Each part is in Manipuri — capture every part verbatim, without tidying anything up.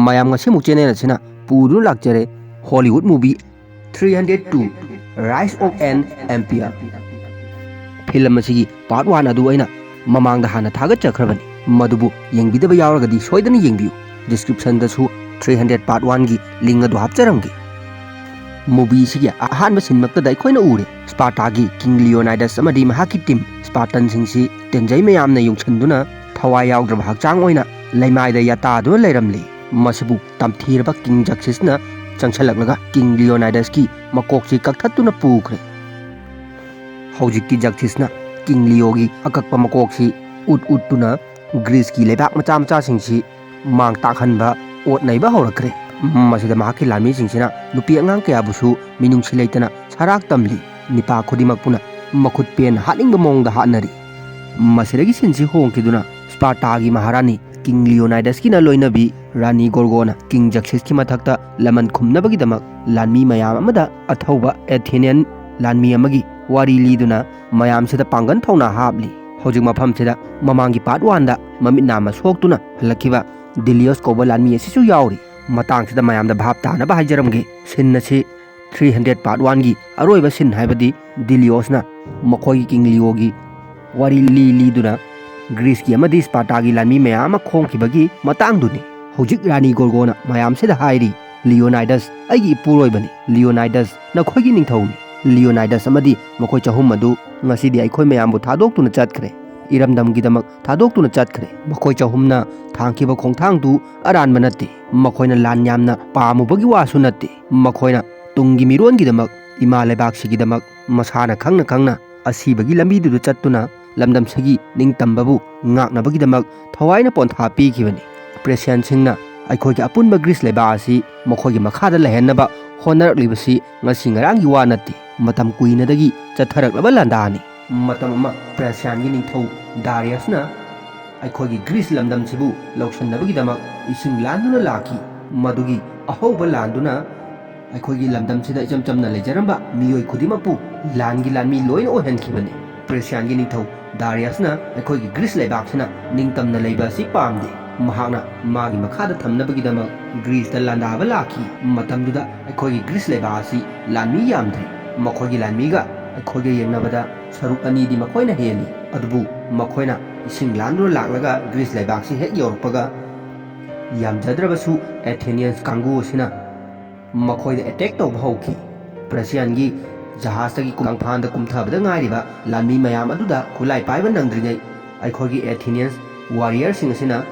ꯃꯌꯥꯝ, ꯉꯁꯤꯃꯨꯛ ꯆꯦꯅꯦꯜ ꯑꯁꯤꯅ ꯄꯨꯗꯨꯅ ꯂꯥꯛꯆꯔꯦ Hollywood movie three hundred two, rise of an empire. Film ꯑꯁꯤꯒꯤ ꯄꯥꯔꯠ ꯋꯥꯟ ꯑꯗꯨ ꯑꯩꯅ ꯃꯃꯥꯡꯗ ꯍꯥꯟꯅ ꯊꯥꯒꯠꯆꯈ꯭ꯔꯕꯅꯤ, ꯃꯗꯨꯕꯨ ꯌꯦꯡꯕꯤꯗꯕ ꯌꯥꯎꯔꯒꯗꯤ ꯁꯣꯏꯗꯅ ꯌꯦꯡꯕꯤꯌꯨ꯫ ꯗꯤꯁꯀ꯭ꯔꯤꯞꯁꯟꯗꯁꯨ ꯊ꯭ꯔꯤ ꯍꯟꯗ꯭ꯔꯦꯠ ꯄꯥꯔꯠ ꯋꯥꯟꯒꯤ ꯂꯤꯡ ꯑꯗꯨ ꯍꯥꯞꯆꯔꯝꯒꯦ꯫ ꯃꯨꯚꯤꯁꯤꯒꯤ ꯑꯍꯥꯟꯕ ꯁꯤꯟꯃꯛꯇꯗ ꯑꯩꯈꯣꯏꯅ ꯎꯔꯦ, ꯁ꯭ꯄꯥꯔꯇꯥꯒꯤ ꯀꯤꯡ ꯂꯤꯑꯣꯅꯥꯏꯗꯁ ꯑꯃꯗꯤ ꯃꯍꯥꯛꯀꯤ ꯇꯤꯝ ꯁ꯭ꯄꯥꯔꯇꯟꯁꯤꯡꯁꯤ ꯇꯦꯟꯖꯩ ꯃꯌꯥꯝꯅ ꯌꯨꯡꯁꯟꯗꯨꯅ ꯊꯋꯥꯏ ꯌꯥꯎꯗ꯭ꯔꯕ ꯍꯛꯆꯥꯡ ꯑꯣꯏꯅ ꯂꯩꯃꯥꯏꯗ ꯌꯥꯇꯥꯗꯨꯅ ꯂꯩꯔꯝꯂꯤ꯫ ꯃꯁꯤꯕꯨ ꯇꯝꯊꯤꯔꯕ ꯀꯤꯡ ꯖꯛꯁꯤꯁꯅ ꯆꯪꯁꯜꯂꯛꯂꯒ ꯀꯤꯡ ꯂꯤꯑꯣꯅꯥꯏꯗꯁꯀꯤ ꯃꯀꯣꯛꯁꯤ ꯀꯛꯊꯠꯇꯨꯅ ꯄꯨꯈ꯭ꯔꯦ꯫ ꯍꯧꯖꯤꯛꯇꯤ ꯖꯛꯁꯤꯁꯅ ꯀꯤꯡ ꯂꯤꯑꯣꯒꯤ ꯑꯀꯛꯄ ꯃꯀꯣꯛꯁꯤ ꯎꯠ ꯎꯠꯇꯨꯅ ꯒ꯭ꯔꯤꯁꯀꯤ ꯂꯩꯕꯥꯛ ꯃꯆꯥ ꯃꯆꯥꯁꯤꯡꯁꯤ ꯃꯥꯡ ꯇꯥꯛꯍꯟꯕ, ꯑꯣꯠ ꯅꯩꯕ ꯍꯧꯔꯛꯈ꯭ꯔꯦ꯫ ꯃꯁꯤꯗ ꯃꯍꯥꯛꯀꯤ ꯂꯥꯟꯃꯤꯁꯤꯡꯁꯤꯅ ꯅꯨꯄꯤ ꯑꯉꯥꯡ ꯀꯌꯥꯕꯨꯁꯨ ꯃꯤꯅꯨꯡꯁꯤ ꯂꯩꯇꯅ ꯁꯔꯥꯛ ꯇꯝꯂꯤ꯫ ꯅꯤꯄꯥ ꯈꯨꯗꯤꯡꯃꯛꯄꯨꯅ ꯃꯈꯨꯠ ꯄꯦꯟꯅ ꯍꯥꯠꯅꯤꯡꯕ ꯃꯑꯣꯡꯗ ꯍꯥꯠꯅꯔꯤ꯫ ꯃꯁꯤꯗꯒꯤ ꯁꯤꯟꯁꯤ ꯍꯣꯡꯈꯤꯗꯨꯅ ꯁ꯭ꯄꯥꯔꯇꯥꯒꯤ ꯃꯍꯥꯔꯥꯅꯤ ꯀꯤꯡ ꯂꯤꯑꯣꯅꯥꯏꯗꯁꯀꯤꯅ ꯂꯣꯏꯅꯕꯤ ꯔꯥꯅꯤ ꯒꯣꯔꯒꯣꯅ ꯀꯤꯡ ꯖꯛꯁꯤꯁꯀꯤ ꯃꯊꯛꯇ ꯂꯃꯟ ꯈꯨꯝꯅꯕꯒꯤꯗꯃꯛ ꯂꯥꯟꯃꯤ ꯃꯌꯥꯝ ꯑꯃꯗ ꯑꯊꯧꯕ ꯑꯦꯊꯦꯅꯤꯌꯟ ꯂꯥꯟꯃꯤ ꯑꯃꯒꯤ ꯋꯥꯔꯤ ꯂꯤꯗꯨꯅ ꯃꯌꯥꯝꯁꯤꯗ ꯄꯥꯡꯒꯜ ꯊꯧꯅꯥ ꯍꯥꯞꯂꯤ꯫ ꯍꯧꯖꯤꯛ ꯃꯐꯝꯁꯤꯗ ꯃꯃꯥꯡꯒꯤ ꯄꯥꯔꯠ ꯋꯥꯟꯗ ꯃꯃꯤꯠ ꯅꯥꯝꯃ ꯁꯣꯛꯇꯨꯅ ꯍꯜꯂꯛꯈꯤꯕ ꯗꯤꯂꯤꯌꯣꯁ ꯀꯧꯕ ꯂꯥꯟꯃꯤ ꯑꯁꯤꯁꯨ ꯌꯥꯎꯔꯤ꯫ ꯃꯇꯥꯡꯁꯤꯗ ꯃꯌꯥꯝꯗ ꯚꯥꯞ ꯇꯥꯅꯕ ꯍꯥꯏꯖꯔꯝꯒꯦ, ꯁꯤꯟ ꯑꯁꯤ ꯊ꯭ꯔꯤ ꯍꯟꯗ꯭ꯔꯦꯠ ꯄꯥꯔꯠ ꯋꯥꯟꯒꯤ ꯑꯔꯣꯏꯕ ꯁꯤꯟ, ꯍꯥꯏꯕꯗꯤ ꯗꯤꯂꯤꯌꯣꯁꯅ ꯃꯈꯣꯏꯒꯤ ꯀꯤꯡ ꯂꯤꯑꯣꯒꯤ ꯋꯥꯔꯤ ꯂꯤ ꯂꯤꯗꯨꯅ ꯒ꯭ꯔꯤꯁꯀꯤ ꯑꯃꯗꯤ ꯁ꯭ꯄꯥꯔꯇꯥꯒꯤ ꯂꯥꯟꯃꯤ ꯃꯌꯥꯝ ꯑꯃ ꯈꯣꯡꯈꯤꯕꯒꯤ ꯃꯇꯥꯡꯗꯨꯅꯤ꯫ ꯍꯧꯖꯤꯛ ꯔꯥꯅꯤ ꯒꯣꯔꯒꯣꯅ ꯃꯌꯥꯝꯁꯤꯗ ꯍꯥꯏꯔꯤ, "ꯂꯤꯑꯣꯅꯥꯏꯗꯁ ꯑꯩꯒꯤ ꯏꯄꯨꯔꯣꯏꯕꯅꯤ, ꯂꯤꯑꯣꯅꯥꯏꯗꯁ ꯅꯈꯣꯏꯒꯤ ꯅꯤꯡꯊꯧꯅꯤ꯫" ꯂꯤꯑꯣꯅꯥꯏꯗꯁ ꯑꯃꯗꯤ ꯃꯈꯣꯏ ꯆꯍꯨꯝ ꯑꯗꯨ ꯉꯁꯤꯗꯤ ꯑꯩꯈꯣꯏ ꯃꯌꯥꯝꯕꯨ ꯊꯥꯗꯣꯛꯇꯨꯅ ꯆꯠꯈ꯭ꯔꯦ꯫ ꯏꯔꯝꯗꯝꯒꯤꯗꯃꯛ ꯊꯥꯗꯣꯛꯇꯨꯅ ꯆꯠꯈ꯭ꯔꯦ꯫ ꯃꯈꯣꯏ ꯆꯍꯨꯝꯅ ꯊꯥꯡꯈꯤꯕ ꯈꯣꯡꯊꯥꯡꯗꯨ ꯑꯔꯥꯟꯕ ꯅꯠꯇꯦ꯫ ꯃꯈꯣꯏꯅ ꯂꯥꯟ ꯌꯥꯝꯅ ꯄꯥꯝꯃꯨꯕꯒꯤ ꯋꯥꯁꯨ ꯅꯠꯇꯦ꯫ ꯃꯈꯣꯏꯅ ꯇꯨꯡꯒꯤ ꯃꯤꯔꯣꯟꯒꯤꯗꯃꯛ, ꯏꯃꯥ ꯂꯩꯕꯥꯛꯁꯤꯒꯤꯗꯃꯛ ꯃꯁꯥꯅ ꯈꯪꯅ ꯈꯪꯅ ꯑꯁꯤꯕꯒꯤ ꯂꯝꯕꯤꯗꯨꯗ ꯆꯠꯇꯨꯅ ꯂꯝꯗꯝꯁꯤꯒꯤ ꯅꯤꯡꯇꯝꯕꯕꯨ ꯉꯥꯛꯅꯕꯒꯤꯗꯃꯛ ꯊꯋꯥꯏꯅ ꯄꯣꯟꯊꯥ ꯄꯤꯈꯤꯕꯅꯤ꯫ ꯄ꯭ꯔꯦꯁꯤꯌꯥꯟꯁꯤꯡꯅ ꯑꯩꯈꯣꯏꯒꯤ ꯑꯄꯨꯟꯕ ꯒ꯭ꯔꯤꯁ ꯂꯩꯕꯥꯛ ꯑꯁꯤ ꯃꯈꯣꯏꯒꯤ ꯃꯈꯥꯗ ꯂꯩꯍꯟꯅꯕ ꯍꯣꯠꯅꯔꯛꯂꯤꯕꯁꯤ ꯉꯁꯤ ꯉꯔꯥꯡꯒꯤ ꯋꯥ ꯅꯠꯇꯦ, ꯃꯇꯝ ꯀꯨꯏꯅꯗꯒꯤ ꯆꯠꯊꯔꯛꯂꯕ ꯂꯥꯟꯗꯥꯅꯤ꯫ ꯃꯇꯝ ꯑꯃ ꯄ꯭ꯔꯦꯁꯤꯌꯥꯟꯒꯤ ꯅꯤꯡꯊꯧ ꯗꯥꯔꯤꯌꯁꯅ ꯑꯩꯈꯣꯏꯒꯤ ꯒ꯭ꯔꯤꯁ ꯂꯝꯗꯝꯁꯤꯕꯨ ꯂꯧꯁꯤꯟꯅꯕꯒꯤꯗꯃꯛ ꯏꯁꯤꯡ ꯂꯥꯟꯗꯨꯅ ꯂꯥꯛꯈꯤ꯫ ꯃꯗꯨꯒꯤ ꯑꯍꯧꯕ ꯂꯥꯟꯗꯨꯅ ꯑꯩꯈꯣꯏꯒꯤ ꯂꯝꯗꯝꯁꯤꯗ ꯏꯆꯝ ꯆꯝꯅ ꯂꯩꯖꯔꯝꯕ ꯃꯤꯑꯣꯏ ꯈꯨꯗꯤꯡꯃꯛꯄꯨ ꯂꯥꯟꯒꯤ ꯂꯥꯟꯃꯤ ꯂꯣꯏꯅ ꯑꯣꯏꯍꯟꯈꯤꯕꯅꯤ꯫ ꯄ꯭ꯔꯦꯁꯤꯌꯥꯟꯒꯤ ꯅꯤꯡꯊꯧ ꯗꯥꯔꯤꯌꯁꯅ ꯑꯩꯈꯣꯏꯒꯤ ꯒ꯭ꯔꯤꯁ ꯂꯩꯕꯥꯛꯁꯤꯅ ꯅꯤꯡꯇꯝꯅ ꯂꯩꯕ ꯑꯁꯤ ꯄꯥꯝꯗꯦ꯫ ꯃꯍꯥꯛꯅ ꯃꯥꯒꯤ ꯃꯈꯥꯗ ꯊꯝꯅꯕꯒꯤꯗꯃꯛ ꯒ꯭ꯔꯤꯁꯇ ꯂꯥꯟꯗꯥꯕ ꯂꯥꯛꯈꯤ꯫ ꯃꯇꯝꯗꯨꯗ ꯑꯩꯈꯣꯏꯒꯤ ꯒ꯭ꯔꯤꯁ ꯂꯩꯕꯥꯛ ꯑꯁꯤ ꯂꯥꯟꯃꯤ ꯌꯥꯝꯗ꯭ꯔꯤ꯫ ꯃꯈꯣꯏꯒꯤ ꯂꯥꯟꯃꯤꯒ ꯑꯩꯈꯣꯏꯒ ꯌꯦꯡꯅꯕꯗ ꯁꯔꯨꯛ ꯑꯅꯤꯗꯤ ꯃꯈꯣꯏꯅ ꯍꯦꯜꯂꯤ꯫ ꯑꯗꯨꯕꯨ ꯃꯈꯣꯏꯅ ꯏꯁꯤꯡ ꯂꯥꯟꯗꯨꯅ ꯂꯥꯛꯂꯒ ꯒ꯭ꯔꯤꯁ ꯂꯩꯕꯥꯛꯁꯤ ꯍꯦꯛ ꯌꯧꯔꯛꯄꯒ, ꯌꯥꯝꯖꯗ꯭ꯔꯕꯁꯨ ꯑꯦꯊꯦꯅꯤꯌꯟꯁ ꯀꯥꯡꯕꯨ ꯑꯁꯤꯅ ꯃꯈꯣꯏꯗ ꯑꯦꯇꯦꯛ ꯇꯧꯕ ꯍꯧꯈꯤ꯫ ꯄ꯭ꯔꯁꯤꯌꯥꯟꯒꯤ ꯖꯍꯥꯖꯇꯒꯤ ꯀꯪꯐꯥꯟꯗ ꯀꯨꯝꯊꯕꯗ ꯉꯥꯏꯔꯤꯕ ꯂꯥꯟꯃꯤ ꯃꯌꯥꯝ ꯑꯗꯨꯗ ꯈꯨꯠꯂꯥꯏ ꯄꯥꯏꯕ ꯅꯪꯗ꯭ꯔꯤꯉꯩ, ꯑꯩꯈꯣꯏꯒꯤ ꯑꯦꯊꯤꯅꯤꯌꯟꯁ ꯋꯥꯔꯤꯌꯔꯁꯤꯡ ꯑꯁꯤꯅ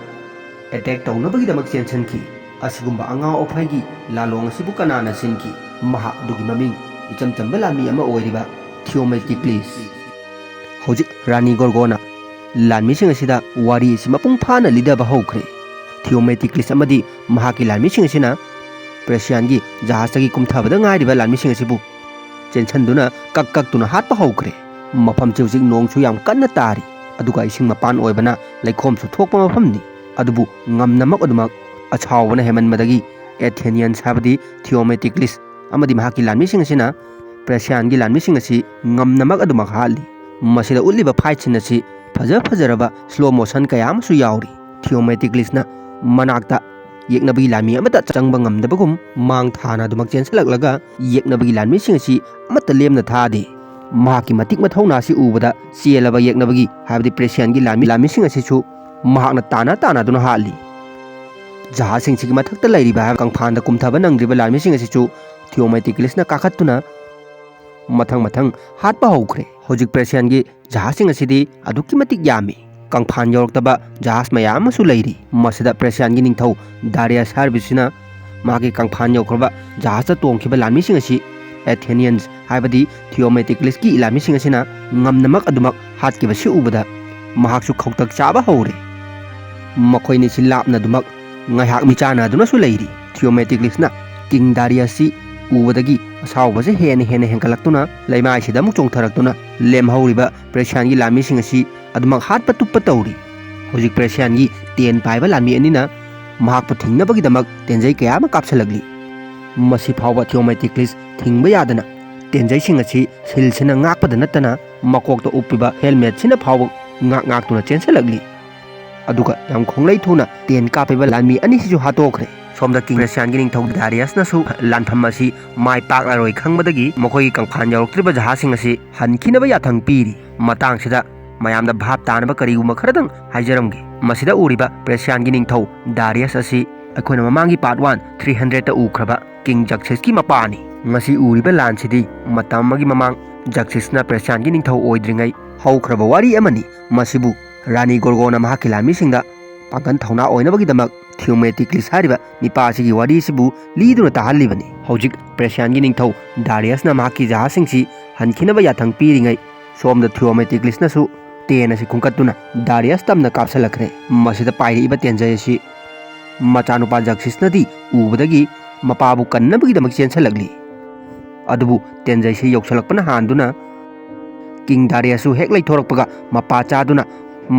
ꯑꯦꯇꯦꯛ ꯇꯧꯅꯕꯒꯤꯗꯃꯛ ꯆꯦꯟꯁꯤꯟꯈꯤ꯫ ꯑꯁꯤꯒꯨꯝꯕ ꯑꯉꯥꯎ ꯑꯐꯩꯒꯤ ꯂꯥꯂꯣꯡ ꯑꯁꯤꯕꯨ ꯀꯅꯥꯅ ꯁꯤꯟꯈꯤ? ꯃꯍꯥꯛ ꯑꯗꯨꯒꯤ ꯃꯃꯤꯡ ꯏꯆꯝ ꯆꯝꯕ ꯂꯥꯟꯃꯤ ꯑꯃ ꯑꯣꯏꯔꯤꯕ ꯊꯤꯑꯣꯃꯦꯇꯤꯀ꯭ꯂꯤꯁ꯫ ꯍꯧꯖꯤꯛ ꯔꯥꯅꯤ ꯒꯣꯔꯒꯣꯅ ꯂꯥꯟꯃꯤꯁꯤꯡ ꯑꯁꯤꯗ ꯋꯥꯔꯤ ꯑꯁꯤ ꯃꯄꯨꯡ ꯐꯥꯅ ꯂꯤꯗꯕ ꯍꯧꯈ꯭ꯔꯦ꯫ ꯊꯤꯑꯣꯃꯦꯇꯤꯀ꯭ꯂꯤꯁ ꯑꯃꯗꯤ ꯃꯍꯥꯛꯀꯤ ꯂꯥꯟꯃꯤꯁꯤꯡ ꯑꯁꯤꯅ ꯄ꯭ꯔꯦꯁꯤꯌꯥꯟꯒꯤ ꯖꯍꯥꯖꯇꯒꯤ ꯀꯨꯝꯊꯕꯗ ꯉꯥꯏꯔꯤꯕ ꯂꯥꯟꯃꯤꯁꯤꯡ ꯑꯁꯤꯕꯨ ꯆꯦꯟꯁꯤꯟꯗꯨꯅ ꯀꯛ ꯀꯛꯇꯨꯅ ꯍꯥꯠꯄ ꯍꯧꯈ꯭ꯔꯦ꯫ ꯃꯐꯝꯁꯤ ꯍꯧꯖꯤꯛ ꯅꯣꯡꯁꯨ ꯌꯥꯝ ꯀꯟꯅ ꯇꯥꯔꯤ, ꯑꯗꯨꯒ ꯏꯁꯤꯡ ꯃꯄꯥꯟ ꯑꯣꯏꯕꯅ ꯂꯩꯈꯣꯝꯁꯨ ꯊꯣꯛꯄ ꯃꯐꯝꯅꯤ꯫ ꯑꯗꯨꯕꯨ ꯉꯝꯅꯃꯛ ꯑꯗꯨꯃꯛ ꯑꯁꯥꯎꯕꯅ ꯍꯦꯟꯃꯟꯕꯗꯒꯤ ꯑꯦꯊꯦꯅꯤꯌꯟꯁ, ꯍꯥꯏꯕꯗꯤ ꯊꯤꯑꯣꯃꯦꯇꯤꯀ꯭ꯂꯤꯁ ꯑꯃꯗꯤ ꯃꯍꯥꯛꯀꯤ ꯂꯥꯟꯃꯤꯁꯤꯡ ꯑꯁꯤꯅ ꯄ꯭ꯔꯦꯁꯤꯌꯥꯟꯒꯤ ꯂꯥꯟꯃꯤꯁꯤꯡ ꯑꯁꯤ ꯉꯝꯅꯃꯛ ꯑꯗꯨꯃꯛ ꯍꯥꯠꯂꯤ꯫ ꯃꯁꯤꯗ ꯎꯠꯂꯤꯕ ꯐꯥꯏꯠꯁꯤꯡ ꯑꯁꯤ ꯐꯖ ꯐꯖꯔꯕ ꯁ꯭ꯂꯣ ꯃꯣꯁꯟ ꯀꯌꯥ ꯑꯃꯁꯨ ꯌꯥꯎꯔꯤ꯫ ꯊꯤꯑꯣꯃꯦꯇꯤꯀ꯭ꯂꯤꯁꯅ ꯃꯅꯥꯛꯇ ꯌꯦꯛꯅꯕꯒꯤ ꯂꯥꯟꯃꯤ ꯑꯃꯠꯇ ꯆꯪꯕ ꯉꯝꯗꯕꯒꯨꯝ ꯃꯥꯡ ꯊꯥꯅ ꯑꯗꯨꯃꯛ ꯆꯦꯟꯁꯤꯜꯂꯛꯂꯒ ꯌꯦꯛꯅꯕꯒꯤ ꯂꯥꯟꯃꯤꯁꯤꯡ ꯑꯁꯤ ꯑꯃꯠꯇ ꯂꯦꯝꯅ ꯊꯥꯗꯦ꯫ ꯃꯍꯥꯛꯀꯤ ꯃꯇꯤꯛ ꯃꯊꯧꯅꯥ ꯑꯁꯤ ꯎꯕꯗ ꯆꯦꯜꯂꯕ ꯌꯦꯛꯅꯕꯒꯤ, ꯍꯥꯏꯕꯗꯤ ꯄ꯭ꯔꯦꯁꯤꯌꯥꯟꯒꯤ ꯂꯥꯟꯃꯤ, ꯂꯥꯟꯃꯤꯁꯤꯡ ꯑꯁꯤꯁꯨ ꯃꯍꯥꯛꯅ ꯇꯥꯟꯅ ꯇꯥꯟꯅꯗꯨꯅ ꯍꯥꯠꯂꯤ꯫ ꯖꯍꯥꯖꯁꯤꯡꯁꯤꯒꯤ ꯃꯊꯛꯇ ꯂꯩꯔꯤꯕ ꯍꯥꯏꯕ ꯀꯪꯐꯥꯟꯗ ꯀꯨꯝꯊꯕ ꯅꯪꯗ꯭ꯔꯤꯕ ꯂꯥꯟꯃꯤꯁꯤꯡ ꯑꯁꯤꯁꯨ ꯊꯤꯑꯣꯃꯦꯇꯤꯀ꯭ꯂꯤꯁꯅ ꯀꯥꯈꯠꯇꯨꯅ ꯃꯊꯪ ꯃꯊꯪ ꯍꯥꯠꯄ ꯍꯧꯈ꯭ꯔꯦ꯫ ꯍꯧꯖꯤꯛ ꯄ꯭ꯔꯦꯁꯤꯌꯥꯟꯒꯤ ꯖꯍꯥꯖꯁꯤꯡ ꯑꯁꯤꯗꯤ ꯑꯗꯨꯛꯀꯤ ꯃꯇꯤꯛ ꯌꯥꯝꯃꯤ꯫ ꯀꯪꯐꯥꯟ ꯌꯧꯔꯛꯇꯕ ꯖꯍꯥꯖ ꯃꯌꯥꯝ ꯑꯃꯁꯨ ꯂꯩꯔꯤ꯫ ꯃꯁꯤꯗ ꯄ꯭ꯔꯦꯁꯤꯌꯥꯟꯒꯤ ꯅꯤꯡꯊꯧ ꯗꯥꯔꯤꯌꯁ ꯍꯥꯏꯔꯤꯕꯁꯤꯅ ꯃꯍꯥꯛꯀꯤ ꯀꯪꯐꯥꯟ ꯌꯧꯈ꯭ꯔꯕ ꯖꯍꯥꯖꯇ ꯇꯣꯡꯈꯤꯕ ꯂꯥꯟꯃꯤꯁꯤꯡ ꯑꯁꯤ ꯑꯦꯊꯦꯅꯤꯌꯟꯁ, ꯍꯥꯏꯕꯗꯤ ꯊꯤꯑꯣꯃꯦꯇꯤꯀ꯭ꯂꯤꯁꯀꯤ ꯂꯥꯟꯃꯤꯁꯤꯡ ꯑꯁꯤꯅ ꯉꯝꯅꯃꯛ ꯑꯗꯨꯃꯛ ꯍꯥꯠꯈꯤꯕꯁꯤ ꯎꯕꯗ ꯃꯍꯥꯛꯁꯨ ꯈꯧꯇꯛ ꯆꯥꯕ ꯍꯧꯔꯦ꯫ ꯃꯈꯣꯏꯅꯤꯁꯤ ꯂꯥꯞꯅꯗꯨꯃꯛ ꯉꯥꯏꯍꯥꯛ ꯃꯤꯆꯥꯟꯅꯗꯨꯅꯁꯨ ꯂꯩꯔꯤ꯫ ꯊꯤꯑꯣꯃꯦꯇꯤꯀ꯭ꯂꯤꯁꯅ ꯀꯤꯡ ꯗꯥꯔꯤꯌꯁꯁꯤ ꯎꯕꯗꯒꯤ ꯑꯁꯥꯎꯕꯁꯦ ꯍꯦꯟꯅ ꯍꯦꯟꯅ ꯍꯦꯟꯒꯠꯂꯛꯇꯨꯅ ꯂꯩꯃꯥꯏꯁꯤꯗ ꯑꯃꯨꯛ ꯆꯣꯡꯊꯔꯛꯇꯨꯅ ꯂꯦꯝꯍꯧꯔꯤꯕ ꯄ꯭ꯔꯦꯁꯤꯌꯥꯟꯒꯤ ꯂꯥꯟꯃꯤꯁꯤꯡ ꯑꯁꯤ ꯑꯗꯨꯃꯛ ꯍꯥꯠꯄ ꯇꯨꯞꯄ ꯇꯧꯔꯤ꯫ ꯍꯧꯖꯤꯛ ꯄ꯭ꯔꯦꯁꯤꯌꯥꯟꯒꯤ ꯇꯦꯟ ꯄꯥꯏꯕ ꯂꯥꯟꯃꯤ ꯑꯅꯤꯅ ꯃꯍꯥꯛꯄꯨ ꯊꯤꯡꯅꯕꯒꯤꯗꯃꯛ ꯇꯦꯟꯖꯩ ꯀꯌꯥ ꯑꯃ ꯀꯥꯞꯁꯤꯜꯂꯛꯂꯤ꯫ ꯃꯁꯤ ꯐꯥꯎꯕ ꯊꯤꯑꯣꯃꯦꯇꯤꯀ꯭ꯂꯤꯁ ꯊꯤꯡꯕ ꯌꯥꯗꯅ ꯇꯦꯟꯖꯩꯁꯤꯡ ꯑꯁꯤ ꯁꯤꯜꯁꯤꯅ ꯉꯥꯛꯄꯗ ꯅꯠꯇꯅ ꯃꯀꯣꯛꯇ ꯎꯞꯄꯤꯕ ꯍꯦꯜꯃꯦꯠꯁꯤꯅ ꯐꯥꯎꯕ ꯉꯥꯛ ꯉꯥꯛꯇꯨꯅ ꯆꯦꯟꯁꯤꯜꯂꯛꯂꯤ꯫ ꯑꯗꯨꯒ ꯌꯥꯝ ꯈꯣꯡꯂꯩ ꯊꯨꯅ ꯇꯦꯟ ꯀꯥꯞꯄꯤꯕ ꯂꯥꯟꯃꯤ ꯑꯅꯤꯁꯤꯁꯨ ꯍꯥꯠꯇꯣꯛꯈ꯭ꯔꯦ꯫ ꯁꯣꯝꯗ ꯀꯤꯡ ꯄ꯭ꯔꯦꯁꯤꯌꯥꯟꯒꯤ ꯅꯤꯡꯊꯧ ꯗꯥꯔꯤꯌꯁꯅꯁꯨ ꯂꯥꯟꯐꯝ ꯑꯁꯤ ꯃꯥꯏ ꯄꯥꯛꯂꯔꯣꯏ ꯈꯪꯕꯗꯒꯤ ꯃꯈꯣꯏꯒꯤ ꯀꯪꯐꯥꯟ ꯌꯧꯔꯛꯇ꯭ꯔꯤꯕ ꯖꯍꯥꯖꯁꯤꯡ ꯑꯁꯤ ꯍꯟꯈꯤꯅꯕ ꯌꯥꯊꯪ ꯄꯤꯔꯤ꯫ ꯃꯇꯥꯡꯁꯤꯗ ꯃꯌꯥꯝꯗ ꯚꯥꯞ ꯇꯥꯅꯕ ꯀꯔꯤꯒꯨꯝꯕ ꯈꯔꯗꯪ ꯍꯥꯏꯖꯔꯝꯒꯦ꯫ ꯃꯁꯤꯗ ꯎꯔꯤꯕ ꯄ꯭ꯔꯦꯁꯤꯌꯥꯟꯒꯤ ꯅꯤꯡꯊꯧ ꯗꯥꯔꯤꯌꯁ ꯑꯁꯤ ꯑꯩꯈꯣꯏꯅ ꯃꯃꯥꯡꯒꯤ part one three hundredꯇ ꯎꯈ꯭ꯔꯕ ꯀꯤꯡ ꯖꯛꯁꯤꯁꯀꯤ ꯃꯄꯥꯅꯤ꯫ ꯉꯁꯤ ꯎꯔꯤꯕ ꯂꯥꯟꯁꯤꯗꯤ ꯃꯇꯝ ꯑꯃꯒꯤ ꯃꯃꯥꯡ ꯖꯛꯁꯤꯁꯅ ꯄ꯭ꯔꯦꯁꯤꯌꯥꯟꯒꯤ ꯅꯤꯡꯊꯧ ꯑꯣꯏꯗ꯭ꯔꯤꯉꯩ ꯍꯧꯈ꯭ꯔꯕ ꯋꯥꯔꯤ ꯑꯃꯅꯤ꯫ ꯃꯁꯤꯕꯨ ꯔꯥꯅꯤ ꯒꯣꯔꯒꯣꯅ ꯃꯍꯥꯛꯀꯤ ꯂꯥꯟꯃꯤꯁꯤꯡꯗ ꯄꯥꯡꯒꯜ ꯊꯧꯅꯥ ꯑꯣꯏꯅꯕꯒꯤꯗꯃꯛ ꯊꯤꯌꯣꯃꯦꯇꯤꯀ꯭ꯂꯤꯁ ꯍꯥꯏꯔꯤꯕ ꯅꯤꯄꯥ ꯑꯁꯤꯒꯤ ꯋꯥꯔꯤꯁꯤꯕꯨ ꯂꯤꯗꯨꯅ ꯇꯥꯍꯜꯂꯤꯕꯅꯤ꯫ ꯍꯧꯖꯤꯛ ꯄ꯭ꯔꯦꯁꯤꯌꯥꯟꯒꯤ ꯅꯤꯡꯊꯧ ꯗꯥꯔꯤꯌꯁꯅ ꯃꯍꯥꯛꯀꯤ ꯖꯍꯥꯖꯁꯤꯡꯁꯤ ꯍꯟꯈꯤꯅꯕ ꯌꯥꯊꯪ ꯄꯤꯔꯤꯉꯩ, ꯁꯣꯝꯗ ꯊꯤꯌꯣꯃꯦꯇꯤꯀ꯭ꯂꯤꯁꯅꯁꯨ ꯇꯦꯟ ꯑꯁꯤ ꯈꯨꯟꯀꯠꯇꯨꯅ ꯗꯥꯔꯤꯌꯁ ꯇꯝꯅ ꯀꯥꯞꯁꯤꯜꯂꯛꯈ꯭ꯔꯦ꯫ ꯃꯁꯤꯗ ꯄꯥꯏꯔꯛꯏꯕ ꯇꯦꯟꯖꯩ ꯑꯁꯤ ꯃꯆꯥꯅꯨꯄꯥ ꯖꯛꯁꯤꯁꯅꯗꯤ ꯎꯕꯗꯒꯤ ꯃꯄꯥꯕꯨ ꯀꯟꯅꯕꯒꯤꯗꯃꯛ ꯆꯦꯟꯁꯤꯜꯂꯛꯂꯤ꯫ ꯑꯗꯨꯕꯨ ꯇꯦꯟꯖꯩꯁꯤ ꯌꯧꯁꯤꯜꯂꯛꯄꯅ ꯍꯥꯟꯗꯨꯅ ꯀꯤꯡ ꯗꯥꯔꯤꯌꯁꯁꯨ ꯍꯦꯛ ꯂꯩꯊꯣꯔꯛꯄꯒ ꯃꯄꯥ ꯆꯥꯗꯨꯅ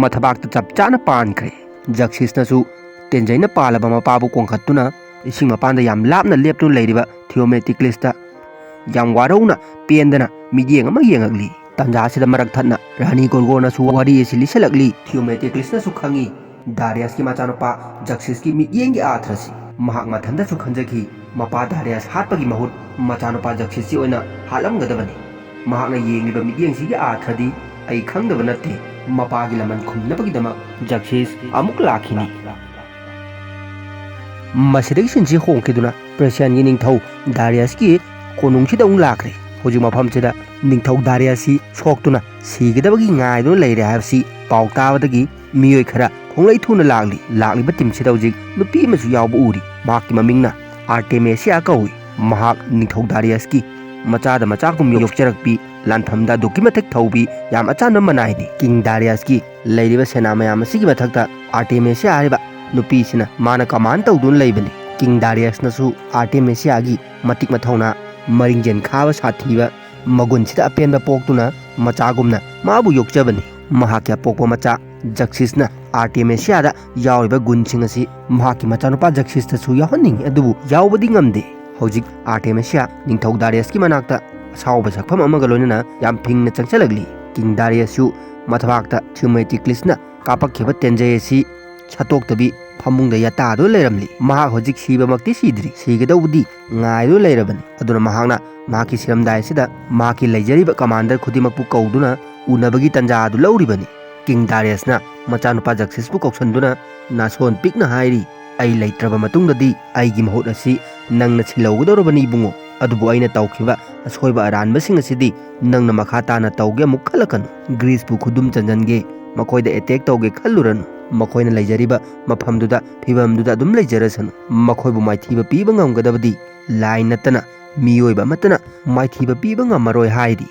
ꯃꯊꯕꯥꯛꯇ ꯆꯞ ꯆꯥꯅ ꯄꯥꯟꯈ꯭ꯔꯦ꯫ ꯖꯛꯁꯤꯁꯅꯁꯨ ꯇꯦꯟꯖꯩꯅ ꯄꯥꯜꯂꯕ ꯃꯄꯥꯕꯨ ꯀꯣꯟꯈꯠꯇꯨꯅ ꯏꯁꯤꯡ ꯃꯄꯥꯟꯗ ꯌꯥꯝ ꯂꯥꯞꯅ ꯂꯦꯞꯇꯨꯅ ꯂꯩꯔꯤꯕ ꯊꯤꯌꯣꯃꯦꯇꯤꯀ꯭ꯂꯤꯁꯇ ꯌꯥꯝ ꯋꯥꯔꯧꯅ ꯄꯦꯟꯗꯅ ꯃꯤꯠꯌꯦꯡ ꯑꯃ ꯌꯦꯡꯉꯛꯂꯤ꯫ ꯇꯥꯟꯖꯥ ꯑꯁꯤꯗ ꯃꯔꯛ ꯊꯠꯅ ꯔꯥꯅꯤ ꯒꯣꯔꯒꯣꯅꯁꯨ ꯋꯥꯔꯤ ꯑꯁꯤ ꯂꯤꯁꯤꯜꯂꯛꯂꯤ꯫ ꯊꯤꯌꯣꯃꯦꯇꯤꯀ꯭ꯂꯤꯁꯅꯁꯨ ꯈꯪꯏ ꯗꯥꯔꯤꯌꯁꯀꯤ ꯃꯆꯥꯅꯨꯄꯥ ꯖꯛꯁꯤꯁꯀꯤ ꯃꯤꯠꯌꯦꯡꯒꯤ ꯑꯥꯊ꯭ꯔꯁꯤ꯫ ꯃꯍꯥꯛ ꯃꯊꯟꯇꯁꯨ ꯈꯟꯖꯈꯤ, ꯃꯄꯥ ꯗꯥꯔꯤꯌꯁ ꯍꯥꯠꯄꯒꯤ ꯃꯍꯨꯠ ꯃꯆꯥꯅꯨꯄꯥ ꯖꯛꯁꯤꯁꯁꯤ ꯑꯣꯏꯅ ꯍꯥꯠꯂꯝꯒꯗꯕꯅꯤ꯫ ꯃꯍꯥꯛꯅ ꯌꯦꯡꯂꯤꯕ ꯃꯤꯠꯌꯦꯡꯁꯤꯒꯤ ꯑꯥꯊ꯭ꯔꯗꯤ ꯑꯩ ꯈꯪꯗꯕ ꯅꯠꯇꯦ꯫ ꯃꯄꯥꯒꯤ ꯂꯃꯟ ꯈꯨꯝꯅꯕꯒꯤꯗꯃꯛ ꯖꯛꯁꯤꯁ ꯑꯃꯨꯛ ꯂꯥꯛꯈꯤꯅꯤ꯫ ꯃꯁꯤꯗꯒꯤ ꯁꯤꯟꯁꯤ ꯍꯣꯡꯈꯤꯗꯨꯅ ꯄ꯭ꯔꯦꯁꯤꯌꯥꯟꯒꯤ ꯅꯤꯡꯊꯧ ꯗꯥꯔꯤꯌꯁꯀꯤ ꯀꯣꯅꯨꯡꯁꯤꯗ ꯑꯃꯨꯛ ꯂꯥꯛꯈ꯭ꯔꯦ꯫ ꯍꯧꯖꯤꯛ ꯃꯐꯝꯁꯤꯗ ꯅꯤꯡꯊꯧ ꯗꯥꯔꯤꯌꯁꯁꯤ ꯁꯣꯛꯇꯨꯅ ꯁꯤꯒꯗꯕꯒꯤ ꯉꯥꯏꯗꯨꯅ ꯂꯩꯔꯦ ꯍꯥꯏꯕꯁꯤ ꯄꯥꯎ ꯇꯥꯕꯗꯒꯤ ꯃꯤꯑꯣꯏ ꯈꯔ ꯈꯣꯡꯂꯩ ꯊꯨꯅ ꯂꯥꯛꯂꯤ꯫ ꯂꯥꯛꯂꯤꯕ ꯇꯤꯝꯁꯤꯗ ꯍꯧꯖꯤꯛ ꯅꯨꯄꯤ ꯑꯃꯁꯨ ꯌꯥꯎꯕ ꯎꯔꯤ꯫ ꯃꯍꯥꯛꯀꯤ ꯃꯃꯤꯡꯅ ꯑꯥꯔꯇꯦꯃꯦꯁꯤꯌꯥ ꯀꯧꯏ꯫ ꯃꯍꯥꯛ ꯅꯤꯡꯊꯧ ꯗꯥꯔꯤꯌꯁꯀꯤ ꯃꯆꯥꯗ ꯃꯆꯥꯒꯨꯝ ꯌꯣꯛꯆꯔꯛꯄꯤ, ꯂꯥꯟꯐꯝꯗ ꯑꯗꯨꯛꯀꯤ ꯃꯇꯤꯛ ꯊꯧꯕꯤ, ꯌꯥꯝ ꯑꯆꯥꯟꯕ ꯃꯅꯥꯏꯅꯤ꯫ ꯀꯤꯡ ꯗꯥꯔꯤꯌꯁꯀꯤ ꯂꯩꯔꯤꯕ ꯁꯦꯅꯥ ꯃꯌꯥꯝ ꯑꯁꯤꯒꯤ ꯃꯊꯛꯇ ꯑꯥꯔꯇꯦꯃꯦꯁꯤꯌꯥ ꯍꯥꯏꯔꯤꯕ ꯅꯨꯄꯤꯁꯤꯅ ꯃꯥꯅ ꯀꯃꯥꯟ ꯇꯧꯗꯨꯅ ꯂꯩꯕꯅꯤ꯫ ꯀꯤꯡ ꯗꯥꯔꯤꯌꯁꯅꯁꯨ ꯑꯥꯔꯇꯦꯃꯦꯁꯤꯌꯥꯒꯤ ꯃꯇꯤꯛ ꯃꯊꯧꯅꯥ, ꯃꯔꯤꯡꯖꯦꯜ ꯈꯥꯕ ꯁꯥꯊꯤꯕ ꯃꯒꯨꯟꯁꯤꯗ ꯑꯄꯦꯟꯕ ꯄꯣꯛꯇꯨꯅ ꯃꯆꯥꯒꯨꯝꯅ ꯃꯥꯕꯨ ꯌꯣꯛꯆꯕꯅꯤ꯫ ꯃꯍꯥꯛꯀꯤ ꯑꯄꯣꯛꯄ ꯃꯆꯥ ꯖꯛꯁꯤꯁꯅ ꯑꯥꯔꯇꯦꯃꯦꯁꯤꯌꯥꯗ ꯌꯥꯎꯔꯤꯕ ꯒꯨꯟꯁꯤꯡ ꯑꯁꯤ ꯃꯍꯥꯛꯀꯤ ꯃꯆꯥꯅꯨꯄꯥ ꯖꯛꯁꯤꯁꯇꯁꯨ ꯌꯥꯎꯍꯟꯅꯤꯡꯏ, ꯑꯗꯨꯕꯨ ꯌꯥꯎꯕꯗꯤ ꯉꯝꯗꯦ꯫ ꯍꯧꯖꯤꯛ ꯑꯥꯔꯇꯦꯃꯦꯁꯤꯌꯥ ꯅꯤꯡꯊꯧ ꯗꯥꯔꯤꯌꯁꯀꯤ ꯃꯅꯥꯛꯇ ꯑꯁꯥꯎꯕ ꯁꯛꯐꯝ ꯑꯃꯒ ꯂꯣꯏꯅꯅ ꯌꯥꯝ ꯐꯤꯡꯅ ꯆꯪꯁꯤꯜꯂꯛꯂꯤ꯫ ꯀꯤꯡ ꯗꯥꯔꯤꯌꯁꯁꯨ ꯃꯊꯕꯥꯛꯇ ꯊꯤꯌꯣꯃꯦꯇꯤꯀ꯭ꯂꯤꯁꯅ ꯀꯥꯞꯄꯛꯈꯤꯕ ꯇꯦꯟꯖꯩ ꯑꯁꯤ ꯁꯠꯇꯣꯛꯇꯕꯤ ꯐꯃꯨꯡꯗ ꯌꯥꯇꯥꯗꯨꯅ ꯂꯩꯔꯝꯂꯤ꯫ ꯃꯍꯥꯛ ꯍꯧꯖꯤꯛ ꯁꯤꯕꯃꯛꯇꯤ ꯁꯤꯗ꯭ꯔꯤ, ꯁꯤꯒꯗꯧꯕꯗꯤ ꯉꯥꯏꯗꯨꯅ ꯂꯩꯔꯕꯅꯤ꯫ ꯑꯗꯨꯅ ꯃꯍꯥꯛꯅ ꯃꯍꯥꯛꯀꯤ ꯁꯤꯔꯝꯗꯥꯏ ꯑꯁꯤꯗ ꯃꯍꯥꯛꯀꯤ ꯂꯩꯖꯔꯤꯕ ꯀꯃꯥꯟꯗꯔ ꯈꯨꯗꯤꯡꯃꯛꯄꯨ ꯀꯧꯗꯨꯅ ꯎꯅꯕꯒꯤ ꯇꯥꯟꯖꯥ ꯑꯗꯨ ꯂꯧꯔꯤꯕꯅꯤ꯫ ꯀꯤꯡ ꯗꯥꯔꯤꯌꯁꯅ ꯃꯆꯥꯅꯨꯄꯥ ꯖꯛꯁꯤꯁꯄꯨ ꯀꯧꯁꯟꯗꯨꯅ ꯅꯥꯁꯣꯟ ꯄꯤꯛꯅ ꯍꯥꯏꯔꯤ, "ꯑꯩ ꯂꯩꯇ꯭ꯔꯕ ꯃꯇꯨꯡꯗꯗꯤ ꯑꯩꯒꯤ ꯃꯍꯨꯠ ꯑꯁꯤ ꯅꯪꯅ ꯁꯤꯜꯍꯧꯒꯗꯧꯔꯕꯅꯤ ꯏꯕꯨꯡꯉꯣ꯫ ꯑꯗꯨꯕꯨ ꯑꯩꯅ ꯇꯧꯈꯤꯕ ꯑꯁꯣꯏꯕ ꯑꯔꯥꯟꯕꯁꯤꯡ ꯑꯁꯤꯗꯤ ꯅꯪꯅ ꯃꯈꯥ ꯇꯥꯅ ꯇꯧꯒꯦ ꯑꯃꯨꯛ ꯈꯜꯂꯛꯀꯅꯨ꯫ ꯒ꯭ꯔꯤꯁꯄꯨ ꯈꯨꯗꯨꯝ ꯆꯟꯖꯟꯒꯦ, ꯃꯈꯣꯏꯗ ꯑꯦꯇꯦꯛ ꯇꯧꯒꯦ ꯈꯜꯂꯨꯔꯅꯨ꯫ ꯃꯈꯣꯏꯅ ꯂꯩꯖꯔꯤꯕ ꯃꯐꯝꯗꯨꯗ, ꯐꯤꯕꯝꯗꯨꯗ ꯑꯗꯨꯝ ꯂꯩꯖꯔꯁꯅꯨ꯫ ꯃꯈꯣꯏꯕꯨ ꯃꯥꯏꯊꯤꯕ ꯄꯤꯕ ꯉꯝꯒꯗꯕꯗꯤ ꯂꯥꯏ ꯅꯠꯇꯅ ꯃꯤꯑꯣꯏꯕ ꯑꯃꯠꯇꯅ ꯃꯥꯏꯊꯤꯕ ꯄꯤꯕ ꯉꯝꯃꯔꯣꯏ" ꯍꯥꯏꯔꯤ꯫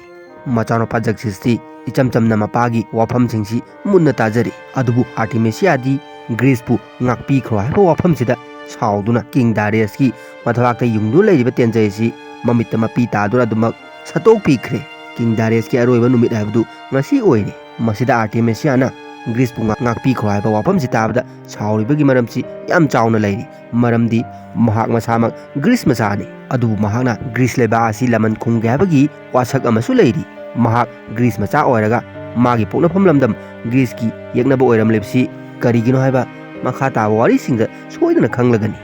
ꯃꯆꯥꯅꯨꯄꯥ ꯖꯛꯁꯤꯁꯇꯤ ꯏꯆꯝ ꯆꯝꯅ ꯃꯄꯥꯒꯤ ꯋꯥꯐꯝꯁꯤꯡꯁꯤ ꯃꯨꯟꯅ ꯇꯥꯖꯔꯤ꯫ ꯑꯗꯨꯕꯨ ꯑꯥꯔꯇꯦꯃꯤꯁꯤꯌꯥꯗꯤ ꯒ꯭ꯔꯤꯁꯄꯨ ꯉꯥꯛꯄꯤꯈ꯭ꯔꯣ ꯍꯥꯏꯕ ꯋꯥꯐꯝꯁꯤꯗ ꯁꯥꯎꯗꯨꯅ ꯀꯤꯡ ꯗꯥꯔꯤꯌꯁꯀꯤ ꯃꯊꯕꯥꯛꯇ ꯌꯨꯡꯗꯨꯅ ꯂꯩꯔꯤꯕ ꯇꯦꯟꯖꯩ ꯑꯁꯤ ꯃꯃꯤꯠꯇ ꯃꯄꯤ ꯇꯥꯗꯨꯅ ꯑꯗꯨꯃꯛ ꯁꯠꯇꯣꯛꯄꯤꯈ꯭ꯔꯦ꯫ ꯀꯤꯡ ꯗꯥꯔꯤꯌꯁꯀꯤ ꯑꯔꯣꯏꯕ ꯅꯨꯃꯤꯠ ꯍꯥꯏꯕꯗꯨ ꯉꯁꯤ ꯑꯣꯏꯔꯦ꯫ ꯃꯁꯤꯗ ꯑꯥꯔꯇꯦꯃꯤꯁꯤꯌꯥꯅ ꯒ꯭ꯔꯤꯁꯄꯨ ꯉꯥꯛ-, ꯉꯥꯛꯄꯤꯈ꯭ꯔꯣ ꯍꯥꯏꯕ ꯋꯥꯐꯝꯁꯤ ꯇꯥꯕꯗ ꯁꯥꯎꯔꯤꯕꯒꯤ ꯃꯔꯝꯁꯤ ꯌꯥꯝ ꯆꯥꯎꯅ ꯂꯩꯔꯤ꯫ ꯃꯔꯝꯗꯤ ꯃꯍꯥꯛ ꯃꯁꯥꯃꯛ ꯒ꯭ꯔꯤꯁ ꯃꯆꯥꯅꯤ꯫ ꯑꯗꯨꯕꯨ ꯃꯍꯥꯛꯅ ꯒ꯭ꯔꯤꯁ ꯂꯩꯕꯥꯛ ꯑꯁꯤ ꯂꯃꯟ ꯈꯨꯝꯒꯦ ꯍꯥꯏꯕꯒꯤ ꯋꯥꯁꯛ ꯑꯃꯁꯨ ꯂꯩꯔꯤ꯫ ꯃꯍꯥꯛ ꯒ꯭ꯔꯤꯁ ꯃꯆꯥ ꯑꯣꯏꯔꯒ ꯃꯥꯒꯤ ꯄꯣꯛꯅꯐꯝ ꯂꯝꯗꯝ ꯒ꯭ꯔꯤꯁꯀꯤ ꯌꯦꯛꯅꯕ ꯑꯣꯏꯔꯝꯂꯤꯕꯁꯤ ꯀꯔꯤꯒꯤꯅꯣ ꯍꯥꯏꯕ ꯃꯈꯥ ꯇꯥꯕ ꯋꯥꯔꯤꯁꯤꯡꯗ ꯁꯣꯏꯗꯅ ꯈꯪꯂꯒꯅꯤ꯫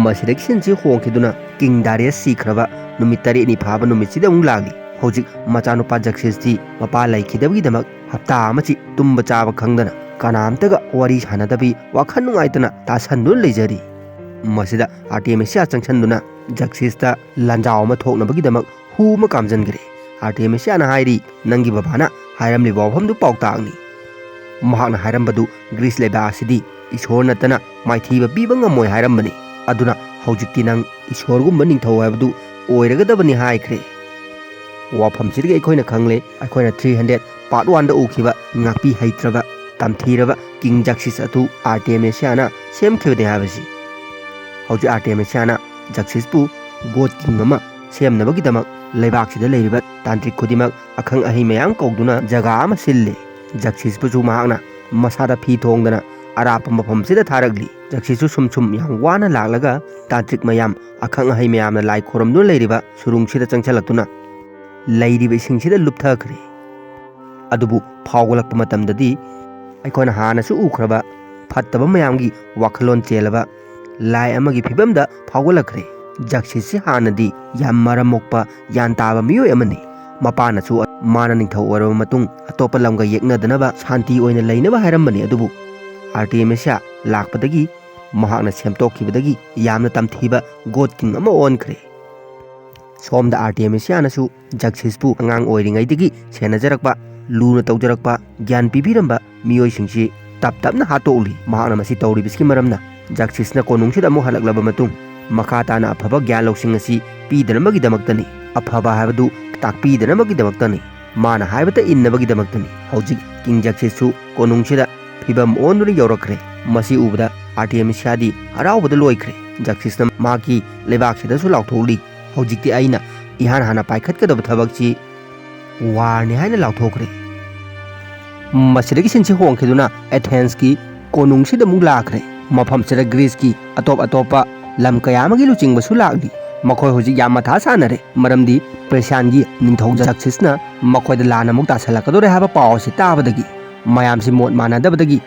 ꯃꯁꯤꯗꯒꯤ ꯁꯤꯟꯁꯤ ꯍꯣꯡꯈꯤꯗꯨꯅ ꯀꯤꯡ ꯗꯥꯔꯤꯌꯁ ꯁꯤꯈ꯭ꯔꯕ ꯅꯨꯃꯤꯠ ꯇꯔꯦꯠꯅꯤ ꯐꯥꯕ ꯅꯨꯃꯤꯠꯁꯤꯗ ꯑꯃꯨꯛ ꯂꯥꯛꯂꯤ꯫ ꯍꯧꯖꯤꯛ ꯃꯆꯥꯅꯨꯄꯥ ꯖꯛꯁꯤꯁꯇꯤ ꯃꯄꯥ ꯂꯩꯈꯤꯗꯕꯒꯤꯗꯃꯛ ꯍꯞꯇꯥ ꯑꯃꯁꯤ ꯇꯨꯝꯕ ꯆꯥꯕ ꯈꯪꯗꯅ ꯀꯅꯥꯝꯇꯒ ꯋꯥꯔꯤ ꯁꯥꯟꯅꯗꯕꯤ ꯋꯥꯈꯜ ꯅꯨꯡꯉꯥꯏꯇꯅ ꯇꯥꯁꯟꯗꯨꯅ ꯂꯩꯖꯔꯤ꯫ ꯃꯁꯤꯗ ꯑꯥꯔꯇꯦꯃꯤꯁꯤꯌꯥ ꯆꯪꯁꯟꯗꯨꯅ ꯖꯛꯁꯤꯁꯇ ꯂꯥꯟꯖꯥꯎ ꯑꯃ ꯊꯣꯛꯅꯕꯒꯤꯗꯃꯛ ꯍꯨ ꯑꯃ ꯀꯥꯝꯖꯟꯈ꯭ꯔꯦ꯫ ꯑꯥꯔꯇꯦꯃꯤꯁꯤꯌꯥꯅ ꯍꯥꯏꯔꯤ, "ꯅꯪꯒꯤ ꯕꯕꯥꯅ ꯍꯥꯏꯔꯝꯂꯤꯕ ꯋꯥꯐꯝꯗꯨ ꯄꯥꯎꯇꯥꯛꯅꯤ꯫ ꯃꯍꯥꯛꯅ ꯍꯥꯏꯔꯝꯕꯗꯨ ꯒ꯭ꯔꯤꯁ ꯂꯩꯕꯥꯛ ꯑꯁꯤꯗꯤ ꯏꯁꯣꯔ ꯅꯠꯇꯅ ꯃꯥꯏꯊꯤꯕ ꯄꯤꯕ ꯉꯝꯃꯣꯏ ꯍꯥꯏꯔꯝꯕꯅꯤ꯫ ꯑꯗꯨꯅ ꯍꯧꯖꯤꯛꯇꯤ ꯅꯪ ꯏꯁꯣꯔꯒꯨꯝꯕ ꯅꯤꯡꯊꯧ ꯍꯥꯏꯕꯗꯨ ꯑꯣꯏꯔꯒꯗꯕꯅꯤ" ꯍꯥꯏꯈ꯭ꯔꯦ꯫ ꯋꯥꯐꯝꯁꯤꯗꯒꯤ ꯑꯩꯈꯣꯏꯅ ꯈꯪꯂꯦ, ꯑꯩꯈꯣꯏꯅ ꯊ꯭ꯔꯤ ꯍꯟꯗ꯭ꯔꯦꯠ ꯄꯥꯔꯠ ꯋꯥꯟꯗ ꯎꯈꯤꯕ ꯉꯥꯛꯄꯤ ꯍꯩꯇ꯭ꯔꯕ, ꯇꯝꯊꯤꯔꯕ ꯀꯤꯡ ꯖꯛꯁꯤꯁ ꯑꯗꯨ ꯑꯥꯔꯇꯦꯃꯤꯁꯤꯌꯥꯅ ꯁꯦꯝꯈꯤꯕꯅꯤ ꯍꯥꯏꯕꯁꯤ꯫ ꯍꯧꯖꯤꯛ ꯑꯥꯔꯇꯦꯃꯤꯁꯤꯌꯥꯅ ꯖꯛꯁꯤꯁꯄꯨ ꯒꯣꯗ ꯀꯤꯡ ꯑꯃ ꯁꯦꯝꯅꯕꯒꯤꯗꯃꯛ ꯂꯩꯕꯥꯛꯁꯤꯗ ꯂꯩꯔꯤꯕ ꯇꯥꯟꯇ꯭ꯔꯤꯛ ꯈꯨꯗꯤꯡꯃꯛ, ꯑꯈꯪ ꯑꯍꯩ ꯃꯌꯥꯝ ꯀꯧꯗꯨꯅ ꯖꯒꯥ ꯑꯃ ꯁꯤꯜꯂꯤ꯫ ꯖꯛꯁꯤꯁꯄꯨꯁꯨ ꯃꯍꯥꯛꯅ ꯃꯁꯥꯗ ꯐꯤ ꯊꯣꯡꯗꯅ ꯑꯔꯥꯞꯄ ꯃꯐꯝꯁꯤꯗ ꯊꯥꯔꯛꯂꯤ꯫ ꯖꯛꯁꯤꯁꯁꯨ ꯁꯨꯝ ꯁꯨꯝ ꯌꯥꯝ ꯋꯥꯅ ꯂꯥꯛꯂꯒ ꯇꯥꯟꯇ꯭ꯔꯤꯛ ꯃꯌꯥꯝ, ꯑꯈꯪ ꯑꯍꯩ ꯃꯌꯥꯝꯅ ꯂꯥꯏ ꯈꯣꯏꯔꯝꯗꯨꯅ ꯂꯩꯔꯤꯕ ꯁꯨꯔꯨꯡꯁꯤꯗ ꯆꯪꯁꯤꯜꯂꯛꯇꯨꯅ ꯂꯩꯔꯤꯕ ꯏꯁꯤꯡꯁꯤꯗ ꯂꯨꯞꯊꯈ꯭ꯔꯦ꯫ ꯑꯗꯨꯕꯨ ꯐꯥꯎꯒꯠꯂꯛꯄ ꯃꯇꯝꯗꯗꯤ ꯑꯩꯈꯣꯏꯅ ꯍꯥꯟꯅꯁꯨ ꯎꯈ꯭ꯔꯕ ꯐꯠꯇꯕ ꯃꯌꯥꯝꯒꯤ ꯋꯥꯈꯜꯂꯣꯟ ꯆꯦꯜꯂꯕ ꯂꯥꯏ ꯑꯃꯒꯤ ꯐꯤꯕꯝꯗ ꯐꯥꯎꯒꯠꯂꯛꯈ꯭ꯔꯦ꯫ ꯖꯛꯁꯤꯁꯁꯤ ꯍꯥꯟꯅꯗꯤ ꯌꯥꯝ ꯃꯔꯝ ꯃꯣꯛꯄ, ꯒ꯭ꯌꯥꯟ ꯇꯥꯕ ꯃꯤꯑꯣꯏ ꯑꯃꯅꯤ꯫ ꯃꯄꯥꯅꯁꯨ ꯃꯥꯅ ꯅꯤꯡꯊꯧ ꯑꯣꯏꯔꯕ ꯃꯇꯨꯡ ꯑꯇꯣꯞꯄ ꯂꯝꯒ ꯌꯦꯛꯅꯗꯅꯕ, ꯁꯥꯟꯇꯤ ꯑꯣꯏꯅ ꯂꯩꯅꯕ ꯍꯥꯏꯔꯝꯕꯅꯤ꯫ ꯑꯗꯨꯕꯨ ꯑꯥꯔꯇꯦꯃꯤꯁꯤꯌꯥ ꯂꯥꯛꯄꯗꯒꯤ ꯃꯍꯥꯛꯅ ꯁꯦꯝꯗꯣꯛꯈꯤꯕꯗꯒꯤ ꯌꯥꯝꯅ ꯇꯝꯊꯤꯕ ꯒꯣꯠ ꯀꯤꯡ ꯑꯃ ꯑꯣꯟꯈ꯭ꯔꯦ꯫ ꯁꯣꯝꯗ ꯑꯥꯔꯇꯦꯃꯤꯁꯤꯌꯥꯅꯁꯨ ꯖꯛꯁꯤꯁꯄꯨ ꯑꯉꯥꯡ ꯑꯣꯏꯔꯤꯉꯩꯗꯒꯤ ꯁꯦꯟꯅꯖꯔꯛꯄ, ꯂꯨꯅ ꯇꯧꯖꯔꯛꯄ, ꯒ꯭ꯌꯥꯟ ꯄꯤꯕꯤꯔꯝꯕ ꯃꯤꯑꯣꯏꯁꯤꯡꯁꯤ ꯇꯞ ꯇꯞꯅ ꯍꯥꯠꯇꯣꯛꯂꯤ꯫ ꯃꯍꯥꯛꯅ ꯃꯁꯤ ꯇꯧꯔꯤꯕꯁꯤꯒꯤ ꯃꯔꯝꯅ ꯖꯛꯁꯤꯁꯅ ꯀꯣꯅꯨꯡꯁꯤꯗ ꯑꯃꯨꯛ ꯍꯜꯂꯛꯂꯕ ꯃꯇꯨꯡ ꯃꯈꯥ ꯇꯥꯅ ꯑꯐꯕ ꯒ꯭ꯌꯥꯟ ꯂꯧꯁꯤꯡ ꯑꯁꯤ ꯄꯤꯗꯅꯕꯒꯤꯗꯃꯛꯇꯅꯤ꯫ ꯑꯐꯕ ꯍꯥꯏꯕꯗꯨ ꯇꯥꯛꯄꯤꯗꯅꯕꯒꯤꯗꯃꯛꯇꯅꯤ꯫ ꯃꯥꯅ ꯍꯥꯏꯕꯇ ꯏꯟꯅꯕꯒꯤꯗꯃꯛꯇꯅꯤ꯫ ꯍꯧꯖꯤꯛ ꯀꯤꯡ ꯖꯛꯁꯤꯁꯁꯨ ꯀꯣꯅꯨꯡꯁꯤꯗ ꯐꯤꯕꯝ ꯑꯣꯟꯗꯨꯅ ꯌꯧꯔꯛꯈ꯭ꯔꯦ꯫ ꯃꯁꯤ ꯎꯕꯗ ꯑꯥꯔꯇꯦꯃꯤꯁꯤꯌꯥꯗꯤ ꯍꯔꯥꯎꯕꯗ ꯂꯣꯏꯈ꯭ꯔꯦ꯫ ꯖꯛꯁꯤꯁꯅ ꯃꯍꯥꯛꯀꯤ ꯂꯩꯕꯥꯛꯁꯤꯗꯁꯨ ꯂꯥꯎꯊꯣꯛꯂꯤ, "ꯍꯧꯖꯤꯛꯇꯤ ꯑꯩꯅ ꯏꯍꯥꯟ ꯍꯥꯟꯅ ꯄꯥꯏꯈꯠꯀꯗꯕ ꯊꯕꯛꯁꯤ ꯋꯥꯔꯅꯤ" ꯍꯥꯏꯅ ꯂꯥꯎꯊꯣꯛꯈ꯭ꯔꯦ꯫ ꯃꯁꯤꯗꯒꯤ ꯁꯤꯟꯁꯤ ꯍꯣꯡꯈꯤꯗꯨꯅ ꯑꯦꯊꯦꯟꯁꯀꯤ ꯀꯣꯅꯨꯡꯁꯤꯗ ꯑꯃꯨꯛ ꯂꯥꯛꯈ꯭ꯔꯦ꯫ ꯃꯐꯝꯁꯤꯗ ꯒ꯭ꯔꯤꯁꯀꯤ ꯑꯇꯣꯞ ꯑꯇꯣꯞꯄ ꯂꯝ ꯀꯌꯥ ꯑꯃꯒꯤ ꯂꯨꯆꯤꯡꯕꯁꯨ ꯂꯥꯛꯂꯤ꯫ ꯃꯈꯣꯏ ꯍꯧꯖꯤꯛ ꯌꯥꯝ ꯃꯊꯥ ꯁꯥꯅꯔꯦ, ꯃꯔꯝꯗꯤ ꯄ꯭ꯔꯦꯁꯤꯌꯥꯟꯒꯤ ꯅꯤꯡꯊꯧ ꯖꯛꯁꯤꯁꯅ ꯃꯈꯣꯏꯗ ꯂꯥꯟ ꯑꯃꯨꯛ ꯇꯥꯁꯜꯂꯛꯀꯗꯧꯔꯦ ꯍꯥꯏꯕ ꯄꯥꯎ ꯑꯁꯤ ꯇꯥꯕꯗꯒꯤ ꯃꯌꯥꯝꯁꯤ ꯃꯣꯠ ꯃꯥꯟꯅꯗꯕꯗꯒꯤ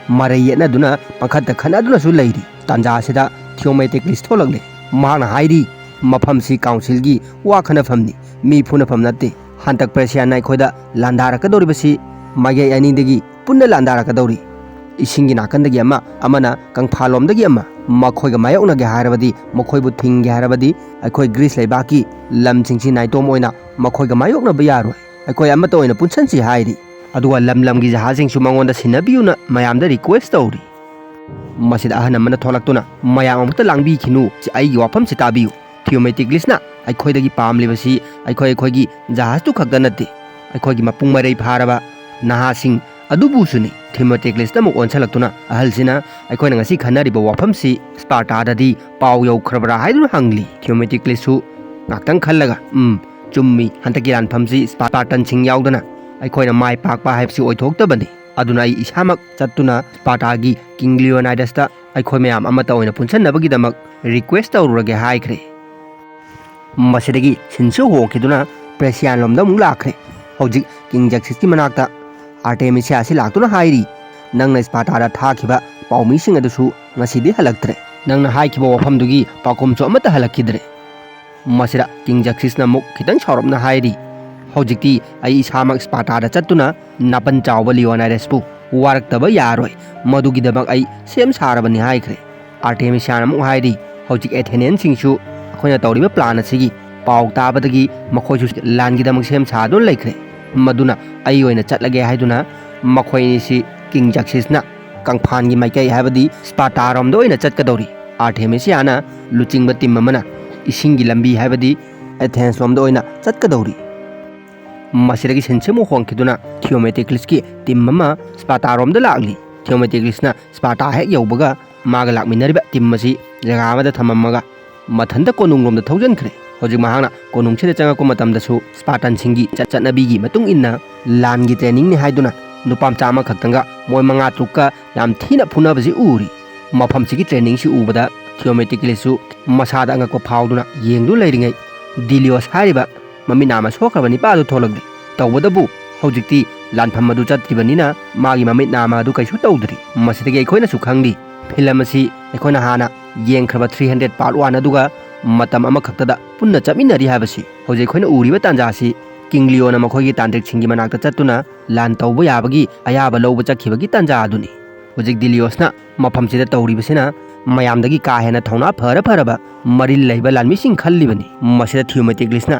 ꯃꯔꯩ ꯌꯦꯠꯅꯗꯨꯅ ꯄꯪꯈꯠꯇ ꯈꯠꯅꯗꯨꯅꯁꯨ ꯂꯩꯔꯤ꯫ ꯇꯥꯟꯖꯥ ꯑꯁꯤꯗ ꯊꯤꯑꯣꯃꯦꯇꯤꯀ꯭ꯂꯤꯁ ꯊꯣꯛꯂꯛꯂꯦ꯫ ꯃꯍꯥꯛꯅ ꯍꯥꯏꯔꯤ, "ꯃꯐꯝꯁꯤ ꯀꯥꯎꯟꯁꯤꯜꯒꯤ ꯋꯥ ꯈꯟꯅꯐꯝꯅꯤ, ꯃꯤ ꯐꯨꯅꯐꯝ ꯅꯠꯇꯦ꯫ ꯍꯟꯗꯛ ꯄ꯭ꯔꯦꯁꯤꯌꯥꯟꯅ ꯑꯩꯈꯣꯏꯗ ꯂꯥꯟꯗꯥꯔꯛꯀꯗꯧꯔꯤꯕꯁꯤ ꯃꯥꯏꯀꯩ ꯑꯅꯤꯗꯒꯤ ꯄꯨꯟꯅ ꯂꯥꯟꯗꯥꯔꯛꯀꯗꯧꯔꯤ꯫ ꯏꯁꯤꯡꯒꯤ ꯅꯥꯀꯟꯗꯒꯤ ꯑꯃ, ꯑꯃꯅ ꯀꯪꯐꯥꯜꯂꯣꯝꯗꯒꯤ ꯑꯃ꯫ ꯃꯈꯣꯏꯒ ꯃꯥꯌꯣꯛꯅꯒꯦ ꯍꯥꯏꯔꯕꯗꯤ, ꯃꯈꯣꯏꯕꯨ ꯊꯤꯡꯒꯦ ꯍꯥꯏꯔꯕꯗꯤ, ꯑꯩꯈꯣꯏ ꯒ꯭ꯔꯤꯁ ꯂꯩꯕꯥꯛꯀꯤ ꯂꯝꯁꯤꯡꯁꯤ ꯅꯥꯏꯇꯣꯝ ꯑꯣꯏꯅ ꯃꯈꯣꯏꯒ ꯃꯥꯌꯣꯛꯅꯕ ꯌꯥꯔꯣꯏ꯫ ꯑꯩꯈꯣꯏ ꯑꯃꯠꯇ ꯑꯣꯏꯅ ꯄꯨꯟꯁꯟꯁꯤ" ꯍꯥꯏꯔꯤ꯫ ꯑꯗꯨꯒ ꯂꯝ ꯂꯝꯒꯤ ꯖꯍꯥꯖꯁꯤꯡꯁꯨ ꯃꯉꯣꯟꯗ ꯁꯤꯟꯅꯕꯤꯌꯨꯅ ꯃꯌꯥꯝꯗ ꯔꯤꯀ꯭ꯋꯦꯁ ꯇꯧꯔꯤ꯫ ꯃꯁꯤꯗ ꯑꯍꯟ ꯑꯃꯅ ꯊꯣꯛꯂꯛꯇꯨꯅ, "ꯃꯌꯥꯝ ꯑꯃꯨꯛꯇ ꯂꯥꯡꯕꯤꯈꯤꯅꯨ, ꯑꯩꯒꯤ ꯋꯥꯐꯝꯁꯤ ꯇꯥꯕꯤꯌꯨ꯫ ꯊꯤꯑꯣꯃꯦꯇꯤꯀ꯭ꯂꯤꯁꯅ ꯑꯩꯈꯣꯏꯗꯒꯤ ꯄꯥꯝꯂꯤꯕꯁꯤ ꯑꯩꯈꯣꯏ ꯑꯩꯈꯣꯏꯒꯤ ꯖꯍꯥꯖꯇꯨ ꯈꯛꯇ ꯅꯠꯇꯦ, ꯑꯩꯈꯣꯏꯒꯤ ꯃꯄꯨꯡ ꯃꯔꯩ ꯐꯥꯔꯕ ꯅꯍꯥꯁꯤꯡ ꯑꯗꯨꯕꯨꯁꯨꯅꯤ꯫" ꯊꯤꯑꯣꯃꯦꯇꯤꯀ꯭ꯂꯤꯁꯇ ꯑꯃꯨꯛ ꯑꯣꯟꯁꯤꯜꯂꯛꯇꯨꯅ, "ꯑꯍꯜꯁꯤꯅ ꯑꯩꯈꯣꯏꯅ ꯉꯁꯤ ꯈꯟꯅꯔꯤꯕ ꯋꯥꯐꯝꯁꯤ ꯁ꯭ꯄꯥꯔꯇꯥꯗꯗꯤ ꯄꯥꯎ ꯌꯧꯈ꯭ꯔꯕ꯭ꯔꯥ?" ꯍꯥꯏꯗꯨꯅ ꯍꯪꯂꯤ꯫ ꯊꯤꯑꯣꯃꯦꯇꯤꯀ꯭ꯂꯤꯁꯁꯨ ꯉꯥꯛꯇꯪ ꯈꯜꯂꯒ, "ꯎꯝ, ꯆꯨꯝꯃꯤ, ꯍꯟꯗꯛꯀꯤ ꯂꯥꯟꯐꯝꯁꯤ ꯁ꯭ꯄꯥꯔꯇꯥꯟꯁꯤꯡ ꯌꯥꯎꯗꯅ ꯑꯩꯈꯣꯏꯅ ꯃꯥꯏ ꯄꯥꯛꯄ ꯍꯥꯏꯕꯁꯤ ꯑꯣꯏꯊꯣꯛꯇꯕꯅꯤ꯫ ꯑꯗꯨꯅ ꯑꯩ ꯏꯁꯥꯃꯛ ꯆꯠꯇꯨꯅ ꯁ꯭ꯄꯥꯔꯇꯥꯒꯤ ꯀꯤꯡ ꯂꯤꯑꯣꯅꯥꯏꯗꯁꯇ ꯑꯩꯈꯣꯏ ꯃꯌꯥꯝ ꯑꯃꯠꯇ ꯑꯣꯏꯅ ꯄꯨꯟꯁꯟꯅꯕꯒꯤꯗꯃꯛ ꯔꯤꯀ꯭ꯋꯦꯁ ꯇꯧꯔꯨꯔꯒꯦ" ꯍꯥꯏꯈ꯭ꯔꯦ꯫ ꯃꯁꯤꯗꯒꯤ ꯁꯤꯟꯁꯨ ꯍꯣꯡꯈꯤꯗꯨꯅ ꯄ꯭ꯔꯦꯁꯤꯌꯥꯟ ꯂꯣꯝꯗ ꯑꯃꯨꯛ ꯂꯥꯛꯈ꯭ꯔꯦ꯫ ꯍꯧꯖꯤꯛ ꯀꯤꯡ ꯖꯛꯁꯤꯁꯀꯤ ꯃꯅꯥꯛꯇ ꯑꯥꯔꯇꯦꯃꯤꯁꯤꯌꯥ ꯑꯁꯤ ꯂꯥꯛꯇꯨꯅ ꯍꯥꯏꯔꯤ, ꯅꯪꯅ ꯁ꯭ꯄꯥꯔꯇꯥꯗ ꯊꯥꯈꯤꯕ ꯄꯥꯎꯃꯤꯁꯤꯡ ꯑꯗꯨꯁꯨ ꯉꯁꯤꯗꯤ ꯍꯜꯂꯛꯇ꯭ꯔꯦ꯫ ꯅꯪꯅ ꯍꯥꯏꯈꯤꯕ ꯋꯥꯐꯝꯗꯨꯒꯤ ꯄꯥꯎꯈꯨꯝꯁꯨ ꯑꯃꯠꯇ ꯍꯜꯂꯛꯈꯤꯗ꯭ꯔꯦ꯫ ꯃꯁꯤꯗ ꯀꯤꯡ ꯖꯛꯁꯤꯁꯅ ꯑꯃꯨꯛ ꯈꯤꯇꯪ ꯁꯥꯎꯔꯞꯅ ꯍꯥꯏꯔꯤ, "ꯍꯧꯖꯤꯛꯇꯤ ꯑꯩ ꯏꯁꯥꯃꯛ ꯁ꯭ꯄꯥꯔꯇꯥꯗ ꯆꯠꯇꯨꯅ ꯅꯥꯄꯟ ꯆꯥꯎꯕ ꯂꯤꯑꯣꯅꯥꯏꯗꯁꯄꯨ ꯋꯥꯔꯛꯇꯕ ꯌꯥꯔꯣꯏ꯫ ꯃꯗꯨꯒꯤꯗꯃꯛ ꯑꯩ ꯁꯦꯝ ꯁꯥꯔꯕꯅꯤ" ꯍꯥꯏꯈ꯭ꯔꯦ꯫ ꯑꯥꯔꯇꯦꯃꯤꯁꯤꯌꯥꯅ ꯑꯃꯨꯛ ꯍꯥꯏꯔꯤ, "ꯍꯧꯖꯤꯛ ꯑꯦꯊꯦꯅꯤꯌꯟꯁꯤꯡꯁꯨ ꯑꯩꯈꯣꯏꯅ ꯇꯧꯔꯤꯕ ꯄ꯭ꯂꯥꯟ ꯑꯁꯤꯒꯤ ꯄꯥꯎ ꯇꯥꯕꯗꯒꯤ ꯃꯈꯣꯏꯁꯨ ꯂꯥꯟꯒꯤꯗꯃꯛ ꯁꯦꯝ ꯁꯥꯗꯨꯅ ꯂꯩꯈ꯭ꯔꯦ꯫ ꯃꯗꯨꯅ ꯑꯩ ꯑꯣꯏꯅ ꯆꯠꯂꯒꯦ" ꯍꯥꯏꯗꯨꯅ ꯃꯈꯣꯏ ꯑꯅꯤꯁꯤ ꯀꯤꯡ ꯖꯛꯁꯤꯁꯅ ꯀꯪꯐꯥꯟꯒꯤ ꯃꯥꯏꯀꯩ ꯍꯥꯏꯕꯗꯤ ꯁ꯭ꯄꯥꯔꯇꯥꯔꯣꯝꯗ ꯑꯣꯏꯅ ꯆꯠꯀꯗꯧꯔꯤ꯫ ꯑꯥꯔꯇꯦꯃꯤꯁꯤꯌꯥꯅ ꯂꯨꯆꯤꯡꯕ ꯇꯤꯝ ꯑꯃꯅ ꯏꯁꯤꯡꯒꯤ ꯂꯝꯕꯤ ꯍꯥꯏꯕꯗꯤ ꯑꯦꯊꯦꯟꯁꯂꯣꯝꯗ ꯑꯣꯏꯅ ꯆꯠꯀꯗꯧꯔꯤ꯫ ꯃꯁꯤꯗꯒꯤ ꯁꯤꯟꯁꯤꯃꯨꯛ ꯍꯣꯡꯈꯤꯗꯨꯅ ꯊꯤꯌꯣꯃꯦꯇꯤꯀ꯭ꯂꯤꯁꯀꯤ ꯇꯤꯝ ꯑꯃ ꯁ꯭ꯄꯥꯔꯇꯥꯔꯣꯝꯗ ꯂꯥꯛꯂꯤ꯫ ꯊꯤꯌꯣꯃꯦꯇꯤꯀ꯭ꯂꯤꯁꯅ ꯁ꯭ꯄꯥꯔꯇꯥ ꯍꯦꯛ ꯌꯧꯕꯒ ꯃꯥꯒ ꯂꯥꯛꯃꯤꯟꯅꯔꯤꯕ ꯇꯤꯝ ꯑꯁꯤ ꯖꯒꯥ ꯑꯃꯗ ꯊꯝꯃꯝꯃꯒ ꯃꯊꯟꯇ ꯀꯣꯅꯨꯡꯂꯣꯝꯗ ꯊꯧꯖꯤꯟꯈ꯭ꯔꯦ꯫ ꯍꯧꯖꯤꯛ ꯃꯍꯥꯛꯅ ꯀꯣꯅꯨꯡꯁꯤꯗ ꯆꯪꯉꯛꯄ ꯃꯇꯝꯗꯁꯨ ꯁ꯭ꯄꯥꯔꯇꯟꯁꯤꯡꯒꯤ ꯆꯠ-, ꯆꯠꯅꯕꯤꯒꯤ ꯃꯇꯨꯡ ꯏꯟꯅ ꯂꯥꯟꯒꯤ ꯇ꯭ꯔꯦꯅꯤꯡꯅꯤ ꯍꯥꯏꯗꯨꯅ ꯅꯨꯄꯥ ꯃꯆꯥ ꯑꯃꯈꯛꯇꯪꯒ ꯃꯣꯏ ꯃꯉꯥ ꯇꯔꯨꯛꯀ ꯌꯥꯝ ꯊꯤꯅ ꯐꯨꯅꯕꯁꯤ ꯎꯔꯤ꯫ ꯃꯐꯝꯁꯤꯒꯤ ꯇ꯭ꯔꯦꯅꯤꯡꯁꯤ ꯎꯕꯗ ꯊꯤꯌꯣꯃꯦꯇꯤꯀ꯭ꯂꯤꯁꯁꯨ ꯃꯁꯥꯗ ꯑꯉꯛꯄ ꯐꯥꯎꯗꯨꯅ ꯌꯦꯡꯗꯨꯅ ꯂꯩꯔꯤꯉꯩ, ꯗꯤꯂꯤꯌꯣꯁ ꯍꯥꯏꯔꯤꯕ ꯃꯃꯤꯠ ꯅꯥꯝꯃ ꯁꯣꯛꯈ꯭ꯔꯕ ꯅꯤꯄꯥ ꯑꯗꯨ ꯊꯣꯛꯂꯛꯂꯤ꯫ ꯇꯧꯕꯇꯕꯨ ꯍꯧꯖꯤꯛꯇꯤ ꯂꯥꯟꯐꯝ ꯑꯗꯨ ꯆꯠꯇ꯭ꯔꯤꯕꯅꯤꯅ ꯃꯥꯒꯤ ꯃꯃꯤꯠ ꯅꯥꯝꯃ ꯑꯗꯨ ꯀꯩꯁꯨ ꯇꯧꯗ꯭ꯔꯤ꯫ ꯃꯁꯤꯗꯒꯤ ꯑꯩꯈꯣꯏꯅꯁꯨ ꯈꯪꯂꯤ, ꯐꯤꯂꯝ ꯑꯁꯤ ꯑꯩꯈꯣꯏꯅ ꯍꯥꯟꯅ ꯌꯦꯡꯈ꯭ꯔꯕ ꯊ꯭ꯔꯤ ꯍꯟꯗ꯭ꯔꯦꯠ ꯄꯥꯔꯠ ꯋꯥꯟ ꯑꯗꯨꯒ ꯃꯇꯝ ꯑꯃꯈꯛꯇꯗ ꯄꯨꯟꯅ ꯆꯠꯃꯤꯟꯅꯔꯤ ꯍꯥꯏꯕꯁꯤ꯫ ꯍꯧꯖꯤꯛ ꯑꯩꯈꯣꯏꯅ ꯎꯔꯤꯕ ꯇꯥꯟꯖꯥ ꯑꯁꯤ ꯀꯤꯡ ꯂꯤꯑꯣꯅ ꯃꯈꯣꯏꯒꯤ ꯇꯥꯟꯇ꯭ꯔꯤꯛꯁꯤꯡꯒꯤ ꯃꯅꯥꯛꯇ ꯆꯠꯇꯨꯅ ꯂꯥꯟ ꯇꯧꯕ ꯌꯥꯕꯒꯤ ꯑꯌꯥꯕ ꯂꯧꯕ ꯆꯠꯈꯤꯕꯒꯤ ꯇꯥꯟꯖꯥ ꯑꯗꯨꯅꯤ꯫ ꯍꯧꯖꯤꯛ ꯗꯤꯂꯤꯌꯣꯁꯅ ꯃꯐꯝꯁꯤꯗ ꯇꯧꯔꯤꯕꯁꯤꯅ ꯃꯌꯥꯝꯗꯒꯤ ꯀꯥ ꯍꯦꯟꯅ ꯊꯧꯅꯥ ꯐꯔ ꯐꯔꯕ ꯃꯔꯤꯜ ꯂꯩꯕ ꯂꯥꯟꯃꯤꯁꯤꯡ ꯈꯜꯂꯤꯕꯅꯤ꯫ ꯃꯁꯤꯗ ꯊꯤꯌꯣꯃꯦꯇꯤꯀ꯭ꯂꯤꯁꯅ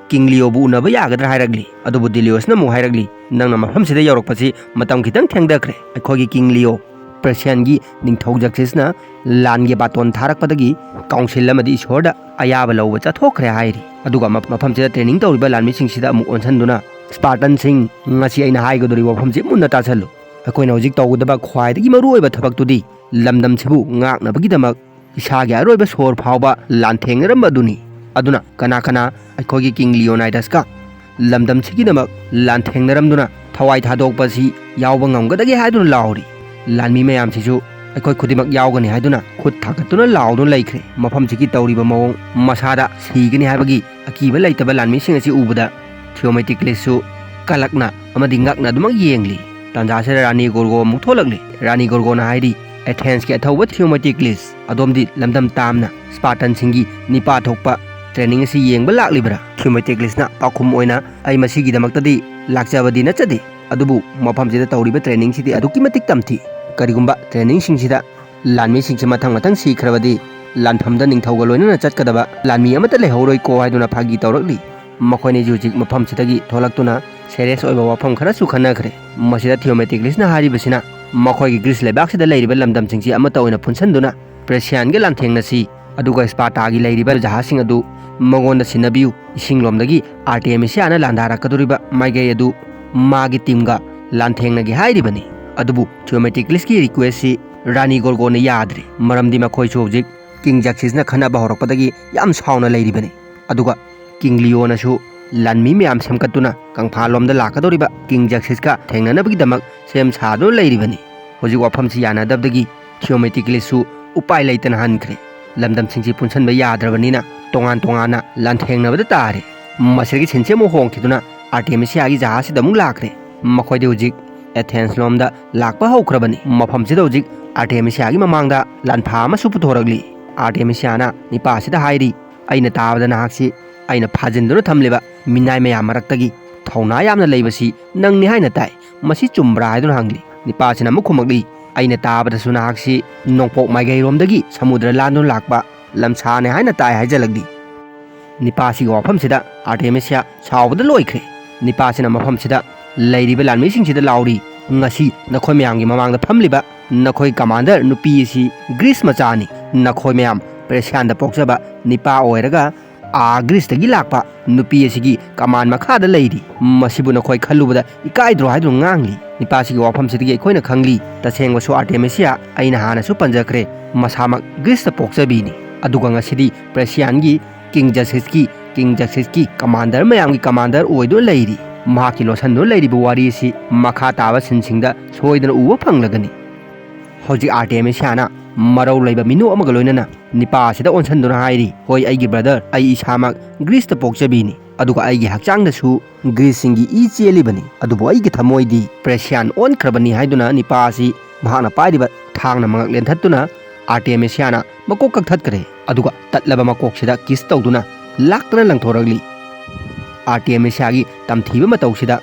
ꯀꯤꯡ ꯂꯤꯑꯣꯕꯨ ꯎꯅꯕ ꯌꯥꯒꯗ꯭ꯔꯥ ꯍꯥꯏꯔꯛꯂꯤ꯫ ꯑꯗꯨꯕꯨ ꯗꯤꯂꯤꯌꯣꯁꯅ ꯑꯃꯨꯛ ꯍꯥꯏꯔꯛꯂꯤ, "ꯅꯪꯅ ꯃꯐꯝꯁꯤꯗ ꯌꯧꯔꯛꯄꯁꯤ ꯃꯇꯝ ꯈꯤꯇꯪ ꯊꯦꯡꯊꯈ꯭ꯔꯦ꯫ ꯑꯩꯈꯣꯏꯒꯤ ꯀꯤꯡ ꯂꯤꯑꯣ, ꯄ꯭ꯔꯁꯤꯌꯥꯟꯒꯤ ꯅꯤꯡꯊꯧ ꯖꯛꯁꯤꯁꯅ ꯂꯥꯟꯒꯤ ꯕꯥꯇꯣꯟ ꯊꯥꯔꯛꯄꯗꯒꯤ ꯀꯥꯎꯟꯁꯤꯜ ꯑꯃꯗꯤ ꯏꯁꯣꯔꯗ ꯑꯌꯥꯕ ꯂꯧꯕ ꯆꯠꯊꯣꯛꯈ꯭ꯔꯦ" ꯍꯥꯏꯔꯤ꯫ ꯑꯗꯨꯒ ꯃ-, ꯃꯐꯝꯁꯤꯗ ꯇ꯭ꯔꯦꯅꯤꯡ ꯇꯧꯔꯤꯕ ꯂꯥꯟꯃꯤꯁꯤꯡꯁꯤꯗ ꯑꯃꯨꯛ ꯑꯣꯟꯁꯤꯟꯗꯨꯅ, "ꯁ꯭ꯄꯥꯔꯇꯟꯁꯤꯡ, ꯉꯁꯤ ꯑꯩꯅ ꯍꯥꯏꯒꯗꯧꯔꯤꯕ ꯋꯥꯐꯝꯁꯤ ꯃꯨꯟꯅ ꯇꯥꯁꯜꯂꯨ꯫ ꯑꯩꯈꯣꯏꯅ ꯍꯧꯖꯤꯛ ꯇꯧꯒꯗꯕ ꯈ꯭ꯋꯥꯏꯗꯒꯤ ꯃꯔꯨꯑꯣꯏꯕ ꯊꯕꯛꯇꯨꯗꯤ ꯂꯝꯗꯝꯁꯤꯕꯨ ꯉꯥꯛꯅꯕꯒꯤꯗꯃꯛ ꯏꯁꯥꯒꯤ ꯑꯔꯣꯏꯕ ꯁꯣꯔ ꯐꯥꯎꯕ ꯂꯥꯟꯊꯦꯡꯅꯔꯝꯕ ꯑꯗꯨꯅꯤ꯫ ꯑꯗꯨꯅ ꯀꯅꯥ ꯀꯅꯥ ꯑꯩꯈꯣꯏꯒꯤ ꯀꯤꯡ ꯂꯤꯑꯣꯅꯥꯏꯗꯁꯀ ꯂꯝꯗꯝꯁꯤꯒꯤꯗꯃꯛ ꯂꯥꯟꯊꯦꯡꯅꯔꯝꯗꯨꯅ ꯊꯋꯥꯏ ꯊꯥꯗꯣꯛꯄ ꯑꯁꯤ ꯌꯥꯎꯕ ꯉꯝꯒꯗꯒꯦ?" ꯍꯥꯏꯗꯨꯅ ꯂꯥꯎꯔꯤ꯫ ꯂꯥꯟꯃꯤ ꯃꯌꯥꯝꯁꯤꯁꯨ ꯑꯩꯈꯣꯏ ꯈꯨꯗꯤꯡꯃꯛ ꯌꯥꯎꯒꯅꯤ ꯍꯥꯏꯗꯨꯅ ꯈꯨꯠ ꯊꯥꯡꯒꯠꯇꯨꯅ ꯂꯥꯎꯗꯨꯅ ꯂꯩꯈ꯭ꯔꯦ꯫ ꯃꯐꯝꯁꯤꯒꯤ ꯇꯧꯔꯤꯕ ꯃꯑꯣꯡ, ꯃꯁꯥꯗ ꯁꯤꯒꯅꯤ ꯍꯥꯏꯕꯒꯤ ꯑꯀꯤꯕ ꯂꯩꯇꯕ ꯂꯥꯟꯃꯤꯁꯤꯡ ꯑꯁꯤ ꯎꯕꯗ ꯊꯤꯌꯣꯃꯦꯇꯤꯀ꯭ꯂꯤꯁꯁꯨ ꯀꯂꯛꯅ ꯑꯃꯗꯤ ꯉꯛꯅ ꯑꯗꯨꯃꯛ ꯌꯦꯡꯂꯤ꯫ ꯇꯥꯟꯖꯥꯁꯤꯗ ꯔꯥꯅꯤ ꯒꯣꯔꯒꯣ ꯑꯃꯨꯛ ꯊꯣꯛꯂꯛꯂꯤ꯫ ꯔꯥꯅꯤ ꯒꯣꯔꯒꯣꯅ ꯍꯥꯏꯔꯤ, "ꯑꯦꯊꯦꯟꯁꯀꯤ ꯑꯊꯧꯕ ꯊꯤꯌꯣꯃꯦꯇꯤꯀ꯭ꯂꯤꯁ, ꯑꯗꯣꯝꯗꯤ ꯂꯝꯗꯝ ꯇꯥꯝꯅ ꯁ꯭ꯄꯥꯔꯇꯟꯁꯤꯡꯒꯤ ꯅꯤꯄꯥ ꯊꯣꯛꯄ ꯇ꯭ꯔꯦꯅꯤꯡ ꯑꯁꯤ ꯌꯦꯡꯕ ꯂꯥꯛꯂꯤꯕ꯭ꯔꯥ?" ꯊꯤꯌꯣꯃꯦꯇꯤꯀ꯭ꯂꯤꯁꯅ ꯄꯥꯎꯈꯨꯝ ꯑꯣꯏꯅ, "ꯑꯩ ꯃꯁꯤꯒꯤꯗꯃꯛꯇꯗꯤ ꯂꯥꯛꯆꯕꯗꯤ ꯅꯠꯆꯗꯦ, ꯑꯗꯨꯕꯨ ꯃꯐꯝꯁꯤꯗ ꯇꯧꯔꯤꯕ ꯇ꯭ꯔꯦꯅꯤꯡꯁꯤꯗꯤ ꯑꯗꯨꯛꯀꯤ ꯃꯇꯤꯛ ꯇꯝꯊꯤ꯫ ꯀꯔꯤꯒꯨꯝꯕ ꯇ꯭ꯔꯦꯅꯤꯡꯁꯤꯡꯁꯤꯗ ꯂꯥꯟꯃꯤꯁꯤꯡꯁꯤ ꯃꯊꯪ ꯃꯊꯪ ꯁꯤꯈ꯭ꯔꯕꯗꯤ ꯂꯥꯟꯐꯝꯗ ꯅꯤꯡꯊꯧꯒ ꯂꯣꯏꯅꯅ ꯆꯠꯀꯗꯕ ꯂꯥꯟꯃꯤ ꯑꯃꯠꯇ ꯂꯩꯍꯧꯔꯣꯏꯀꯣ" ꯍꯥꯏꯗꯨꯅ ꯐꯥꯒꯤ ꯇꯧꯔꯛꯂꯤ꯫ ꯃꯈꯣꯏꯅꯤꯁꯨ ꯍꯧꯖꯤꯛ ꯃꯐꯝꯁꯤꯗꯒꯤ ꯊꯣꯛꯂꯛꯇꯨꯅ ꯁꯦꯔꯤꯌꯁ ꯑꯣꯏꯕ ꯋꯥꯐꯝ ꯈꯔꯁꯨ ꯈꯟꯅꯈ꯭ꯔꯦ꯫ ꯃꯁꯤꯗ ꯊꯤꯌꯣꯃꯦꯇꯤꯀ꯭ꯂꯤꯁꯅ ꯍꯥꯏꯔꯤꯕꯁꯤꯅ ꯃꯈꯣꯏꯒꯤ ꯒ꯭ꯔꯤꯁ ꯂꯩꯕꯥꯛꯁꯤꯗ ꯂꯩꯔꯤꯕ ꯂꯝꯗꯝꯁꯤꯡꯁꯤ ꯑꯃꯠꯇ ꯑꯣꯏꯅ ꯄꯨꯟꯁꯤꯟꯗꯨꯅ ꯄ꯭ꯔꯦꯁꯤꯌꯥꯟꯒ ꯂꯥꯟꯊꯦꯡꯅꯁꯤ, ꯑꯗꯨꯒ ꯁ꯭ꯄꯥꯔꯇꯥꯒꯤ ꯂꯩꯔꯤꯕ ꯖꯍꯥꯖꯁꯤꯡ ꯑꯗꯨ ꯃꯉꯣꯟꯗ ꯁꯤꯟꯅꯕꯤꯌꯨ, ꯏꯁꯤꯡꯂꯣꯝꯗꯒꯤ ꯑꯥꯔꯇꯦꯃꯤꯁꯤꯌꯥꯅ ꯂꯥꯟꯗꯥꯔꯛꯀꯗꯧꯔꯤꯕ ꯃꯥꯏꯀꯩ ꯑꯗꯨ ꯃꯥꯒꯤ ꯇꯤꯝꯒ ꯂꯥꯟꯊꯦꯡꯅꯒꯦ ꯍꯥꯏꯔꯤꯕꯅꯤ꯫ ꯑꯗꯨꯕꯨ ꯊꯤꯌꯣꯃꯦꯇꯤꯀ꯭ꯂꯤꯁꯀꯤ ꯔꯤꯀ꯭ꯋꯦꯁꯁꯤ ꯔꯥꯅꯤ ꯒꯣꯔꯒꯣꯅ ꯌꯥꯗ꯭ꯔꯦ, ꯃꯔꯝꯗꯤ ꯃꯈꯣꯏꯁꯨ ꯍꯧꯖꯤꯛ ꯀꯤꯡ ꯖꯛꯁꯤꯁꯅ ꯈꯠꯅꯕ ꯍꯧꯔꯛꯄꯗꯒꯤ ꯌꯥꯝ ꯁꯥꯎꯅ ꯂꯩꯔꯤꯕꯅꯤ꯫ ꯑꯗꯨꯒ ꯀꯤꯡ ꯂꯤꯌꯣꯅꯁꯨ ꯂꯥꯟꯃꯤ ꯃꯌꯥꯝ ꯁꯦꯝꯒꯠꯇꯨꯅ ꯀꯪꯐꯥꯜꯂꯣꯝꯗ ꯂꯥꯛꯀꯗꯧꯔꯤꯕ ꯀꯤꯡ ꯖꯛꯁꯤꯁꯀ ꯊꯦꯡꯅꯅꯕꯒꯤꯗꯃꯛ ꯁꯦꯝ ꯁꯥꯗꯨꯅ ꯂꯩꯔꯤꯕꯅꯤ꯫ ꯍꯧꯖꯤꯛ ꯋꯥꯐꯝꯁꯤ ꯌꯥꯅꯗꯕꯗꯒꯤ ꯊꯤꯌꯣꯃꯦꯇꯤꯀ꯭ꯂꯤꯁꯁꯨ ꯎꯄꯥꯏ ꯂꯩꯇꯅ ꯍꯟꯈ꯭ꯔꯦ꯫ ꯂꯝꯗꯝꯁꯤꯡꯁꯤ ꯄꯨꯟꯁꯤꯟꯕ ꯌꯥꯗ꯭ꯔꯕꯅꯤꯅ ꯇꯣꯉꯥꯟ ꯇꯣꯉꯥꯟꯅ ꯂꯥꯟꯊꯦꯡꯅꯕꯗ ꯇꯥꯔꯦ꯫ ꯃꯁꯤꯗꯒꯤ ꯁꯤꯟꯁꯤ ꯑꯃꯨꯛ ꯍꯣꯡꯈꯤꯗꯨꯅ ꯑꯥꯔꯇꯦꯃꯤꯁꯤꯌꯥꯒꯤ ꯖꯍꯥꯖꯁꯤꯗ ꯑꯃꯨꯛ ꯂꯥꯛꯈ꯭ꯔꯦ꯫ ꯃꯈꯣꯏꯗꯤ ꯍꯧꯖꯤꯛ ꯑꯦꯊꯦꯟꯁ ꯂꯣꯝꯗ ꯂꯥꯛꯄ ꯍꯧꯈ꯭ꯔꯕꯅꯤ꯫ ꯃꯐꯝꯁꯤꯗ ꯍꯧꯖꯤꯛ ꯑꯥꯔꯇꯦꯃꯤꯁꯤꯌꯥꯒꯤ ꯃꯃꯥꯡꯗ ꯂꯥꯟꯐꯥ ꯑꯃꯁꯨ ꯄꯨꯊꯣꯔꯛꯂꯤ꯫ ꯑꯥꯔꯇꯦꯃꯤꯁꯤꯌꯥꯅ ꯅꯤꯄꯥꯁꯤꯗ ꯍꯥꯏꯔꯤ, "ꯑꯩꯅ ꯇꯥꯕꯗ ꯅꯍꯥꯛꯁꯤ ꯑꯩꯅ ꯐꯥꯖꯤꯟꯗꯨꯅ ꯊꯝꯂꯤꯕ ꯃꯤꯅꯥꯏ ꯃꯌꯥꯝ ꯃꯔꯛꯇꯒꯤ ꯊꯧꯅꯥ ꯌꯥꯝꯅ ꯂꯩꯕꯁꯤ ꯅꯪꯅꯤ ꯍꯥꯏꯅ ꯇꯥꯏ꯫ ꯃꯁꯤ ꯆꯨꯝꯕ꯭ꯔꯥ?" ꯍꯥꯏꯗꯨꯅ ꯍꯪꯂꯤ꯫ ꯅꯤꯄꯥꯁꯤꯅ ꯑꯃꯨꯛ ꯈꯨꯝꯃꯛꯂꯤ, "ꯑꯩꯅ ꯇꯥꯕꯗꯁꯨ ꯅꯍꯥꯛꯁꯤ ꯅꯣꯡꯄꯣꯛ ꯃꯥꯏꯀꯩꯔꯣꯝꯗꯒꯤ ꯁꯃꯨꯗ꯭ꯔ ꯂꯥꯟꯗꯨꯅ ꯂꯥꯛꯄ ꯂꯝꯁꯥꯅꯦ ꯍꯥꯏꯅ ꯇꯥꯏ" ꯍꯥꯏꯖꯜꯂꯛꯂꯤ꯫ ꯅꯤꯄꯥꯁꯤꯒꯤ ꯋꯥꯐꯝꯁꯤꯗ ꯑꯥꯔꯇꯦꯃꯤꯁꯤꯌꯥ ꯁꯥꯎꯕꯗ ꯂꯣꯏꯈ꯭ꯔꯦ꯫ ꯅꯤꯄꯥꯁꯤꯅ ꯃꯐꯝꯁꯤꯗ ꯂꯩꯔꯤꯕ ꯂꯥꯟꯃꯤꯁꯤꯡꯁꯤꯗ ꯂꯥꯎꯔꯤ, "ꯉꯁꯤ ꯅꯈꯣꯏ ꯃꯌꯥꯝꯒꯤ ꯃꯃꯥꯡꯗ ꯐꯝꯂꯤꯕ ꯅꯈꯣꯏ ꯀꯃꯥꯟꯗꯔ ꯅꯨꯄꯤ ꯑꯁꯤ ꯒ꯭ꯔꯤꯁ ꯃꯆꯥꯅꯤ꯫ ꯅꯈꯣꯏ ꯃꯌꯥꯝ ꯄ꯭ꯔꯦꯁꯤꯌꯥꯟꯗ ꯄꯣꯛꯆꯕ ꯅꯤꯄꯥ ꯑꯣꯏꯔꯒ ꯑꯥ ꯒ꯭ꯔꯤꯁꯇꯒꯤ ꯂꯥꯛꯄ ꯅꯨꯄꯤ ꯑꯁꯤꯒꯤ ꯀꯃꯥꯟ ꯃꯈꯥꯗ ꯂꯩꯔꯤ꯫ ꯃꯁꯤꯕꯨ ꯅꯈꯣꯏ ꯈꯜꯂꯨꯕꯗ ꯏꯀꯥꯏꯗ꯭ꯔꯣ?" ꯍꯥꯏꯗꯨꯅ ꯉꯥꯡꯂꯤ꯫ ꯅꯤꯄꯥꯁꯤꯒꯤ ꯋꯥꯐꯝꯁꯤꯗꯒꯤ ꯑꯩꯈꯣꯏꯅ ꯈꯪꯂꯤ, ꯇꯁꯦꯡꯕꯁꯨ ꯑꯥꯔꯇꯦꯃꯤꯁꯤꯌꯥ, ꯑꯩꯅ ꯍꯥꯟꯅꯁꯨ ꯄꯟꯖꯈ꯭ꯔꯦ, ꯃꯁꯥꯃꯛ ꯒ꯭ꯔꯤꯁꯇ ꯄꯣꯛꯆꯕꯤꯅꯤ꯫ ꯑꯗꯨꯒ ꯉꯁꯤꯗꯤ ꯄ꯭ꯔꯦꯁꯤꯌꯥꯟꯒꯤ ꯀꯤꯡ ꯖꯁꯤꯁꯀꯤ, ꯀꯤꯡ ꯖꯁꯤꯁꯀꯤ ꯀꯃꯥꯟꯗꯔ ꯃꯌꯥꯝꯒꯤ ꯀꯃꯥꯟꯗꯔ ꯑꯣꯏꯗꯨꯅ ꯂꯩꯔꯤ꯫ ꯃꯍꯥꯛꯀꯤ ꯂꯣꯠꯁꯤꯟꯗꯨꯅ ꯂꯩꯔꯤꯕ ꯋꯥꯔꯤ ꯑꯁꯤ ꯃꯈꯥ ꯇꯥꯕ ꯁꯤꯟꯁꯤꯡꯗ ꯁꯣꯏꯗꯅ ꯎꯕ ꯐꯪꯂꯒꯅꯤ꯫ ꯍꯧꯖꯤꯛ ꯑꯥꯔꯇꯦꯃꯤꯁꯤꯌꯥꯅ ꯃꯔꯧ ꯂꯩꯕ ꯃꯤꯅꯣꯛ ꯑꯃꯒ ꯂꯣꯏꯅꯅ ꯅꯤꯄꯥ ꯑꯁꯤꯗ ꯑꯣꯟꯁꯤꯟꯗꯨꯅ ꯍꯥꯏꯔꯤ, "ꯍꯣꯏ, ꯑꯩꯒꯤ ꯕ꯭ꯔꯗꯔ, ꯑꯩ ꯏꯁꯥꯃꯛ ꯒ꯭ꯔꯤꯁꯇ ꯄꯣꯛꯆꯕꯤꯅꯤ꯫ ꯑꯗꯨꯒ ꯑꯩꯒꯤ ꯍꯛꯆꯥꯡꯗꯁꯨ ꯒ꯭ꯔꯤꯁꯁꯤꯡꯒꯤ ꯏ ꯆꯦꯜꯂꯤꯕꯅꯤ꯫ ꯑꯗꯨꯕꯨ ꯑꯩꯒꯤ ꯊꯃꯣꯏꯗꯤ ꯄ꯭ꯔꯦꯁꯤꯌꯥꯟ ꯑꯣꯟꯈ꯭ꯔꯕꯅꯤ ꯍꯥꯏꯗꯨꯅ ꯅꯤꯄꯥ ꯑꯁꯤ ꯃꯍꯥꯛꯅ ꯄꯥꯏꯔꯤꯕ ꯊꯥꯡꯅ ꯃꯉꯛ ꯂꯦꯟꯊꯠꯇꯨꯅ ꯑꯥꯔꯇꯦꯃꯤꯁꯤꯌꯥꯅ ꯃꯀꯣꯛ ꯀꯛꯊꯠꯈ꯭ꯔꯦ꯫ ꯑꯗꯨꯒ ꯇꯠꯂꯕ ꯃꯀꯣꯛꯁꯤꯗ ꯀꯤꯁ ꯇꯧꯗꯨꯅ ꯂꯥꯛꯇꯅ ꯂꯪꯊꯣꯔꯛꯂꯤ꯫ ꯑꯥꯔꯇꯦꯃꯤꯁꯤꯌꯥꯒꯤ ꯇꯝꯊꯤꯕ ꯃꯇꯧꯁꯤꯗ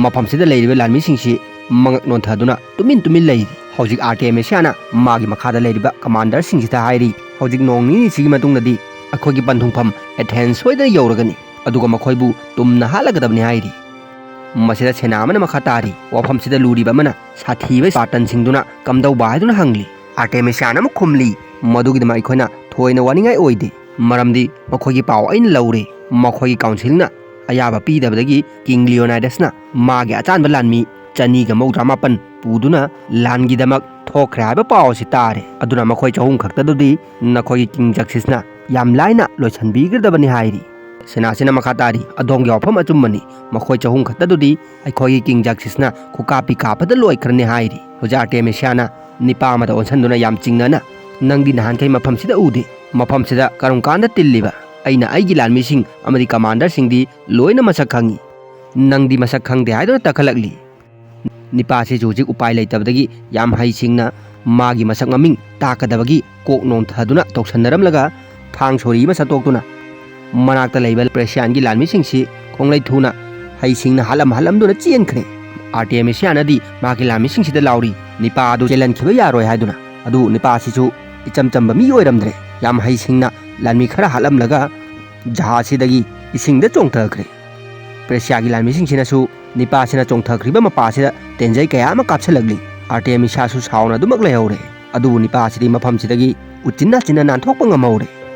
ꯃꯐꯝꯁꯤꯗ ꯂꯩꯔꯤꯕ ꯂꯥꯟꯃꯤꯁꯤꯡꯁꯤ ꯃꯉꯛ ꯅꯣꯟꯊꯗꯨꯅ ꯇꯨꯃꯤꯟ ꯇꯨꯃꯤꯟ ꯂꯩꯔꯤ꯫ ꯍꯧꯖꯤꯛ ꯑꯥꯔꯇꯦꯃꯤꯁꯤꯌꯥꯅ ꯃꯥꯒꯤ ꯃꯈꯥꯗ ꯂꯩꯔꯤꯕ ꯀꯃꯥꯟꯗꯔꯁꯤꯡꯁꯤꯗ ꯍꯥꯏꯔꯤ, "ꯍꯧꯖꯤꯛ ꯅꯣꯡ ꯅꯤꯅꯤꯁꯤꯒꯤ ꯃꯇꯨꯡꯗꯗꯤ ꯑꯩꯈꯣꯏꯒꯤ ꯄꯟꯊꯨꯡꯐꯝ ꯑꯦꯊꯦꯟꯁ ꯁꯣꯏꯗꯅ ꯌꯧꯔꯒꯅꯤ꯫ ꯑꯗꯨꯒ ꯃꯈꯣꯏꯕꯨ ꯇꯨꯝꯅ ꯍꯥꯠꯂꯒꯗꯕꯅꯤ" ꯍꯥꯏꯔꯤ꯫ ꯃꯁꯤꯗ ꯁꯦꯅꯥ ꯑꯃꯅ ꯃꯈꯥ ꯇꯥꯔꯤ꯫ ꯋꯥꯐꯝꯁꯤꯗ ꯂꯨꯔꯤꯕ ꯑꯃꯅ ꯁꯥꯊꯤꯕ ꯁ꯭ꯄꯥꯔꯇꯟꯁꯤꯡꯗꯨꯅ ꯀꯝꯗꯧꯕ ꯍꯥꯏꯗꯨꯅ ꯍꯪꯂꯤ꯫ ꯑꯥꯔꯇꯦꯃꯤꯁꯤꯌꯥꯅ ꯑꯃꯨꯛ ꯈꯨꯝꯂꯤ, "ꯃꯗꯨꯒꯤꯗꯃꯛ ꯑꯩꯈꯣꯏꯅ ꯊꯣꯏꯅ ꯋꯥꯅꯤꯡꯉꯥꯏ ꯑꯣꯏꯗꯦ, ꯃꯔꯝꯗꯤ ꯃꯈꯣꯏꯒꯤ ꯄꯥꯎ ꯑꯩꯅ ꯂꯧꯔꯦ꯫ ꯃꯈꯣꯏꯒꯤ ꯀꯥꯎꯟꯁꯤꯜꯅ ꯑꯌꯥꯕ ꯄꯤꯗꯕꯗꯒꯤ ꯀꯤꯡ ꯂꯤꯑꯣꯅꯥꯏꯗꯁꯅ ꯃꯥꯒꯤ ꯑꯆꯥꯟꯕ ꯂꯥꯟꯃꯤ ꯆꯅꯤꯒ ꯃꯧꯗ꯭ꯔꯥ ꯃꯥꯄꯟ ꯄꯨꯗꯨꯅ ꯂꯥꯟꯒꯤꯗꯃꯛ ꯊꯣꯛꯈ꯭ꯔꯦ ꯍꯥꯏꯕ ꯄꯥꯎ ꯑꯁꯤ ꯇꯥꯔꯦ꯫ ꯑꯗꯨꯅ ꯃꯈꯣꯏ ꯆꯍꯨꯝ ꯈꯛꯇꯗꯨꯗꯤ ꯅꯈꯣꯏꯒꯤ ꯀꯤꯡ ꯖꯛꯁꯤꯁꯅ ꯌꯥꯝ ꯂꯥꯏꯅ ꯂꯣꯏꯁꯤꯟꯕꯤꯒꯗꯕꯅꯤ" ꯍꯥꯏꯔꯤ꯫ ꯁꯦꯅꯥꯁꯤꯅ ꯃꯈꯥ ꯇꯥꯔꯤ, "ꯑꯗꯣꯝꯒꯤ ꯋꯥꯐꯝ ꯑꯆꯨꯝꯕꯅꯤ, ꯃꯈꯣꯏ ꯆꯍꯨꯝ ꯈꯛꯇꯗꯨꯗꯤ ꯑꯩꯈꯣꯏꯒꯤ ꯀꯤꯡ ꯖꯛꯁꯤꯁꯅ ꯈꯨꯀꯥꯞꯄꯤ ꯀꯥꯞꯄꯗ ꯂꯣꯏꯈ꯭ꯔꯅꯤ" ꯍꯥꯏꯔꯤ꯫ ꯍꯧꯖꯤꯛ ꯑꯥꯔꯇꯦꯃꯤꯁꯤꯌꯥꯅ ꯅꯤꯄꯥ ꯑꯃꯗ ꯑꯣꯟꯁꯤꯟꯗꯨꯅ ꯌꯥꯝ ꯆꯤꯡꯅꯅ, "ꯅꯪꯗꯤ ꯅꯍꯥꯟꯈꯩ ꯃꯐꯝꯁꯤꯗ ꯎꯗꯦ, ꯃꯐꯝꯁꯤꯗ ꯀꯔꯝ ꯀꯥꯟꯗ ꯇꯤꯜꯂꯤꯕ? ꯑꯩꯅ ꯑꯩꯒꯤ ꯂꯥꯟꯃꯤꯁꯤꯡ ꯑꯃꯗꯤ ꯀꯃꯥꯟꯗꯔꯁꯤꯡꯗꯤ ꯂꯣꯏꯅ ꯃꯁꯛ ꯈꯪꯉꯤ, ꯅꯪꯗꯤ ꯃꯁꯛ ꯈꯪꯗꯦ" ꯍꯥꯏꯗꯨꯅ ꯇꯛꯈꯠꯂꯛꯂꯤ꯫ ꯅꯤꯄꯥꯁꯤꯁꯨ ꯍꯧꯖꯤꯛ ꯎꯄꯥꯏ ꯂꯩꯇꯕꯗꯒꯤ ꯌꯥꯝ ꯍꯩꯁꯤꯡꯅ ꯃꯥꯒꯤ ꯃꯁꯛ ꯃꯃꯤꯡ ꯇꯥꯛꯀꯗꯕꯒꯤ ꯀꯣꯛ ꯅꯣꯟꯊꯗꯨꯅ ꯇꯧꯁꯟꯅꯔꯝꯂꯒ ꯊꯥꯡ ꯁꯣꯔꯤ ꯑꯃ ꯁꯠꯇꯣꯛꯇꯨꯅ ꯃꯅꯥꯛꯇ ꯂꯩꯕ ꯄ꯭ꯔꯦꯁꯤꯌꯥꯟꯒꯤ ꯂꯥꯟꯃꯤꯁꯤꯡꯁꯤ ꯈꯣꯡꯂꯩ ꯊꯨꯅ ꯍꯩꯁꯤꯡꯅ ꯍꯥꯠꯂꯝ ꯍꯥꯠꯂꯝꯗꯨꯅ ꯆꯦꯟꯈ꯭ꯔꯦ꯫ ꯑꯥꯔꯇꯦꯃꯤꯁꯤꯌꯥꯅꯗꯤ ꯃꯍꯥꯛꯀꯤ ꯂꯥꯟꯃꯤꯁꯤꯡꯁꯤꯗ ꯂꯥꯎꯔꯤ, "ꯅꯤꯄꯥ ꯑꯗꯨ ꯆꯦꯜꯍꯟꯈꯤꯕ ꯌꯥꯔꯣꯏ" ꯍꯥꯏꯗꯨꯅ꯫ ꯑꯗꯨꯕꯨ ꯅꯤꯄꯥ ꯑꯁꯤꯁꯨ ꯏꯆꯝ ꯆꯝꯕ ꯃꯤ ꯑꯣꯏꯔꯝꯗ꯭ꯔꯦ꯫ ꯌꯥꯝ ꯍꯩꯁꯤꯡꯅ ꯂꯥꯟꯃꯤ ꯈꯔ ꯍꯥꯠꯂꯝꯂꯒ ꯖꯍꯥꯖꯁꯤꯗꯒꯤ ꯏꯁꯤꯡꯗ ꯆꯣꯡꯊꯈ꯭ꯔꯦ꯫ ꯄ꯭ꯔꯦꯁꯤꯌꯥꯒꯤ ꯂꯥꯟꯃꯤꯁꯤꯡꯁꯤꯅꯁꯨ ꯅꯤꯄꯥꯁꯤꯅ ꯆꯣꯡꯊꯈ꯭ꯔꯤꯕ ꯃꯄꯥꯁꯤꯗ ꯇꯦꯟꯖꯩ ꯀꯌꯥ ꯑꯃ ꯀꯥꯞꯁꯤꯜꯂꯛꯂꯤ꯫ ꯑꯥꯔꯇꯦꯃꯤꯁꯤꯌꯥꯁꯨ ꯁꯥꯎꯅ ꯑꯗꯨꯃꯛ ꯂꯩꯍꯧꯔꯦ꯫ ꯑꯗꯨꯕꯨ ꯅꯤꯄꯥꯁꯤꯗꯤ ꯃꯐꯝꯁꯤꯗꯒꯤ ꯎꯆꯤꯟ ꯅꯥꯆꯤꯟꯅ ꯅꯥꯟꯊꯣꯛꯄ ꯉꯝꯍꯧꯔꯦ꯫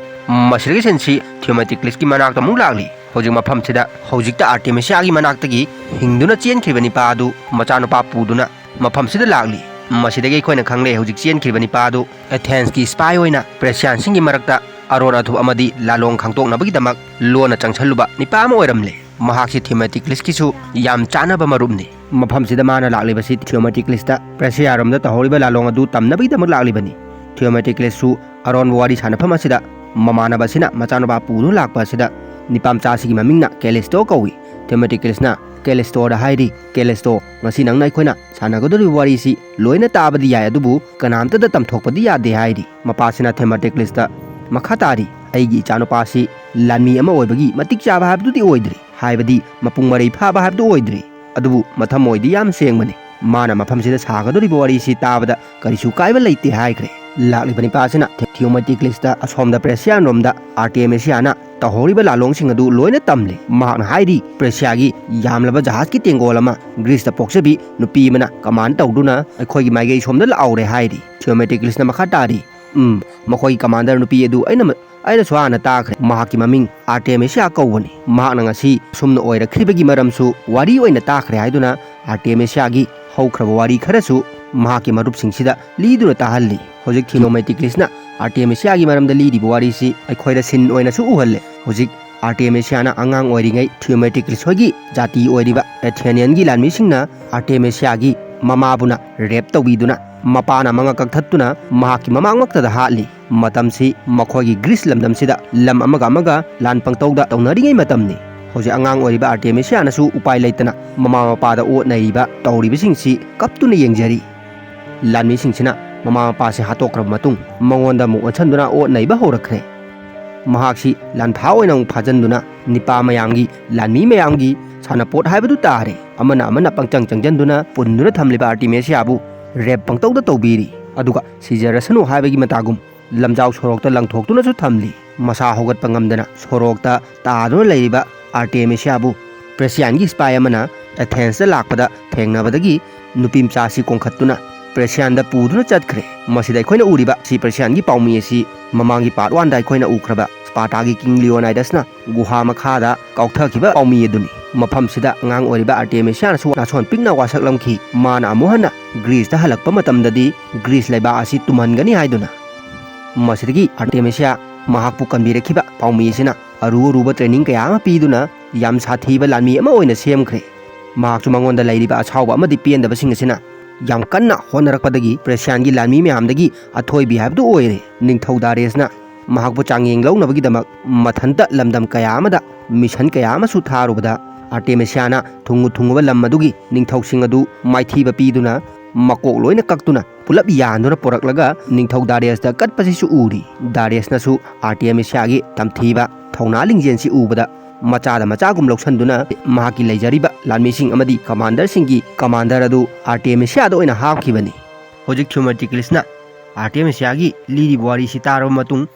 ꯃꯁꯤꯗꯒꯤ ꯁꯤꯟꯁꯤ ꯊꯤꯑꯣꯃꯦꯇꯤꯀ꯭ꯂꯤꯁꯀꯤ ꯃꯅꯥꯛꯇ ꯑꯃꯨꯛ ꯂꯥꯛꯂꯤ꯫ ꯍꯧꯖꯤꯛ ꯃꯐꯝꯁꯤꯗ ꯍꯧꯖꯤꯛꯇ ꯑꯥꯔꯇꯦꯃꯤꯁꯤꯌꯥꯒꯤ ꯃꯅꯥꯛꯇꯒꯤ ꯍꯤꯡꯗꯨꯅ ꯆꯦꯟꯈ꯭ꯔꯤꯕ ꯅꯤꯄꯥ ꯑꯗꯨ ꯃꯆꯥꯅꯨꯄꯥ ꯄꯨꯗꯨꯅ ꯃꯐꯝꯁꯤꯗ ꯂꯥꯛꯂꯤ꯫ ꯃꯁꯤꯗꯒꯤ ꯑꯩꯈꯣꯏꯅ ꯈꯪꯂꯦ, ꯍꯧꯖꯤꯛ ꯆꯦꯟꯈ꯭ꯔꯤꯕ ꯅꯤꯄꯥ ꯑꯗꯨ ꯑꯦꯊꯦꯟꯁꯀꯤ ꯁ꯭ꯄꯥꯏ ꯑꯣꯏꯅ ꯄ꯭ꯔꯦꯁꯤꯌꯥꯟꯁꯤꯡꯒꯤ ꯃꯔꯛꯇ ꯑꯔꯣꯟ ꯑꯊꯨꯞ ꯑꯃꯗꯤ ꯂꯥꯂꯣꯡ ꯈꯪꯗꯣꯛꯅꯕꯒꯤꯗꯃꯛ ꯂꯣꯟꯅ ꯆꯪꯁꯜꯂꯨꯕ ꯅꯤꯄꯥ ꯑꯃ ꯑꯣꯏꯔꯝꯂꯦ꯫ ꯃꯍꯥꯛꯁꯤ ꯊꯤꯑꯣꯃꯦꯇꯤꯀ꯭ꯂꯤꯁꯀꯤꯁꯨ ꯌꯥꯝ ꯆꯥꯅꯕ ꯃꯔꯨꯞꯅꯤ꯫ ꯃꯐꯝꯁꯤꯗ ꯃꯥꯅ ꯂꯥꯛꯂꯤꯕꯁꯤ ꯊꯤꯑꯣꯃꯦꯇꯤꯀ꯭ꯂꯤꯁꯇ ꯄ꯭ꯔꯦꯁꯤꯌꯥꯔꯣꯝꯗ ꯇꯧꯍꯧꯔꯤꯕ ꯂꯥꯂꯣꯡ ꯑꯗꯨ ꯇꯝꯅꯕꯒꯤꯗꯃꯛ ꯂꯥꯛꯂꯤꯕꯅꯤ꯫ ꯊꯤꯑꯣꯃꯦꯇꯤꯀ꯭ꯂꯤꯁꯁꯨ ꯑꯔꯣꯟꯕ ꯋꯥꯔꯤ ꯁꯥꯟꯅꯐꯝ ꯑꯁꯤꯗ ꯃꯃꯥꯟꯅꯕ ꯑꯁꯤꯅ ꯃꯆꯥꯅꯨꯄꯥ ꯄꯨꯗꯨꯅ ꯂꯥꯛꯄ ꯑꯁꯤꯗ ꯅꯤꯄꯥꯝꯆꯥ ꯑꯁꯤꯒꯤ ꯃꯃꯤꯡꯅ ꯀꯦꯂꯤꯁꯇꯣ ꯀꯧꯏ꯫ ꯊꯤꯌꯣꯃꯦꯇꯤꯀ꯭ꯂꯤꯁꯅ ꯀꯦꯂꯤꯁꯇꯣꯗ ꯍꯥꯏꯔꯤ, "ꯀꯦꯂꯤꯁꯇꯣ, ꯉꯁꯤ ꯅꯪꯅ ꯑꯩꯈꯣꯏꯅ ꯁꯥꯟꯅꯒꯗꯧꯔꯤꯕ ꯋꯥꯔꯤꯁꯤ ꯂꯣꯏꯅ ꯇꯥꯕꯗꯤ ꯌꯥꯏ, ꯑꯗꯨꯕꯨ ꯀꯅꯥꯝꯇꯗ ꯇꯝꯊꯣꯛꯄꯗꯤ ꯌꯥꯗꯦ" ꯍꯥꯏꯔꯤ꯫ ꯃꯄꯥꯁꯤꯅ ꯊꯤꯌꯣꯃꯦꯇꯤꯀ꯭ꯂꯤꯁꯇ ꯃꯈꯥ ꯇꯥꯔꯤ, "ꯑꯩꯒꯤ ꯏꯆꯥꯅꯨꯄꯥꯁꯤ ꯂꯥꯟꯃꯤ ꯑꯃ ꯑꯣꯏꯕꯒꯤ ꯃꯇꯤꯛ ꯆꯥꯕ ꯍꯥꯏꯕꯗꯨꯗꯤ ꯑꯣꯏꯗ꯭ꯔꯤ, ꯍꯥꯏꯕꯗꯤ ꯃꯄꯨꯡ ꯃꯔꯩ ꯐꯥꯕ ꯍꯥꯏꯕꯗꯨ ꯑꯣꯏꯗ꯭ꯔꯤ, ꯑꯗꯨꯕꯨ ꯃꯊꯃꯣꯏꯗꯤ ꯌꯥꯝ ꯁꯦꯡꯕꯅꯤ꯫ ꯃꯥꯅ ꯃꯐꯝꯁꯤꯗ ꯁꯥꯒꯗꯧꯔꯤꯕ ꯋꯥꯔꯤꯁꯤ ꯇꯥꯕꯗ ꯀꯔꯤꯁꯨ ꯀꯥꯏꯕ ꯂꯩꯇꯦ" ꯍꯥꯏꯈ꯭ꯔꯦ꯫ ꯂꯥꯛꯂꯤꯕ ꯅꯤꯄꯥꯁꯤꯅ ꯊꯤꯌꯣꯃꯦꯇꯤꯀ꯭ꯂꯤꯁꯇ ꯑꯁꯣꯝꯗ ꯄ꯭ꯔꯦꯁꯤꯌꯥꯟꯔꯣꯝꯗ ꯑꯥꯔꯇꯦꯃꯤꯁꯤꯌꯥꯅ ꯇꯧꯍꯧꯔꯤꯕ ꯂꯥꯂꯣꯡꯁꯤꯡ ꯑꯗꯨ ꯂꯣꯏꯅ ꯇꯝꯂꯤ꯫ ꯃꯍꯥꯛꯅ ꯍꯥꯏꯔꯤ, "ꯄ꯭ꯔꯦꯁꯤꯌꯥꯒꯤ ꯌꯥꯝꯂꯕ ꯖꯍꯥꯖꯀꯤ ꯇꯦꯡꯒꯣꯜ ꯑꯃ ꯒ꯭ꯔꯤꯁꯇ ꯄꯣꯛꯆꯕꯤ ꯅꯨꯄꯤ ꯑꯃꯅ ꯀꯃꯥꯟ ꯇꯧꯗꯨꯅ ꯑꯩꯈꯣꯏꯒꯤ ꯃꯥꯏꯀꯩ ꯁꯣꯝꯗ ꯂꯥꯛꯍꯧꯔꯦ" ꯍꯥꯏꯔꯤ꯫ ꯊꯤꯌꯣꯃꯦꯇꯤꯀ꯭ꯂꯤꯁꯅ ꯃꯈꯥ ꯇꯥꯔꯤ, "ꯎꯝ, ꯃꯈꯣꯏꯒꯤ ꯀꯃꯥꯟꯗꯔ ꯅꯨꯄꯤ ꯑꯗꯨ ꯑꯩꯅ ꯃ-, ꯑꯩꯅꯁꯨ ꯍꯥꯟꯅ ꯇꯥꯈ꯭ꯔꯦ꯫ ꯃꯍꯥꯛꯀꯤ ꯃꯃꯤꯡ ꯑꯥꯔꯇꯦꯃꯤꯁꯤꯌꯥ ꯀꯧꯕꯅꯤ꯫ ꯃꯍꯥꯛꯅ ꯉꯁꯤ ꯑꯁꯨꯝꯅ ꯑꯣꯏꯔꯛꯈ꯭ꯔꯤꯕꯒꯤ ꯃꯔꯝꯁꯨ ꯋꯥꯔꯤ ꯑꯣꯏꯅ ꯇꯥꯈ꯭ꯔꯦ" ꯍꯥꯏꯗꯨꯅ ꯑꯥꯔꯇꯦꯃꯤꯁꯤꯌꯥꯒꯤ ꯍꯧꯈ꯭ꯔꯕ ꯋꯥꯔꯤ ꯈꯔꯁꯨ ꯃꯍꯥꯛꯀꯤ ꯃꯔꯨꯞꯁꯤꯡꯁꯤꯗ ꯂꯤꯗꯨꯅ ꯇꯥꯍꯜꯂꯤ꯫ ꯍꯧꯖꯤꯛ ꯊꯤꯌꯣꯃꯦꯇꯤꯀ꯭ꯂꯤꯁꯅ ꯑꯥꯔꯇꯦꯃꯤꯁꯤꯌꯥꯒꯤ ꯃꯔꯝꯗ ꯂꯤꯔꯤꯕ ꯋꯥꯔꯤꯁꯤ ꯑꯩꯈꯣꯏꯗ ꯁꯤꯟ ꯑꯣꯏꯅꯁꯨ ꯎꯍꯜꯂꯦ꯫ ꯍꯧꯖꯤꯛ ꯑꯥꯔꯇꯦꯃꯤꯁꯤꯌꯥꯅ ꯑꯉꯥꯡ ꯑꯣꯏꯔꯤꯉꯩ ꯊꯤꯌꯣꯃꯦꯇꯤꯀ꯭ꯂꯤꯁ ꯍꯣꯏꯒꯤ ꯖꯥꯇꯤ ꯑꯣꯏꯔꯤꯕ ꯑꯦꯊꯦꯅꯤꯌꯟꯒꯤ ꯂꯥꯟꯃꯤꯁꯤꯡꯅ ꯑꯥꯔꯇꯦꯃꯤꯁꯤꯌꯥꯒꯤ ꯃꯃꯥꯕꯨꯅ ꯔꯦꯞ ꯇꯧꯕꯤꯗꯨꯅ ꯃꯄꯥꯅ ꯃꯉꯛ ꯀꯛꯊꯠꯇꯨꯅ ꯃꯍꯥꯛꯀꯤ ꯃꯃꯥꯡꯃꯛꯇꯗ ꯍꯥꯠꯂꯤ꯫ ꯃꯇꯝꯁꯤ ꯃꯈꯣꯏꯒꯤ ꯒ꯭ꯔꯤꯁ ꯂꯝꯗꯝꯁꯤꯗ ꯂꯝ ꯑꯃꯒ ꯑꯃꯒ ꯂꯥꯟ ꯄꯪꯇꯧꯗ ꯇꯧꯅꯔꯤꯉꯩ ꯃꯇꯝꯅꯤ꯫ ꯍꯧꯖꯤꯛ ꯑꯉꯥꯡ ꯑꯣꯏꯔꯤꯕ ꯑꯥꯔꯇꯦꯃꯤꯁꯤꯌꯥꯅꯁꯨ ꯎꯄꯥꯏ ꯂꯩꯇꯅ ꯃꯃꯥ ꯃꯄꯥꯗ ꯑꯣꯠ ꯅꯩꯔꯤꯕ ꯇꯧꯔꯤꯕꯁꯤꯡꯁꯤ ꯀꯞꯇꯨꯅ ꯌꯦꯡꯖꯔꯤ꯫ ꯂꯥꯟꯃꯤꯁꯤꯡꯁꯤꯅ ꯃꯃꯥ ꯃꯄꯥꯁꯤ ꯍꯥꯠꯇꯣꯛꯈ꯭ꯔꯕ ꯃꯇꯨꯡ ꯃꯉꯣꯟꯗ ꯑꯃꯨꯛ ꯑꯣꯟꯁꯤꯟꯗꯨꯅ ꯑꯣꯠ ꯅꯩꯕ ꯍꯧꯔꯛꯈ꯭ꯔꯦ꯫ ꯃꯍꯥꯛꯁꯤ ꯂꯥꯟꯐꯥ ꯑꯣꯏꯅ ꯑꯃꯨꯛ ꯐꯥꯖꯤꯟꯗꯨꯅ ꯅꯤꯄꯥ ꯃꯌꯥꯝꯒꯤ, ꯂꯥꯟꯃꯤ ꯃꯌꯥꯝꯒꯤ ꯁꯥꯟꯅꯄꯣꯠ ꯍꯥꯏꯕꯗꯨ ꯇꯥꯔꯦ꯫ ꯑꯃꯅ ꯑꯃꯅ ꯄꯪꯆꯪ ꯆꯪꯖꯟꯗꯨꯅ ꯄꯨꯟꯗꯨꯅ ꯊꯝꯂꯤꯕ ꯑꯥꯔꯇꯦꯃꯤꯁꯤꯌꯥꯕꯨ ꯔꯦꯞ ꯄꯪꯇꯧꯗ ꯇꯧꯕꯤꯔꯤ꯫ ꯑꯗꯨꯒ ꯁꯤꯖꯔꯁꯅꯨ ꯍꯥꯏꯕꯒꯤ ꯃꯇꯥꯒꯨꯝ ꯂꯝꯖꯥꯎ ꯁꯣꯔꯣꯛꯇ ꯂꯪꯊꯣꯛꯇꯨꯅꯁꯨ ꯊꯝꯂꯤ꯫ ꯃꯁꯥ ꯍꯧꯒꯠꯄ ꯉꯝꯗꯅ ꯁꯣꯔꯣꯛꯇ ꯇꯥꯗꯨꯅ ꯂꯩꯔꯤꯕ ꯑꯥꯔꯇꯦꯃꯤꯁꯤꯌꯥꯕꯨ ꯄ꯭ꯔꯦꯁꯤꯌꯥꯟꯒꯤ ꯁꯤꯄꯥꯏ ꯑꯃꯅ ꯑꯦꯊꯦꯟꯁꯇ ꯂꯥꯛꯄꯗ ꯊꯦꯡꯅꯕꯗꯒꯤ ꯅꯨꯄꯤ ꯃꯆꯥ ꯑꯁꯤ ꯀꯣꯟꯈꯠꯇꯨꯅ ꯄ꯭ꯔꯦꯁꯤꯌꯥꯟꯗ ꯄꯨꯗꯨꯅ ꯆꯠꯈ꯭ꯔꯦ꯫ ꯃꯁꯤꯗ ꯑꯩꯈꯣꯏꯅ ꯎꯔꯤꯕ ꯁꯤ ꯄ꯭ꯔꯦꯁꯤꯌꯥꯟꯒꯤ ꯄꯥꯎꯃꯤ ꯑꯁꯤ ꯃꯃꯥꯡꯒꯤ ꯄꯥꯔꯠ ꯋꯥꯟꯗ ꯑꯩꯈꯣꯏꯅ ꯎꯈ꯭ꯔꯕ ꯁ꯭ꯄꯥꯔꯇꯥꯒꯤ ꯀꯤꯡ ꯂꯤꯑꯣꯅꯥꯏꯗꯁꯅ ꯒꯨꯍꯥ ꯃꯈꯥꯗ ꯀꯥꯎꯊꯈꯤꯕ ꯄꯥꯎꯃꯤ ꯑꯗꯨꯅꯤ꯫ ꯃꯐꯝꯁꯤꯗ ꯑꯉꯥꯡ ꯑꯣꯏꯔꯤꯕ ꯑꯥꯔꯇꯦꯃꯤꯁꯤꯌꯥꯅꯁꯨ ꯅꯥꯁꯣꯟ ꯄꯤꯛꯅ ꯋꯥꯁꯛꯂꯝꯈꯤ꯫ ꯃꯥꯅ ꯑꯃꯨꯛ ꯍꯟꯅ ꯒ꯭ꯔꯤꯁꯇ ꯍꯜꯂꯛꯄ ꯃꯇꯝꯗꯗꯤ ꯒ꯭ꯔꯤꯁ ꯂꯩꯕꯥꯛ ꯑꯁꯤ ꯇꯨꯝꯍꯟꯒꯅꯤ ꯍꯥꯏꯗꯨꯅ꯫ ꯃꯁꯤꯗꯒꯤ ꯑꯥꯔꯇꯦꯃꯤꯁꯤꯌꯥ ꯃꯍꯥꯛꯄꯨ ꯀꯟꯕꯤꯔꯛꯈꯤꯕ ꯄꯥꯎꯃꯤ ꯑꯁꯤꯅ ꯑꯔꯨ ꯑꯔꯨꯕ ꯇ꯭ꯔꯦꯅꯤꯡ ꯀꯌꯥ ꯑꯃ ꯄꯤꯗꯨꯅ ꯌꯥꯝ ꯁꯥꯊꯤꯕ ꯂꯥꯟꯃꯤ ꯑꯃ ꯑꯣꯏꯅ ꯁꯦꯝꯈ꯭ꯔꯦ꯫ ꯃꯍꯥꯛꯁꯨ ꯃꯉꯣꯟꯗ ꯂꯩꯔꯤꯕ ꯑꯁꯥꯎꯕ ꯑꯃꯗꯤ ꯄꯦꯟꯗꯕꯁꯤꯡ ꯑꯁꯤꯅ ꯌꯥꯝ ꯀꯟꯅ ꯍꯣꯠꯅꯔꯛꯄꯗꯒꯤ ꯄ꯭ꯔꯦꯁꯤꯌꯥꯟꯒꯤ ꯂꯥꯟꯃꯤ ꯃꯌꯥꯝꯗꯒꯤ ꯑꯊꯣꯏꯕꯤ ꯍꯥꯏꯕꯗꯨ ꯑꯣꯏꯔꯦ꯫ ꯅꯤꯡꯊꯧ ꯗꯥꯔꯤꯌꯁꯅ ꯃꯍꯥꯛꯄꯨ ꯆꯥꯡꯌꯦꯡ ꯂꯧꯅꯕꯒꯤꯗꯃꯛ ꯃꯊꯟꯇ ꯂꯝꯗꯝ ꯀꯌꯥ ꯑꯃꯗ ꯃꯤꯁꯟ ꯀꯌꯥ ꯑꯃꯁꯨ ꯊꯥꯔꯨꯕꯗ, ꯑꯥꯔꯇꯦꯃꯤꯁꯤꯌꯥꯅ ꯊꯨꯡꯉꯨ ꯊꯨꯡꯉꯨꯕ ꯂꯝ ꯑꯗꯨꯒꯤ ꯅꯤꯡꯊꯧꯁꯤꯡ ꯑꯗꯨ ꯃꯥꯏꯊꯤꯕ ꯄꯤꯗꯨꯅ ꯃꯀꯣꯛ ꯂꯣꯏꯅ ꯀꯛꯇꯨꯅ ꯄꯨꯂꯞ ꯌꯥꯟꯗꯨꯅ ꯄꯨꯔꯛꯂꯒ ꯅꯤꯡꯊꯧ ꯗꯥꯔꯤꯌꯁꯇ ꯀꯠꯄꯁꯤꯁꯨ ꯎꯔꯤ꯫ ꯗꯥꯔꯤꯌꯁꯅꯁꯨ ꯑꯥꯔꯇꯦꯃꯤꯁꯤꯌꯥꯒꯤ ꯇꯝꯊꯤꯕ ꯊꯧꯅꯥ ꯂꯤꯡꯖꯦꯜꯁꯤ ꯎꯕꯗ ꯃꯆꯥꯗ ꯃꯆꯥꯒꯨꯝ ꯂꯧꯁꯤꯟꯗꯨꯅ ꯃꯍꯥꯛꯀꯤ ꯂꯩꯖꯔꯤꯕ ꯂꯥꯟꯃꯤꯁꯤꯡ ꯑꯃꯗꯤ ꯀꯃꯥꯟꯗꯔꯁꯤꯡꯒꯤ ꯀꯃꯥꯟꯗꯔ ꯑꯗꯨ ꯑꯥꯔꯇꯦꯃꯤꯁꯤꯌꯥꯗ ꯑꯣꯏꯅ ꯍꯥꯞꯈꯤꯕꯅꯤ꯫ ꯍꯧꯖꯤꯛ ꯊꯤꯌꯣꯃꯦꯇꯤꯀ꯭ꯂꯤꯁꯅ ꯑꯥꯔꯇꯦꯃꯤꯁꯤꯌꯥꯒꯤ ꯂꯤꯔꯤꯕ ꯋꯥꯔꯤꯁꯤ ꯇꯥꯔꯕ ꯃꯇꯨꯡ,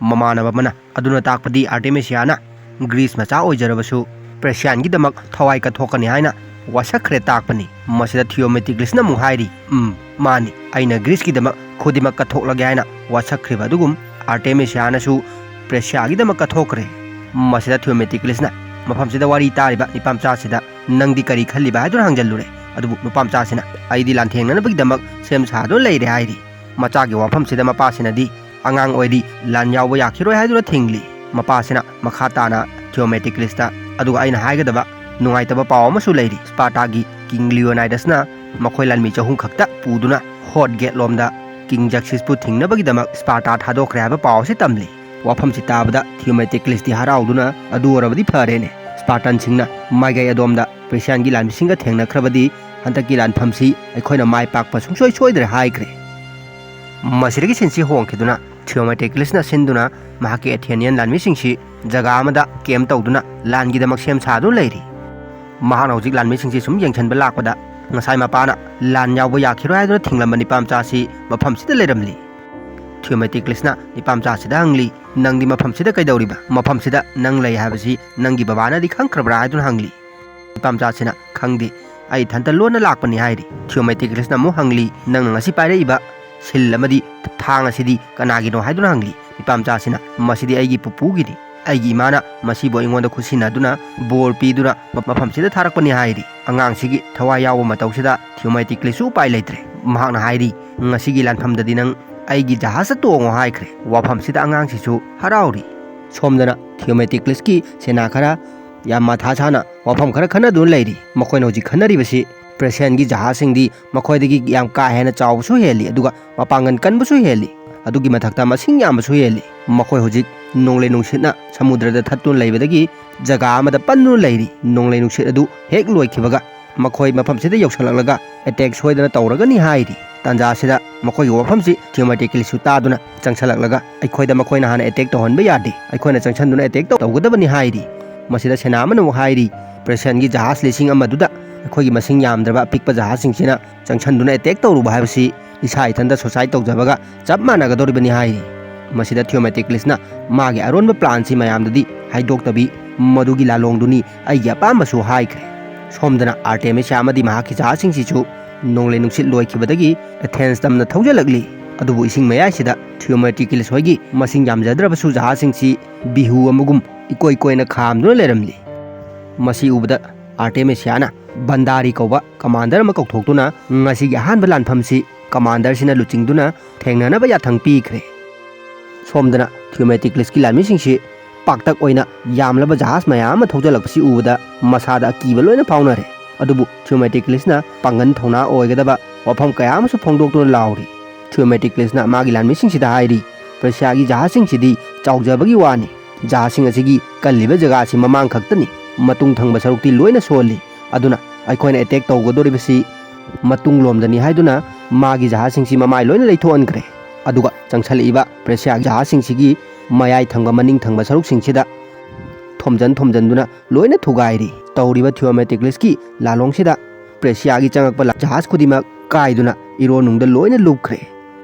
ꯃꯃꯥꯟꯅꯕ ꯑꯃꯅ ꯑꯗꯨꯅ ꯇꯥꯛꯄꯗꯤ ꯑꯥꯔꯇꯦꯃꯤꯁꯤꯌꯥꯅ ꯒ꯭ꯔꯤꯁ ꯃꯆꯥ ꯑꯣꯏꯖꯔꯕꯁꯨ ꯄ꯭ꯔꯦꯁꯤꯌꯥꯟꯒꯤꯗꯃꯛ ꯊꯋꯥꯏ ꯀꯠꯊꯣꯛꯀꯅꯤ ꯍꯥꯏꯅ ꯋꯥꯁꯛꯈ꯭ꯔꯦ ꯇꯥꯛꯄꯅꯤ꯫ ꯃꯁꯤꯗ ꯊꯤꯌꯣꯃꯦꯇꯤꯀ꯭ꯂꯤꯁꯅ ꯑꯃꯨꯛ ꯍꯥꯏꯔꯤ, "ꯎꯝ, ꯃꯥꯅꯤ, ꯑꯩꯅ ꯒ꯭ꯔꯤꯁꯀꯤꯗꯃꯛ ꯈꯨꯗꯤꯡꯃꯛ ꯀꯠꯊꯣꯛꯂꯒꯦ" ꯍꯥꯏꯅ ꯋꯥꯁꯛꯈ꯭ꯔꯤꯕ ꯑꯗꯨꯒꯨꯝ ꯑꯥꯔꯇꯦꯃꯤꯁꯤꯌꯥꯅꯁꯨ ꯄ꯭ꯔꯦꯁꯤꯌꯥꯒꯤꯗꯃꯛ ꯀꯠꯊꯣꯛꯈ꯭ꯔꯦ꯫ ꯃꯁꯤꯗ ꯊꯤꯌꯣꯃꯦꯇꯤꯀ꯭ꯂꯤꯁꯅ ꯃꯐꯝꯁꯤꯗ ꯋꯥꯔꯤ ꯇꯥꯔꯤꯕ ꯅꯤꯄꯥꯃꯆꯥꯁꯤꯗ, "ꯅꯪꯗꯤ ꯀꯔꯤ ꯈꯜꯂꯤꯕ?" ꯍꯥꯏꯗꯨꯅ ꯍꯪꯖꯜꯂꯨꯔꯦ꯫ ꯑꯗꯨꯕꯨ ꯅꯨꯄꯥꯃꯆꯥꯁꯤꯅ, "ꯑꯩꯗꯤ ꯂꯥꯟꯊꯦꯡꯅꯅꯕꯒꯤꯗꯃꯛ ꯁꯦꯝ ꯁꯥꯗꯨꯅ ꯂꯩꯔꯦ" ꯍꯥꯏꯔꯤ꯫ ꯃꯆꯥꯒꯤ ꯋꯥꯐꯝꯁꯤꯗ ꯃꯄꯥꯁꯤꯅꯗꯤ, "ꯑꯉꯥꯡ ꯑꯣꯏꯔꯤ, ꯂꯥꯟ ꯌꯥꯎꯕ ꯌꯥꯈꯤꯔꯣꯏ" ꯍꯥꯏꯗꯨꯅ ꯊꯤꯡꯂꯤ꯫ ꯃꯄꯥꯁꯤꯅ ꯃꯈꯥ ꯇꯥꯅ ꯊꯤꯌꯣꯃꯦꯇꯤꯀ꯭ꯂꯤꯁꯇ, "ꯑꯗꯨꯒ ꯑꯩꯅ ꯍꯥꯏꯒꯗꯕ ꯅꯨꯡꯉꯥꯏꯇꯕ ꯄꯥꯎ ꯑꯃꯁꯨ ꯂꯩꯔꯤ꯫ ꯁ꯭ꯄꯥꯔꯇꯥꯒꯤ ꯀꯤꯡ ꯂꯤꯑꯣꯅꯥꯏꯗꯁꯅ ꯃꯈꯣꯏ ꯂꯥꯟꯃꯤ ꯆꯍꯨꯝ ꯈꯛꯇ ꯄꯨꯗꯨꯅ ꯍꯣꯠ ꯒꯦꯠ ꯂꯣꯝꯗ ꯀꯤꯡ ꯖꯛꯁꯤꯁꯄꯨ ꯊꯤꯡꯅꯕꯒꯤꯗꯃꯛ ꯁ꯭ꯄꯥꯔꯇꯥ ꯊꯥꯗꯣꯛꯈ꯭ꯔꯦ" ꯍꯥꯏꯕ ꯄꯥꯎ ꯑꯁꯤ ꯇꯝꯂꯤ꯫ ꯋꯥꯐꯝꯁꯤ ꯇꯥꯕꯗ ꯊꯤꯌꯣꯃꯦꯇꯤꯀ꯭ꯂꯤꯁꯇꯤ ꯍꯔꯥꯎꯗꯨꯅ, "ꯑꯗꯨ ꯑꯣꯏꯔꯕꯗꯤ ꯐꯔꯦꯅꯦ, ꯁ꯭ꯄꯥꯔꯇꯟꯁꯤꯡꯅ ꯃꯥꯏꯀꯩ ꯑꯗꯣꯝꯗ ꯄ꯭ꯔꯦꯁꯤꯌꯥꯟꯒꯤ ꯂꯥꯟꯃꯤꯁꯤꯡꯒ ꯊꯦꯡꯅꯈ꯭ꯔꯕꯗꯤ ꯍꯟꯗꯛꯀꯤ ꯂꯥꯟꯐꯝꯁꯤ ꯑꯩꯈꯣꯏꯅ ꯃꯥꯏ ꯄꯥꯛꯄ ꯁꯨꯡꯁꯣꯏ ꯁꯣꯏꯗ꯭ꯔꯦ" ꯍꯥꯏꯈ꯭ꯔꯦ꯫ ꯃꯁꯤꯗꯒꯤ ꯁꯤꯟꯁꯤ ꯍꯣꯡꯈꯤꯗꯨꯅ ꯊꯤꯌꯣꯃꯦꯇꯤꯀ꯭ꯂꯤꯁꯅ ꯁꯤꯟꯗꯨꯅ ꯃꯍꯥꯛꯀꯤ ꯑꯦꯊꯦꯅꯤꯌꯟ ꯂꯥꯟꯃꯤꯁꯤꯡꯁꯤ ꯖꯒꯥ ꯑꯃꯗ ꯀꯦꯝꯞ ꯇꯧꯗꯨꯅ ꯂꯥꯟꯒꯤꯗꯃꯛ ꯁꯦꯝ ꯁꯥꯗꯨꯅ ꯂꯩꯔꯤ꯫ ꯃꯍꯥꯛꯅ ꯍꯧꯖꯤꯛ ꯂꯥꯟꯃꯤꯁꯤꯡꯁꯤ ꯁꯨꯝ ꯌꯦꯡꯁꯤꯟꯕ ꯂꯥꯛꯄꯗ ꯉꯁꯥꯏ ꯃꯄꯥꯅ "ꯂꯥꯟ ꯌꯥꯎꯕ ꯌꯥꯈꯤꯔꯣꯏ" ꯍꯥꯏꯗꯨꯅ ꯊꯤꯡꯂꯝꯕ ꯅꯤꯄꯥꯃꯆꯥꯁꯤ ꯃꯐꯝꯁꯤꯗ ꯂꯩꯔꯝꯂꯤ꯫ ꯊꯤꯌꯣꯃꯦꯇꯤꯀ꯭ꯂꯤꯁꯅ ꯅꯤꯄꯥꯃꯆꯥꯁꯤꯗ ꯍꯪꯂꯤ, "ꯅꯪꯗꯤ ꯃꯐꯝꯁꯤꯗ ꯀꯩꯗꯧꯔꯤꯕ? ꯃꯐꯝꯁꯤꯗ ꯅꯪ ꯂꯩ ꯍꯥꯏꯕꯁꯤ ꯅꯪꯒꯤ ꯕꯕꯥꯅꯗꯤ ꯈꯪꯈ꯭ꯔꯕ꯭ꯔꯥ?" ꯍꯥꯏꯗꯨꯅ ꯍꯪꯂꯤ꯫ ꯅꯤꯄꯥꯃꯆꯥꯁꯤꯅ, "ꯈꯪꯗꯦ, ꯑꯩ ꯏꯊꯟꯇ ꯂꯣꯟꯅ ꯂꯥꯛꯄꯅꯤ" ꯍꯥꯏꯔꯤ꯫ ꯊꯤꯌꯣꯃꯦꯇꯤꯀ꯭ꯂꯤꯁꯅ ꯑꯃꯨꯛ ꯍꯪꯂꯤ, "ꯅꯪꯅ ꯉꯁꯤ ꯄꯥꯏꯔꯛꯏꯕ ꯁꯤꯜ ꯑꯃꯗꯤ ꯊꯥꯡ ꯑꯁꯤꯗꯤ ꯀꯅꯥꯒꯤꯅꯣ?" ꯍꯥꯏꯗꯨꯅ ꯍꯪꯂꯤ꯫ ꯅꯤꯄꯥꯃꯆꯥꯁꯤꯅ, "ꯃꯁꯤꯗꯤ ꯑꯩꯒꯤ ꯄꯨꯄꯨꯒꯤꯅꯤ꯫ ꯑꯩꯒꯤ ꯏꯃꯥꯅ ꯃꯁꯤꯕꯨ ꯑꯩꯉꯣꯟꯗ ꯈꯨꯠꯁꯤꯟꯅꯗꯨꯅ ꯕꯣꯔ ꯄꯤꯗꯨꯅ ꯃ-, ꯃꯐꯝꯁꯤꯗ ꯊꯥꯔꯛꯄꯅꯤ" ꯍꯥꯏꯔꯤ꯫ ꯑꯉꯥꯡꯁꯤꯒꯤ ꯊꯋꯥꯏ ꯌꯥꯎꯕ ꯃꯇꯧꯁꯤꯗ ꯊꯤꯌꯣꯃꯦꯇꯤꯀ꯭ꯂꯤꯁꯁꯨ ꯎꯄꯥꯏ ꯂꯩꯇ꯭ꯔꯦ꯫ ꯃꯍꯥꯛꯅ ꯍꯥꯏꯔꯤ, "ꯉꯁꯤꯒꯤ ꯂꯥꯟꯐꯝꯗꯗꯤ ꯅꯪ ꯑꯩꯒꯤ ꯖꯍꯥꯖꯇ ꯇꯣꯡꯉꯣ" ꯍꯥꯏꯈ꯭ꯔꯦ꯫ ꯋꯥꯐꯝꯁꯤꯗ ꯑꯉꯥꯡꯁꯤꯁꯨ ꯍꯔꯥꯎꯔꯤ꯫ ꯁꯣꯝꯗꯅ ꯊꯤꯌꯣꯃꯦꯇꯤꯀ꯭ꯂꯤꯁꯀꯤ ꯁꯦꯅꯥ ꯈꯔ ꯌꯥꯝ ꯃꯊꯥ ꯁꯥꯅ ꯋꯥꯐꯝ ꯈꯔ ꯈꯟꯅꯗꯨꯅ ꯂꯩꯔꯤ꯫ ꯃꯈꯣꯏꯅ ꯍꯧꯖꯤꯛ ꯈꯟꯅꯔꯤꯕꯁꯤ ꯄ꯭ꯔꯦꯁꯤꯌꯟꯒꯤ ꯖꯍꯥꯖꯁꯤꯡꯗꯤ ꯃꯈꯣꯏꯗꯒꯤ ꯌꯥꯝ ꯀꯥ ꯍꯦꯟꯅ ꯆꯥꯎꯕꯁꯨ ꯍꯦꯜꯂꯤ, ꯑꯗꯨꯒ ꯃꯄꯥꯡꯒꯜ ꯀꯟꯕꯁꯨ ꯍꯦꯜꯂꯤ꯫ ꯑꯗꯨꯒꯤ ꯃꯊꯛꯇ ꯃꯁꯤꯡ ꯌꯥꯝꯕꯁꯨ ꯍꯦꯜꯂꯤ꯫ ꯃꯈꯣꯏ ꯍꯧꯖꯤꯛ ꯅꯣꯡꯂꯩ ꯅꯨꯡꯁꯤꯠꯅ ꯁꯃꯨꯗ꯭ꯔꯗ ꯊꯠꯇꯨꯅ ꯂꯩꯕꯗꯒꯤ ꯖꯒꯥ ꯑꯃꯗ ꯄꯟꯗꯨꯅ ꯂꯩꯔꯤ꯫ ꯅꯣꯡꯂꯩ ꯅꯨꯡꯁꯤꯠ ꯑꯗꯨ ꯍꯦꯛ ꯂꯣꯏꯈꯤꯕꯒ ꯃꯈꯣꯏ ꯃꯐꯝꯁꯤꯗ ꯌꯧꯁꯤꯜꯂꯛꯂꯒ ꯑꯦꯇꯦꯛ ꯁꯣꯏꯗꯅ ꯇꯧꯔꯒꯅꯤ ꯍꯥꯏꯔꯤ꯫ ꯇꯥꯟꯖꯥꯁꯤꯗ ꯃꯈꯣꯏꯒꯤ ꯋꯥꯐꯝꯁꯤ ꯊꯤꯌꯣꯃꯦꯇꯤꯀ꯭ꯂꯤꯁꯁꯨ ꯇꯥꯗꯨꯅ ꯆꯪꯁꯤꯜꯂꯛꯂꯒ ꯑꯩꯈꯣꯏꯗ ꯃꯈꯣꯏꯅ ꯍꯥꯟꯅ ꯑꯦꯇꯦꯛ ꯇꯧꯍꯟꯕ ꯌꯥꯗꯦ, ꯑꯩꯈꯣꯏꯅ ꯆꯪꯁꯤꯟꯗꯨꯅ ꯑꯦꯇꯦꯛ ꯇꯧ-, ꯇꯧꯒꯗꯕꯅꯤ ꯍꯥꯏꯔꯤ꯫ ꯃꯁꯤꯗ ꯁꯦꯅꯥ ꯑꯃꯅ ꯑꯃꯨꯛ ꯍꯥꯏꯔꯤ, ꯄ꯭ꯔꯦꯁꯤꯌꯥꯟꯒꯤ ꯖꯍꯥꯖ ꯂꯤꯁꯤꯡ ꯑꯃꯗꯨꯗ ꯑꯩꯈꯣꯏꯒꯤ ꯃꯁꯤꯡ ꯌꯥꯝꯗ꯭ꯔꯕ ꯑꯄꯤꯛꯄ ꯖꯍꯥꯖꯁꯤꯡꯁꯤꯅ ꯆꯪꯁꯤꯟꯗꯨꯅ ꯑꯦꯇꯦꯛ ꯇꯧꯔꯨꯕ ꯍꯥꯏꯕꯁꯤ ꯏꯁꯥ ꯏꯊꯟꯇ ꯁꯨꯁꯥꯏꯠ ꯇꯧꯖꯕꯒ ꯆꯞ ꯃꯥꯟꯅꯒꯗꯧꯔꯤꯕꯅꯤ ꯍꯥꯏꯔꯤ꯫ ꯃꯁꯤꯗ ꯊꯤꯌꯣꯃꯦꯇꯤꯀ꯭ꯂꯤꯁꯅ ꯃꯥꯒꯤ ꯑꯔꯣꯟꯕ ꯄ꯭ꯂꯥꯟꯁꯤ ꯃꯌꯥꯝꯗꯗꯤ ꯍꯥꯏꯗꯣꯛꯇꯕꯤ, ꯃꯗꯨꯒꯤ ꯂꯥꯂꯣꯡꯗꯨꯅꯤ ꯑꯩꯒꯤ ꯑꯄꯥꯝꯕꯁꯨ ꯍꯥꯏꯈ꯭ꯔꯦ꯫ ꯁꯣꯝꯗꯅ ꯑꯥꯔꯇꯦꯃꯤꯁꯤꯌꯥ ꯑꯃꯗꯤ ꯃꯍꯥꯛꯀꯤ ꯖꯍꯥꯖꯁꯤꯡꯁꯤꯁꯨ ꯅꯣꯡꯂꯩ ꯅꯨꯡꯁꯤꯠ ꯂꯣꯏꯈꯤꯕꯗꯒꯤ ꯑꯦꯊꯦꯟꯁ ꯇꯝꯅ ꯊꯧꯖꯤꯜꯂꯛꯂꯤ꯫ ꯑꯗꯨꯕꯨ ꯏꯁꯤꯡ ꯃꯌꯥꯏꯁꯤꯗ ꯊꯤꯌꯣꯃꯦꯇꯤꯀ꯭ꯂꯤꯁ ꯍꯣꯏꯒꯤ ꯃꯁꯤꯡ ꯌꯥꯝꯖꯗ꯭ꯔꯕꯁꯨ ꯖꯍꯥꯖꯁꯤꯡꯁꯤ ꯕꯤꯍꯨ ꯑꯃꯒꯨꯝ ꯏꯀꯣꯏ ꯀꯣꯏꯅ ꯈꯥꯝꯗꯨꯅ ꯂꯩꯔꯝꯂꯤ꯫ ꯃꯁꯤ ꯎꯕꯗ ꯑꯥꯔꯇꯦꯃꯤꯁꯤꯌꯥꯅ ꯕꯟꯗꯥꯔꯤ ꯀꯧꯕ ꯀꯃꯥꯟꯗꯔ ꯑꯃ ꯀꯧꯊꯣꯛꯇꯨꯅ ꯉꯁꯤꯒꯤ ꯑꯍꯥꯟꯕ ꯂꯥꯟꯐꯝꯁꯤ ꯀꯃꯥꯟꯗꯔꯁꯤꯅ ꯂꯨꯆꯤꯡꯗꯨꯅ ꯊꯦꯡꯅꯅꯕ ꯌꯥꯊꯪ ꯄꯤꯈ꯭ꯔꯦ꯫ ꯁꯣꯝꯗꯅ ꯊꯤꯌꯣꯃꯦꯇꯤꯀ꯭ꯂꯤꯁꯀꯤ ꯂꯥꯟꯃꯤꯁꯤꯡꯁꯤ ꯄꯥꯛꯇꯛ ꯑꯣꯏꯅ ꯌꯥꯝꯂꯕ ꯖꯍꯥꯖ ꯃꯌꯥꯝ ꯑꯃ ꯊꯧꯖꯤꯜꯂꯛꯄꯁꯤ ꯎꯕꯗ ꯃꯁꯥꯗ ꯑꯀꯤꯕ ꯂꯣꯏꯅ ꯐꯥꯎꯅꯔꯦ꯫ ꯑꯗꯨꯕꯨ ꯊꯤꯌꯣꯃꯦꯇꯤꯀ꯭ꯂꯤꯁꯅ ꯄꯥꯡꯒꯜ ꯊꯧꯅꯥ ꯑꯣꯏꯒꯗꯕ ꯋꯥꯐꯝ ꯀꯌꯥ ꯑꯃꯁꯨ ꯐꯣꯡꯗꯣꯛꯇꯨꯅ ꯂꯥꯎꯔꯤ꯫ ꯊꯤꯌꯣꯃꯦꯇꯤꯀ꯭ꯂꯤꯁꯅ ꯃꯥꯒꯤ ꯂꯥꯟꯃꯤꯁꯤꯡꯁꯤꯗ ꯍꯥꯏꯔꯤ, "ꯄ꯭ꯔꯁꯤꯌꯥꯒꯤ ꯖꯍꯥꯖꯁꯤꯡꯁꯤꯗꯤ ꯆꯥꯎꯖꯕꯒꯤ ꯋꯥꯅꯤ꯫ ꯖꯍꯥꯖꯁꯤꯡ ꯑꯁꯤꯒꯤ ꯀꯜꯂꯤꯕ ꯖꯒꯥ ꯑꯁꯤ ꯃꯃꯥꯡ ꯈꯛꯇꯅꯤ, ꯃꯇꯨꯡ ꯊꯪꯕ ꯁꯔꯨꯛꯇꯤ ꯂꯣꯏꯅ ꯁꯣꯜꯂꯤ꯫ ꯑꯗꯨꯅ ꯑꯩꯈꯣꯏꯅ ꯑꯦꯇꯦꯛ ꯇꯧꯒꯗꯧꯔꯤꯕꯁꯤ ꯃꯇꯨꯡ ꯂꯣꯝꯗꯅꯤ" ꯍꯥꯏꯗꯨꯅ ꯃꯥꯒꯤ ꯖꯍꯥꯖꯁꯤꯡꯁꯤ ꯃꯃꯥꯏ ꯂꯣꯏꯅ ꯂꯩꯊꯣꯛꯍꯟꯈ꯭ꯔꯦ꯫ ꯑꯗꯨꯒ ꯆꯪꯁꯜꯂꯛꯏꯕ ꯄ꯭ꯔꯦꯁꯤꯌꯥ ꯖꯍꯥꯖꯁꯤꯡꯁꯤꯒꯤ ꯃꯌꯥꯏ ꯊꯪꯕ, ꯃꯅꯤꯡ ꯊꯪꯕ ꯁꯔꯨꯛꯁꯤꯡꯁꯤꯗ ꯊꯣꯝꯖꯟ ꯊꯣꯝꯖꯟꯗꯨꯅ ꯂꯣꯏꯅ ꯊꯨꯒꯥꯏꯔꯤ꯫ ꯇꯧꯔꯤꯕ ꯊꯤꯌꯣꯃꯦꯇꯤꯀ꯭ꯂꯤꯁꯀꯤ ꯂꯥꯂꯣꯡꯁꯤꯗ ꯄ꯭ꯔꯦꯁꯤꯌꯥꯒꯤ ꯆꯪꯉꯛꯄ ꯖꯍꯥꯖ ꯈꯨꯗꯤꯡꯃꯛ ꯀꯥꯏꯗꯨꯅ ꯏꯔꯣꯟꯅꯨꯡꯗ ꯂꯣꯏꯅ ꯂꯨꯞꯈ꯭ꯔꯦ꯫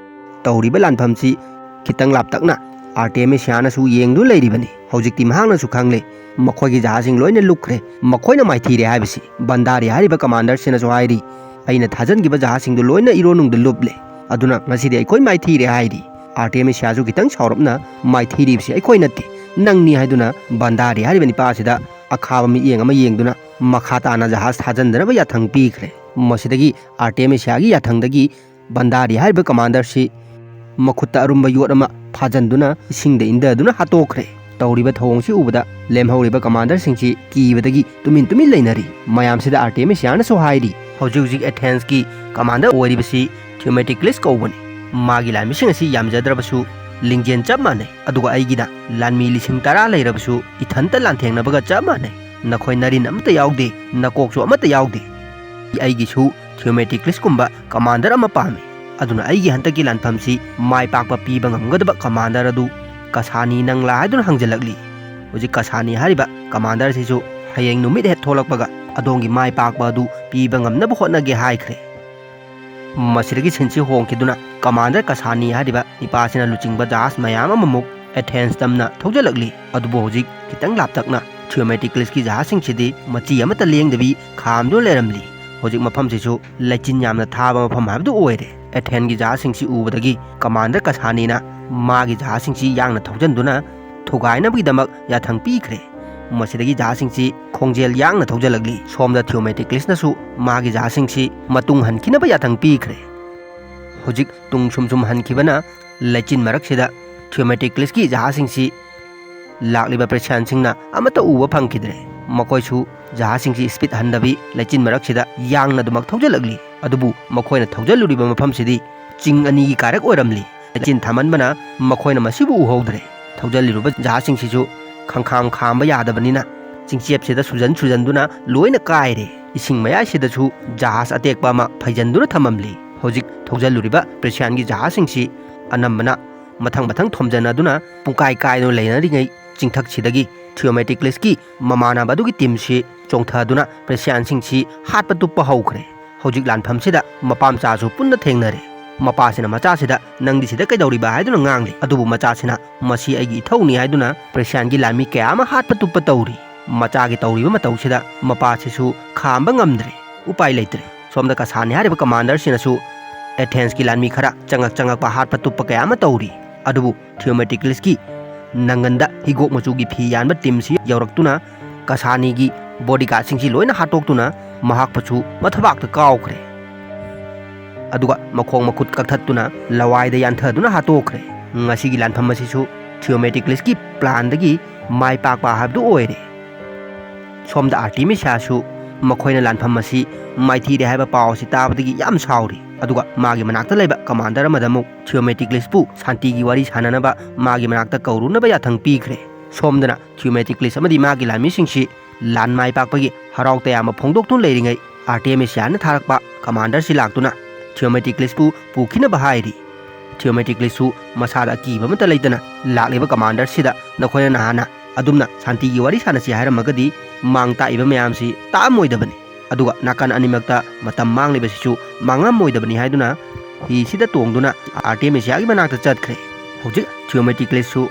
ꯇꯧꯔꯤꯕ ꯂꯥꯟꯐꯝꯁꯤ ꯈꯤꯇꯪ ꯂꯥꯞꯇꯛꯅ ꯑꯥꯔꯇꯦꯃꯤꯁꯤꯌꯥꯅꯁꯨ ꯌꯦꯡꯗꯨꯅ ꯂꯩꯔꯤꯕꯅꯤ꯫ ꯍꯧꯖꯤꯛꯇꯤ ꯃꯍꯥꯛꯅꯁꯨ ꯈꯪꯂꯦ, ꯃꯈꯣꯏꯒꯤ ꯖꯍꯥꯖꯁꯤꯡ ꯂꯣꯏꯅ ꯂꯨꯞꯈ꯭ꯔꯦ, ꯃꯈꯣꯏꯅ ꯃꯥꯏꯊꯤꯔꯦ ꯍꯥꯏꯕꯁꯤ꯫ ꯕꯟꯗꯥꯔꯤ ꯍꯥꯏꯔꯤꯕ ꯀꯃꯥꯟꯗꯔꯁꯤꯅꯁꯨ ꯍꯥꯏꯔꯤ, "ꯑꯩꯅ ꯊꯥꯖꯤꯟꯈꯤꯕ ꯖꯍꯥꯖꯁꯤꯡꯗꯨ ꯂꯣꯏꯅ ꯏꯔꯣꯟꯅꯨꯡꯗ ꯂꯨꯞꯂꯦ, ꯑꯗꯨꯅ ꯉꯁꯤꯗꯤ ꯑꯩꯈꯣꯏ ꯃꯥꯏꯊꯤꯔꯦ" ꯍꯥꯏꯔꯤ꯫ ꯑꯥꯔꯇꯦꯃꯤꯁꯤꯌꯥꯁꯨ ꯈꯤꯇꯪ ꯁꯥꯎꯔꯞꯅ, "ꯃꯥꯏꯊꯤꯔꯤꯕꯁꯤ ꯑꯩꯈꯣꯏ ꯅꯠꯇꯦ, ꯅꯪꯅꯤ" ꯍꯥꯏꯗꯨꯅ ꯕꯟꯗꯥꯔꯤ ꯍꯥꯏꯔꯤꯕ ꯅꯤꯄꯥ ꯑꯁꯤꯗ ꯑꯈꯥꯕ ꯃꯤꯠꯌꯦꯡ ꯑꯃ ꯌꯦꯡꯗꯨꯅ ꯃꯈꯥ ꯇꯥꯅ ꯖꯍꯥꯖ ꯊꯥꯖꯤꯟꯗꯅꯕ ꯌꯥꯊꯪ ꯄꯤꯈ꯭ꯔꯦ꯫ ꯃꯁꯤꯗꯒꯤ ꯑꯥꯔꯇꯦꯃꯤꯁꯤꯌꯥꯒꯤ ꯌꯥꯊꯪꯗꯒꯤ ꯕꯟꯗꯥꯔꯤ ꯍꯥꯏꯔꯤꯕ ꯀꯃꯥꯟꯗꯔꯁꯤ ꯃꯈꯨꯠꯇ ꯑꯔꯨꯝꯕ ꯌꯣꯠ ꯑꯃ ꯐꯥꯖꯟꯗꯨꯅ ꯏꯁꯤꯡꯗ ꯏꯟꯊꯗꯨꯅ ꯍꯥꯠꯇꯣꯛꯈ꯭ꯔꯦ꯫ ꯇꯧꯔꯤꯕ ꯊꯧꯑꯣꯡꯁꯤ ꯎꯕꯗ ꯂꯦꯝꯍꯧꯔꯤꯕ ꯀꯃꯥꯟꯗꯔꯁꯤꯡꯁꯤ ꯀꯤꯕꯗꯒꯤ ꯇꯨꯃꯤꯟ ꯇꯨꯃꯤꯟ ꯂꯩꯅꯔꯤ꯫ ꯃꯌꯥꯝꯁꯤꯗ ꯑꯥꯔꯇꯦꯃꯤꯁꯤꯌꯥꯅꯁꯨ ꯍꯥꯏꯔꯤ, "ꯍꯧꯖꯤꯛ ꯍꯧꯖꯤꯛ ꯑꯦꯊꯦꯟꯁꯀꯤ ꯀꯃꯥꯟꯗꯔ ꯑꯣꯏꯔꯤꯕꯁꯤ ꯊꯤꯌꯣꯃꯦꯇꯤꯀ꯭ꯂꯤꯁ ꯀꯧꯕꯅꯤ꯫ ꯃꯥꯒꯤ ꯂꯥꯟꯃꯤꯁꯤꯡ ꯑꯁꯤ ꯌꯥꯝꯖꯗ꯭ꯔꯕꯁꯨ ꯂꯤꯡꯖꯦꯜ ꯆꯞ ꯃꯥꯟꯅꯩ, ꯑꯗꯨꯒ ꯑꯩꯒꯤꯅ ꯂꯥꯟꯃꯤ ꯂꯤꯁꯤꯡ ꯇꯔꯥ ꯂꯩꯔꯕꯁꯨ ꯏꯊꯟꯇ ꯂꯥꯟꯊꯦꯡꯅꯕꯒ ꯆꯞ ꯃꯥꯟꯅꯩ꯫ ꯅꯈꯣꯏ ꯅꯔꯤꯟ ꯑꯃꯠꯇ ꯌꯥꯎꯗꯦ, ꯅꯀꯣꯛꯁꯨ ꯑꯃꯠꯇ ꯌꯥꯎꯗꯦ꯫ ꯑꯩꯒꯤꯁꯨ ꯊꯤꯌꯣꯃꯦꯇꯤꯀ꯭ꯂꯤꯁꯀꯨꯝꯕ ꯀꯃꯥꯟꯗꯔ ꯑꯃ ꯄꯥꯝꯃꯤ꯫ ꯑꯗꯨꯅ ꯑꯩꯒꯤ ꯍꯟꯗꯛꯀꯤ ꯂꯥꯟꯐꯝꯁꯤ ꯃꯥꯏ ꯄꯥꯛꯄ ꯄꯤꯕ ꯉꯝꯒꯗꯕ ꯀꯃꯥꯟꯗꯔ ꯑꯗꯨ ꯀꯁꯥꯅꯤ ꯅꯪꯂꯥ ꯍꯥꯏꯗꯨꯅ ꯍꯪꯖꯜꯂꯛꯂꯤ꯫ ꯍꯧꯖꯤꯛ ꯀꯁꯥꯅꯤ ꯍꯥꯏꯔꯤꯕ ꯀꯃꯥꯟꯗꯔꯁꯤꯁꯨ ꯍꯌꯦꯡ ꯅꯨꯃꯤꯠ ꯍꯦꯛ ꯊꯣꯛꯂꯛꯄꯒ ꯑꯗꯣꯝꯒꯤ ꯃꯥꯏ ꯄꯥꯛꯄ ꯑꯗꯨ ꯄꯤꯕ ꯉꯝꯅꯕ ꯍꯣꯠꯅꯒꯦ ꯍꯥꯏꯈ꯭ꯔꯦ꯫ ꯃꯁꯤꯗꯒꯤ ꯁꯤꯟꯁꯤ ꯍꯣꯡꯈꯤꯗꯨꯅ ꯀꯃꯥꯟꯗꯔ ꯀꯁꯥꯅꯤ ꯍꯥꯏꯔꯤꯕ ꯅꯤꯄꯥꯁꯤꯅ ꯂꯨꯆꯤꯡꯕ ꯖꯍꯥꯖ ꯃꯌꯥꯝ ꯑꯃꯃꯨꯛ ꯑꯦꯊꯦꯟꯁ ꯇꯝꯅ ꯊꯧꯖꯤꯜꯂꯛꯂꯤ꯫ ꯑꯗꯨꯕꯨ ꯍꯧꯖꯤꯛ ꯈꯤꯇꯪ ꯂꯥꯞꯇꯛꯅ ꯊꯤꯌꯣꯃꯦꯇꯤꯀ꯭ꯂꯤꯁꯀꯤ ꯖꯍꯥꯖꯁꯤꯡꯁꯤꯗꯤ ꯃꯆꯤ ꯑꯃꯠꯇ ꯂꯦꯡꯗꯕꯤ ꯈꯥꯝꯗꯨꯅ ꯂꯩꯔꯝꯂꯤ꯫ ꯍꯧꯖꯤꯛ ꯃꯐꯝꯁꯤꯁꯨ ꯂꯩꯆꯤꯟ ꯌꯥꯝꯅ ꯊꯥꯕ ꯃꯐꯝ ꯍꯥꯏꯕꯗꯨ ꯑꯣꯏꯔꯦ꯫ ꯑꯦꯊꯦꯟꯒꯤ ꯖꯍꯥꯖꯁꯤꯡꯁꯤ ꯎꯕꯗꯒꯤ ꯀꯃꯥꯟꯗꯔ ꯀꯁꯥꯅꯤꯅ ꯃꯥꯒꯤ ꯖꯍꯥꯖꯁꯤꯡꯁꯤ ꯌꯥꯡꯅ ꯊꯧꯖꯤꯟꯗꯨꯅ ꯊꯨꯒꯥꯏꯅꯕꯒꯤꯗꯃꯛ ꯌꯥꯊꯪ ꯄꯤꯈ꯭ꯔꯦ꯫ ꯃꯁꯤꯗꯒꯤ ꯖꯍꯥꯖꯁꯤꯡꯁꯤ ꯈꯣꯡꯖꯦꯜ ꯌꯥꯡꯅ ꯊꯧꯖꯤꯜꯂꯛꯂꯤ꯫ ꯁꯣꯝꯗ ꯊꯤꯌꯣꯃꯦꯇꯤꯀ꯭ꯂꯤꯁꯅꯁꯨ ꯃꯥꯒꯤ ꯖꯍꯥꯖꯁꯤꯡꯁꯤ ꯃꯇꯨꯡ ꯍꯟꯈꯤꯅꯕ ꯌꯥꯊꯪ ꯄꯤꯈ꯭ꯔꯦ꯫ ꯍꯧꯖꯤꯛ ꯇꯨꯡ ꯁꯨꯝ ꯁꯨꯝ ꯍꯟꯈꯤꯕꯅ ꯂꯩꯆꯤꯟ ꯃꯔꯛꯁꯤꯗ ꯊꯤꯌꯣꯃꯦꯇꯤꯀ꯭ꯂꯤꯁꯀꯤ ꯖꯍꯥꯖꯁꯤꯡꯁꯤ ꯂꯥꯛꯂꯤꯕ ꯄ꯭ꯔꯦꯁꯤꯌꯥꯟꯁꯤꯡꯅ ꯑꯃꯠꯇ ꯎꯕ ꯐꯪꯈꯤꯗ꯭ꯔꯦ꯫ ꯃꯈꯣꯏꯁꯨ ꯖꯍꯥꯖꯁꯤꯡꯁꯤ ꯁ꯭ꯄꯤꯗ ꯍꯟꯗꯕꯤ ꯂꯩꯆꯤꯟ ꯃꯔꯛꯁꯤꯗ ꯌꯥꯡꯅ ꯑꯗꯨꯃꯛ ꯊꯧꯖꯤꯜꯂꯛꯂꯤ꯫ ꯑꯗꯨꯕꯨ ꯃꯈꯣꯏꯅ ꯊꯧꯖꯤꯜꯂꯨꯔꯤꯕ ꯃꯐꯝꯁꯤꯗꯤ ꯆꯤꯡ ꯑꯅꯤꯒꯤ ꯀꯥꯔꯛ ꯑꯣꯏꯔꯝꯂꯤ꯫ ꯂꯩꯆꯤꯟ ꯊꯥꯃꯟꯕꯅ ꯃꯈꯣꯏꯅ ꯃꯁꯤꯕꯨ ꯎꯍꯧꯗ꯭ꯔꯦ꯫ ꯊꯧꯖꯤꯜꯂꯤꯕ ꯖꯍꯥꯖꯁꯤꯡꯁꯤꯁꯨ ꯈꯪꯈꯥꯝ ꯈꯥꯝꯕ ꯌꯥꯗꯕꯅꯤꯅ ꯆꯤꯡꯆꯦꯞꯁꯤꯗ ꯁꯨꯖꯟ ꯁꯨꯖꯟꯗꯨꯅ ꯂꯣꯏꯅ ꯀꯥꯏꯔꯦ꯫ ꯏꯁꯤꯡ ꯃꯌꯥꯏꯁꯤꯗꯁꯨ ꯖꯍꯥꯖ ꯑꯇꯦꯛꯄ ꯑꯃ ꯐꯩꯖꯟꯗꯨꯅ ꯊꯝꯃꯝꯂꯤ꯫ ꯍꯧꯖꯤꯛ ꯊꯧꯖꯤꯜꯂꯨꯔꯤꯕ ꯄ꯭ꯔꯦꯁꯤꯌꯥꯟꯒꯤ ꯖꯍꯥꯖꯁꯤꯡꯁꯤ ꯑꯅꯝꯕꯅ ꯃꯊꯪ ꯃꯊꯪ ꯊꯣꯝꯖꯤꯟꯅꯗꯨꯅ ꯄꯨꯡꯀꯥꯏ ꯀꯥꯏꯗꯨꯅ ꯂꯩꯅꯔꯤꯉꯩ ꯆꯤꯡꯊꯛꯁꯤꯗꯒꯤ ꯊꯤꯌꯣꯃꯦꯇꯤꯀ꯭ꯂꯤꯁꯀꯤ ꯃꯃꯥꯟꯅꯕ ꯑꯗꯨꯒꯤ ꯇꯤꯝꯁꯤ ꯆꯣꯡꯊꯗꯨꯅ ꯄ꯭ꯔꯦꯁꯤꯌꯥꯟꯁꯤꯡꯁꯤ ꯍꯥꯠꯄ ꯇꯨꯞꯄ ꯍꯧꯈ꯭ꯔꯦ꯫ ꯍꯧꯖꯤꯛ ꯂꯥꯟꯐꯝꯁꯤꯗ ꯃꯄꯥ ꯃꯆꯥꯁꯨ ꯄꯨꯟꯅ ꯊꯦꯡꯅꯔꯦ꯫ ꯃꯄꯥꯁꯤꯅ ꯃꯆꯥꯁꯤꯗ "ꯅꯪꯗꯤ ꯁꯤꯗ ꯀꯩꯗꯧꯔꯤꯕ?" ꯍꯥꯏꯗꯨꯅ ꯉꯥꯡꯂꯤ꯫ ꯑꯗꯨꯕꯨ ꯃꯆꯥꯁꯤꯅ "ꯃꯁꯤ ꯑꯩꯒꯤ ꯏꯊꯧꯅꯤ" ꯍꯥꯏꯗꯨꯅ ꯄ꯭ꯔꯦꯁꯤꯌꯥꯟꯒꯤ ꯂꯥꯟꯃꯤ ꯀꯌꯥ ꯑꯃ ꯍꯥꯠꯄ ꯇꯨꯞꯄ ꯇꯧꯔꯤ꯫ ꯃꯆꯥꯒꯤ ꯇꯧꯔꯤꯕ ꯃꯇꯧꯁꯤꯗ ꯃꯄꯥꯁꯤꯁꯨ ꯈꯥꯝꯕ ꯉꯝꯗ꯭ꯔꯦ꯫ ꯎꯄꯥꯏ ꯂꯩꯇ꯭ꯔꯦ꯫ ꯁꯣꯝꯗ ꯀꯁꯥꯅꯤ ꯍꯥꯏꯔꯤꯕ ꯀꯃꯥꯟꯗꯔꯁꯤꯅꯁꯨ ꯑꯦꯊꯦꯟꯁꯀꯤ ꯂꯥꯟꯃꯤ ꯈꯔ ꯆꯪꯉꯛ ꯆꯪꯉꯛꯄ ꯍꯥꯠꯄ ꯇꯨꯞꯄ ꯀꯌꯥ ꯑꯃ ꯇꯧꯔꯤ꯫ ꯑꯗꯨꯕꯨ ꯊꯤꯌꯣꯃꯦꯇꯤꯀ꯭ꯂꯤꯁꯀꯤ ꯅꯪꯒꯟꯗ ꯍꯤꯒꯣꯛ ꯃꯆꯨꯒꯤ ꯐꯤ ꯌꯥꯟꯕ ꯇꯤꯝꯁꯤ ꯌꯧꯔꯛꯇꯨꯅ ꯀꯁꯥꯅꯤꯒꯤ ꯕꯣꯗꯤꯒꯥꯔꯗꯁꯤꯡꯁꯤ ꯂꯣꯏꯅ ꯍꯥꯠꯇꯣꯛꯇꯨꯅ ꯃꯍꯥꯛꯄꯨꯁꯨ ꯃꯊꯕꯥꯛꯇ ꯀꯥꯎꯈ꯭ꯔꯦ꯫ ꯑꯗꯨꯒ ꯃꯈꯣꯡ ꯃꯈꯨꯠ ꯀꯛꯊꯠꯇꯨꯅ ꯂꯋꯥꯏꯗ ꯌꯥꯟꯊꯗꯨꯅ ꯍꯥꯠꯇꯣꯛꯈ꯭ꯔꯦ꯫ ꯉꯁꯤꯒꯤ ꯂꯥꯟꯐꯝ ꯑꯁꯤꯁꯨ ꯊꯤꯌꯣꯃꯦꯇꯤꯀ꯭ꯂꯤꯁꯀꯤ ꯄ꯭ꯂꯥꯟꯗꯒꯤ ꯃꯥꯏ ꯄꯥꯛꯄ ꯍꯥꯏꯕꯗꯨ ꯑꯣꯏꯔꯦ꯫ ꯁꯣꯝꯗ ꯑꯥꯔꯇꯤꯃꯤꯁꯤꯌꯥꯁꯨ ꯃꯈꯣꯏꯅ ꯂꯥꯟꯐꯝ ꯑꯁꯤ ꯃꯥꯏꯊꯤꯔꯦ ꯍꯥꯏꯕ ꯄꯥꯎ ꯑꯁꯤ ꯇꯥꯕꯗꯒꯤ ꯌꯥꯝ ꯁꯥꯎꯔꯤ꯫ ꯑꯗꯨꯒ ꯃꯥꯒꯤ ꯃꯅꯥꯛꯇ ꯂꯩꯕ ꯀꯃꯥꯟꯗꯔ ꯑꯃꯗ ꯑꯃꯨꯛ ꯊꯤꯌꯣꯃꯦꯇꯤꯀ꯭ꯂꯤꯁꯄꯨ ꯁꯥꯟꯇꯤꯒꯤ ꯋꯥꯔꯤ ꯁꯥꯟꯅꯅꯕ ꯃꯥꯒꯤ ꯃꯅꯥꯛꯇ ꯀꯧꯔꯨꯅꯕ ꯌꯥꯊꯪ ꯄꯤꯈ꯭ꯔꯦ꯫ ꯁꯣꯝꯗꯅ ꯊꯤꯌꯣꯃꯦꯇꯤꯀ꯭ꯂꯤꯁ ꯑꯃꯗꯤ ꯃꯥꯒꯤ ꯂꯥꯟꯃꯤꯁꯤꯡꯁꯤ ꯂꯥꯟ ꯃꯥꯏ ꯄꯥꯛꯄꯒꯤ ꯍꯔꯥꯎ ꯇꯌꯥꯝꯕ ꯐꯣꯡꯗꯣꯛꯇꯨꯅ ꯂꯩꯔꯤꯉꯩ, ꯑꯥꯔꯇꯦꯃꯤꯁꯤꯌꯥꯅ ꯊꯥꯔꯛꯄ ꯀꯃꯥꯟꯗꯔꯁꯤ ꯂꯥꯛꯇꯨꯅ ꯊꯤꯌꯣꯃꯦꯇꯤꯀ꯭ꯂꯤꯁꯄꯨ ꯄꯨꯈꯤꯅꯕ ꯍꯥꯏꯔꯤ꯫ ꯊꯤꯌꯣꯃꯦꯇꯤꯀ꯭ꯂꯤꯁꯁꯨ ꯃꯁꯥꯗ ꯑꯀꯤꯕ ꯑꯃꯠꯇ ꯂꯩꯇꯅ ꯂꯥꯛꯂꯤꯕ ꯀꯃꯥꯟꯗꯔꯁꯤꯗ ꯅꯈꯣꯏꯅ ꯅꯍꯥꯟꯅ ꯑꯗꯨꯝꯅ ꯁꯥꯟꯇꯤꯒꯤ ꯋꯥꯔꯤ ꯁꯥꯟꯅꯁꯤ ꯍꯥꯏꯔꯝꯃꯒꯗꯤ ꯃꯥꯡ ꯇꯥꯛꯏꯕ ꯃꯌꯥꯝꯁꯤ ꯇꯥꯛꯑꯝꯃꯣꯏꯗꯕꯅꯤ꯫ ꯑꯗꯨꯒ ꯅꯥꯀꯟ ꯑꯅꯤꯃꯛꯇ ꯃꯇꯝ ꯃꯥꯡꯂꯤꯕꯁꯤꯁꯨ ꯃꯥꯡꯉꯝꯃꯣꯏꯗꯕꯅꯤ ꯍꯥꯏꯗꯨꯅ ꯍꯤꯁꯤꯗ ꯇꯣꯡꯗꯨꯅ ꯑꯥꯔꯇꯦꯃꯤꯁꯤꯌꯥꯒꯤ ꯃꯅꯥꯛꯇ ꯆꯠꯈ꯭ꯔꯦ꯫ ꯍꯧꯖꯤꯛ ꯊꯤꯌꯣꯃꯦꯇꯤꯀ꯭ꯂꯤꯁꯁꯨ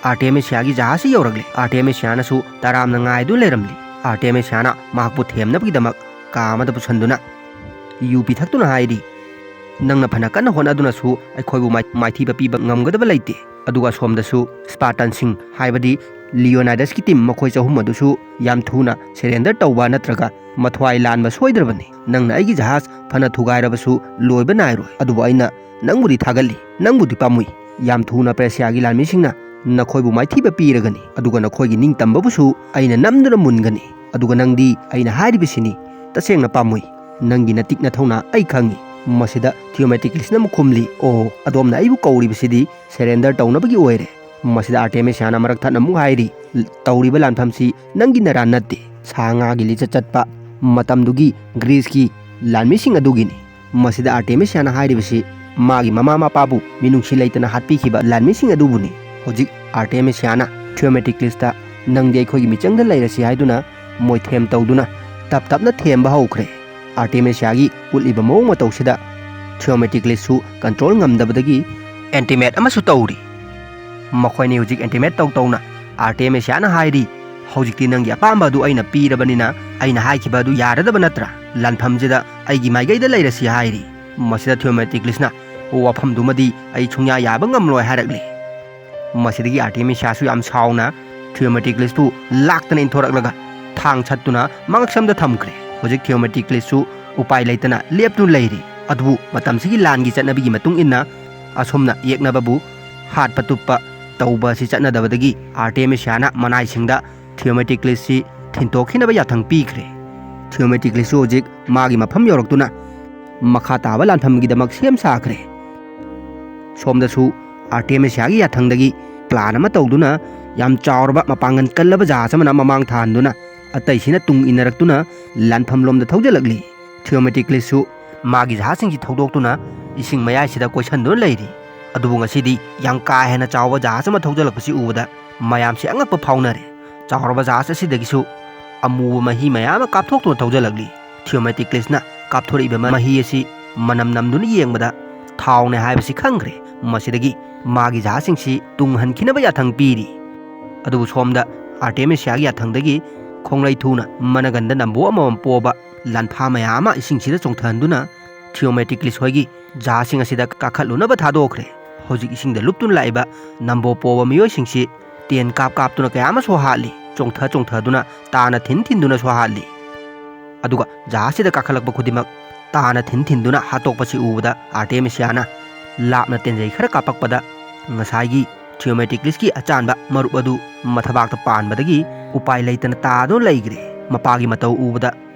ꯑꯥꯔꯇꯦꯃꯤꯁꯤꯌꯥꯒꯤ ꯖꯍꯥꯖꯁꯤ ꯌꯧꯔꯛꯂꯦ꯫ ꯑꯥꯔꯇꯦꯃꯤꯁꯤꯌꯥꯅꯁꯨ ꯇꯔꯥꯝꯅ ꯉꯥꯏꯗꯨꯅ ꯂꯩꯔꯝꯂꯤ꯫ ꯑꯥꯔꯇꯦꯃꯤꯁꯤꯌꯥꯅ ꯃꯍꯥꯛꯄꯨ ꯊꯦꯝꯅꯕꯒꯤꯗꯃꯛ ꯀꯥ ꯑꯃꯗ ꯄꯨꯁꯤꯟꯗꯨꯅ ꯌꯨ ꯄꯤꯊꯛꯇꯨꯅ ꯍꯥꯏꯔꯤ, "ꯅꯪꯅ ꯐꯅ ꯀꯟꯅ ꯍꯣꯠꯅꯗꯨꯅꯁꯨ ꯑꯩꯈꯣꯏꯕꯨ ꯃꯥꯏ-, ꯃꯥꯏꯊꯤꯕ ꯄꯤꯕ ꯉꯝꯒꯗꯕ ꯂꯩꯇꯦ꯫ ꯑꯗꯨꯒ ꯑꯁꯣꯝꯗꯁꯨ ꯁ꯭ꯄꯥꯔꯇꯟꯁꯤꯡ, ꯍꯥꯏꯕꯗꯤ ꯂꯤꯑꯣꯅꯥꯏꯗꯁꯀꯤ ꯇꯤꯝ ꯃꯈꯣꯏ ꯆꯍꯨꯝ ꯑꯗꯨꯁꯨ ꯌꯥꯝ ꯊꯨꯅ ꯁꯦꯔꯦꯟꯗꯔ ꯇꯧꯕ ꯅꯠꯇ꯭ꯔꯒ ꯃꯊ꯭ꯋꯥꯏ ꯂꯥꯟꯕ ꯁꯣꯏꯗ꯭ꯔꯕꯅꯤ꯫ ꯅꯪꯅ ꯑꯩꯒꯤ ꯖꯍꯥꯖ ꯐꯅ ꯊꯨꯒꯥꯏꯔꯕꯁꯨ ꯂꯣꯏꯕ ꯅꯥꯏꯔꯣꯏ꯫ ꯑꯗꯨꯕꯨ ꯑꯩꯅ ꯅꯪꯕꯨꯗꯤ ꯊꯥꯒꯠꯂꯤ, ꯅꯪꯕꯨꯗꯤ ꯄꯥꯝꯃꯨꯏ꯫ ꯌꯥꯝ ꯊꯨꯅ ꯄꯔꯁꯤꯌꯥꯒꯤ ꯂꯥꯟꯃꯤꯁꯤꯡꯅ ꯅꯈꯣꯏꯕꯨ ꯃꯥꯏꯊꯤꯕ ꯄꯤꯔꯒꯅꯤ, ꯑꯗꯨꯒ ꯅꯈꯣꯏꯒꯤ ꯅꯤꯡꯇꯝꯕꯕꯨꯁꯨ ꯑꯩꯅ ꯅꯝꯗꯨꯅ ꯃꯨꯟꯒꯅꯤ꯫ ꯑꯗꯨꯒ ꯅꯪꯗꯤ ꯑꯩꯅ ꯍꯥꯏꯔꯤꯕꯁꯤꯅꯤ, ꯇꯁꯦꯡꯅ ꯄꯥꯝꯃꯨꯏ꯫ ꯅꯪꯒꯤ ꯅꯇꯤꯛ ꯅꯊꯧꯅꯥ ꯑꯩ ꯈꯪꯏ꯫" ꯃꯁꯤꯗ ꯊꯤꯌꯣꯃꯦꯇꯤꯀ꯭ꯂꯤꯁꯅ ꯑꯃꯨꯛ ꯈꯨꯝꯂꯤ, "ꯑꯣ, ꯑꯗꯣꯝꯅ ꯑꯩꯕꯨ ꯀꯧꯔꯤꯕꯁꯤꯗꯤ ꯁꯦꯔꯦꯟꯗꯔ ꯇꯧꯅꯕꯒꯤ ꯑꯣꯏꯔꯦ꯫" ꯃꯁꯤꯗ ꯑꯥꯔꯇꯦꯃꯤꯁꯤꯌꯥꯅ ꯃꯔꯛ ꯊꯠꯅ ꯑꯃꯨꯛ ꯍꯥꯏꯔꯤ, "ꯇꯧꯔꯤꯕ ꯂꯥꯟꯐꯝꯁꯤ ꯅꯪꯒꯤ ꯅꯔꯥꯟ ꯅꯠꯇꯦ, ꯁꯥ ꯉꯥꯒꯤ ꯂꯤꯆꯠ ꯆꯠꯄ ꯃꯇꯝꯗꯨꯒꯤ ꯒ꯭ꯔꯤꯁꯀꯤ ꯂꯥꯟꯃꯤꯁꯤꯡ ꯑꯗꯨꯒꯤꯅꯤ꯫" ꯃꯁꯤꯗ ꯑꯥꯔꯇꯦꯃꯤꯁꯤꯌꯥꯅ ꯍꯥꯏꯔꯤꯕꯁꯤ ꯃꯥꯒꯤ ꯃꯃꯥ ꯃꯄꯥꯕꯨ ꯃꯤꯅꯨꯡꯁꯤ ꯂꯩꯇꯅ ꯍꯥꯠꯄꯤꯈꯤꯕ ꯂꯥꯟꯃꯤꯁꯤꯡ ꯑꯗꯨꯕꯨꯅꯤ꯫ ꯍꯧꯖꯤꯛ ꯑꯥꯔꯇꯦꯃꯤꯁꯤꯌꯥꯅ ꯊꯤꯌꯣꯃꯦꯇꯤꯀ꯭ꯂꯤꯁꯇ "ꯅꯪꯗꯤ ꯑꯩꯈꯣꯏꯒꯤ ꯃꯤꯆꯪꯗ ꯂꯩꯔꯁꯤ" ꯍꯥꯏꯗꯨꯅ ꯃꯣꯏꯊꯦꯝ ꯇꯧꯗꯨꯅ ꯇꯞ ꯇꯞꯅ ꯊꯦꯝꯕ ꯍꯧꯈ꯭ꯔꯦ꯫ ꯑꯥꯔꯇꯦꯃꯤꯁꯤꯌꯥꯒꯤ ꯎꯠꯂꯤꯕ ꯃꯑꯣꯡ ꯃꯇꯧꯁꯤꯗ ꯊꯤꯌꯣꯃꯦꯇꯤꯀ꯭ꯂꯤꯁꯁꯨ ꯀꯟꯇ꯭ꯔꯣꯜ ꯉꯝꯗꯕꯗꯒꯤ ꯑꯦꯟꯇꯤꯃꯦꯠ ꯑꯃꯁꯨ ꯇꯧꯔꯤ꯫ ꯃꯈꯣꯏꯅꯤ ꯍꯧꯖꯤꯛ ꯑꯦꯟꯇꯤꯃꯦꯠ ꯇꯧ ꯇꯧꯅ ꯑꯥꯔꯇꯦꯃꯤꯁꯤꯌꯥꯅ ꯍꯥꯏꯔꯤ, "ꯍꯧꯖꯤꯛꯇꯤ ꯅꯪꯒꯤ ꯑꯄꯥꯝꯕ ꯑꯗꯨ ꯑꯩꯅ ꯄꯤꯔꯕꯅꯤꯅ ꯑꯩꯅ ꯍꯥꯏꯈꯤꯕ ꯑꯗꯨ ꯌꯥꯔꯗꯕ ꯅꯠꯇ꯭ꯔꯥ? ꯂꯥꯟꯐꯝꯁꯤꯗ ꯑꯩꯒꯤ ꯃꯥꯏꯀꯩꯗ ꯂꯩꯔꯁꯤ" ꯍꯥꯏꯔꯤ꯫ ꯃꯁꯤꯗ ꯊꯤꯌꯣꯃꯦꯇꯤꯀ꯭ꯂꯤꯁꯅ, "ꯋꯥꯐꯝꯗꯨꯃꯗꯤ ꯑꯩ ꯁꯨꯡꯌꯥ ꯌꯥꯕ ꯉꯝꯂꯣꯏ" ꯍꯥꯏꯔꯛꯂꯤ꯫ ꯃꯁꯤꯗꯒꯤ ꯑꯥꯔꯇꯦꯃꯤꯁꯤꯌꯥꯁꯨ ꯌꯥꯝ ꯁꯥꯎꯅ ꯊꯤꯌꯣꯃꯦꯇꯤꯀ꯭ꯂꯤꯁꯄꯨ ꯂꯥꯛꯇꯅ ꯏꯟꯊꯣꯔꯛꯂꯒ ꯊꯥꯡ ꯁꯠꯇꯨꯅ ꯃꯉꯛꯁꯝꯗ ꯊꯝꯈ꯭ꯔꯦ꯫ ꯍꯧꯖꯤꯛ ꯊꯤꯌꯣꯃꯦꯇꯤꯀ꯭ꯂꯤꯁꯁꯨ ꯎꯄꯥꯏ ꯂꯩꯇꯅ ꯂꯦꯞꯇꯨꯅ ꯂꯩꯔꯤ꯫ ꯑꯗꯨꯕꯨ ꯃꯇꯝꯁꯤꯒꯤ ꯂꯥꯟꯒꯤ ꯆꯠꯅꯕꯤꯒꯤ ꯃꯇꯨꯡ ꯏꯟꯅ ꯑꯁꯨꯝꯅ ꯌꯦꯛꯅꯕꯕꯨ ꯍꯥꯠꯄ ꯇꯨꯞꯄ ꯇꯧꯕ ꯑꯁꯤ ꯆꯠꯅꯗꯕꯗꯒꯤ ꯑꯥꯔꯇꯦꯃꯤꯁꯤꯌꯥꯅ ꯃꯅꯥꯏꯁꯤꯡꯗ ꯊꯤꯌꯣꯃꯦꯇꯤꯀ꯭ꯂꯤꯁꯁꯤ ꯊꯤꯟꯇꯣꯛꯈꯤꯅꯕ ꯌꯥꯊꯪ ꯄꯤꯈ꯭ꯔꯦ꯫ ꯊꯤꯌꯣꯃꯦꯇꯤꯀ꯭ꯂꯤꯁꯁꯨ ꯍꯧꯖꯤꯛ ꯃꯥꯒꯤ ꯃꯐꯝ ꯌꯧꯔꯛꯇꯨꯅ ꯃꯈꯥ ꯇꯥꯕ ꯂꯥꯟꯐꯝꯒꯤꯗꯃꯛ ꯁꯦꯝ ꯁꯥꯈ꯭ꯔꯦ꯫ ꯁꯣꯝꯗꯁꯨ ꯑꯥꯔꯇꯦꯃꯤꯁꯤꯌꯥꯒꯤ ꯌꯥꯊꯪꯗꯒꯤ ꯄ꯭ꯂꯥꯟ ꯑꯃ ꯇꯧꯗꯨꯅ ꯌꯥꯝ ꯆꯥꯎꯔꯕ ꯃꯄꯥꯡꯒꯜ ꯀꯜꯂꯕ ꯖꯍꯥꯖ ꯑꯃꯅ ꯃꯃꯥꯡ ꯊꯥꯍꯟꯗꯨꯅ ꯑꯇꯩꯁꯤꯅ ꯇꯨꯡ ꯏꯟꯅꯔꯛꯇꯨꯅ ꯂꯥꯟꯐꯝ ꯂꯣꯝꯗ ꯊꯧꯖꯤꯜꯂꯛꯂꯤ꯫ ꯊꯤꯌꯣꯃꯦꯇꯤꯀ꯭ꯂꯤꯁꯁꯨ ꯃꯥꯒꯤ ꯖꯍꯥꯖꯁꯤꯡꯁꯤ ꯊꯧꯗꯣꯛꯇꯨꯅ ꯏꯁꯤꯡ ꯃꯌꯥꯏꯁꯤꯗ ꯀꯣꯏꯁꯟꯗꯨꯅ ꯂꯩꯔꯤ꯫ ꯑꯗꯨꯕꯨ ꯉꯁꯤꯗꯤ ꯌꯥꯝ ꯀꯥ ꯍꯦꯟꯅ ꯆꯥꯎꯕ ꯖꯍꯥꯖ ꯑꯃ ꯊꯧꯖꯤꯜꯂꯛꯄꯁꯤ ꯎꯕꯗ ꯃꯌꯥꯝꯁꯤ ꯑꯉꯛꯄ ꯐꯥꯎꯅꯔꯦ꯫ ꯆꯥꯎꯔꯕ ꯖꯍꯥꯖ ꯑꯁꯤꯗꯒꯤꯁꯨ ꯑꯃꯨꯕ ꯃꯍꯤ ꯃꯌꯥꯝ ꯑꯃ ꯀꯥꯞꯊꯣꯛꯇꯨꯅ ꯊꯧꯖꯤꯜꯂꯛꯂꯤ꯫ ꯊꯤꯌꯣꯃꯦꯇꯤꯀ꯭ꯂꯤꯁꯅ ꯀꯥꯞꯊꯣꯔꯛꯏꯕ ꯃꯍꯤ ꯑꯁꯤ ꯃꯅꯝ ꯅꯝꯗꯨꯅ ꯌꯦꯡꯕꯗ ꯊꯥꯎꯅꯦ ꯍꯥꯏꯕꯁꯤ ꯈꯪꯈ꯭ꯔꯦ꯫ ꯃꯁꯤꯗꯒꯤ ꯃꯥꯒꯤ ꯖꯍꯥꯖꯁꯤꯡꯁꯤ ꯇꯨꯡꯍꯟꯈꯤꯅꯕ ꯌꯥꯊꯪ ꯄꯤꯔꯤ꯫ ꯑꯗꯨꯕꯨ ꯁꯣꯝꯗ ꯑꯥꯔꯇꯦꯃꯤꯁꯤꯌꯥꯒꯤ ꯌꯥꯊꯪꯗꯒꯤ ꯈꯣꯡꯂꯩ ꯊꯨꯅ ꯃꯅꯒꯟꯗ ꯅꯝꯕꯣ ꯑꯃꯃꯝ ꯄꯣꯕ ꯂꯥꯟꯐꯥ ꯃꯌꯥꯝ ꯑꯃ ꯏꯁꯤꯡꯁꯤꯗ ꯆꯣꯡꯊꯍꯟꯗꯨꯅ ꯊꯤꯌꯣꯃꯦꯇꯤꯀ꯭ꯂꯤꯁ ꯍꯣꯏꯒꯤ ꯖꯍꯥꯖꯁꯤꯡ ꯑꯁꯤꯗ ꯀꯥꯈꯠꯂꯨꯅꯕ ꯊꯥꯗꯣꯛꯈ꯭ꯔꯦ꯫ ꯍꯧꯖꯤꯛ ꯏꯁꯤꯡꯗ ꯂꯨꯞꯇꯨꯅ ꯂꯥꯛꯏꯕ ꯅꯝꯕꯣ ꯄꯣꯕ ꯃꯤꯑꯣꯏꯁꯤꯡꯁꯤ ꯇꯦꯟ ꯀꯥꯞ ꯀꯥꯞꯇꯨꯅ ꯀꯌꯥ ꯑꯃꯁꯨ ꯍꯥꯠꯂꯤ, ꯆꯣꯡꯊ ꯆꯣꯡꯊꯗꯨꯅ ꯇꯥꯅ ꯊꯤꯟ ꯊꯤꯟꯗꯨꯅꯁꯨ ꯍꯥꯠꯂꯤ꯫ ꯑꯗꯨꯒ ꯖꯍꯥꯖꯁꯤꯗ ꯀꯥꯈꯠꯂꯛꯄ ꯈꯨꯗꯤꯡꯃꯛ ꯇꯥꯅ ꯊꯤꯟ ꯊꯤꯟꯗꯨꯅ ꯍꯥꯠꯇꯣꯛꯄꯁꯤ ꯎꯕꯗ ꯑꯥꯔꯇꯦꯃꯤꯁꯤꯌꯥꯅ ꯂꯥꯞꯅ ꯇꯦꯟꯖꯩ ꯈꯔ ꯀꯥꯞꯄꯛꯄꯗ ꯉꯁꯥꯏꯒꯤ ꯊꯤꯌꯣꯃꯦꯇꯤꯀ꯭ꯂꯤꯁꯀꯤ ꯑꯆꯥꯟꯕ ꯃꯔꯨꯞ ꯑꯗꯨ ꯃꯊꯕꯥꯛꯇ ꯄꯥꯟꯕꯗꯒꯤ ꯎꯄꯥꯏ ꯂꯩꯇꯅ ꯇꯥꯗꯨꯅ ꯂꯩꯈ꯭ꯔꯦ꯫ ꯃꯄꯥꯒꯤ ꯃꯇꯧ ꯎꯕꯗ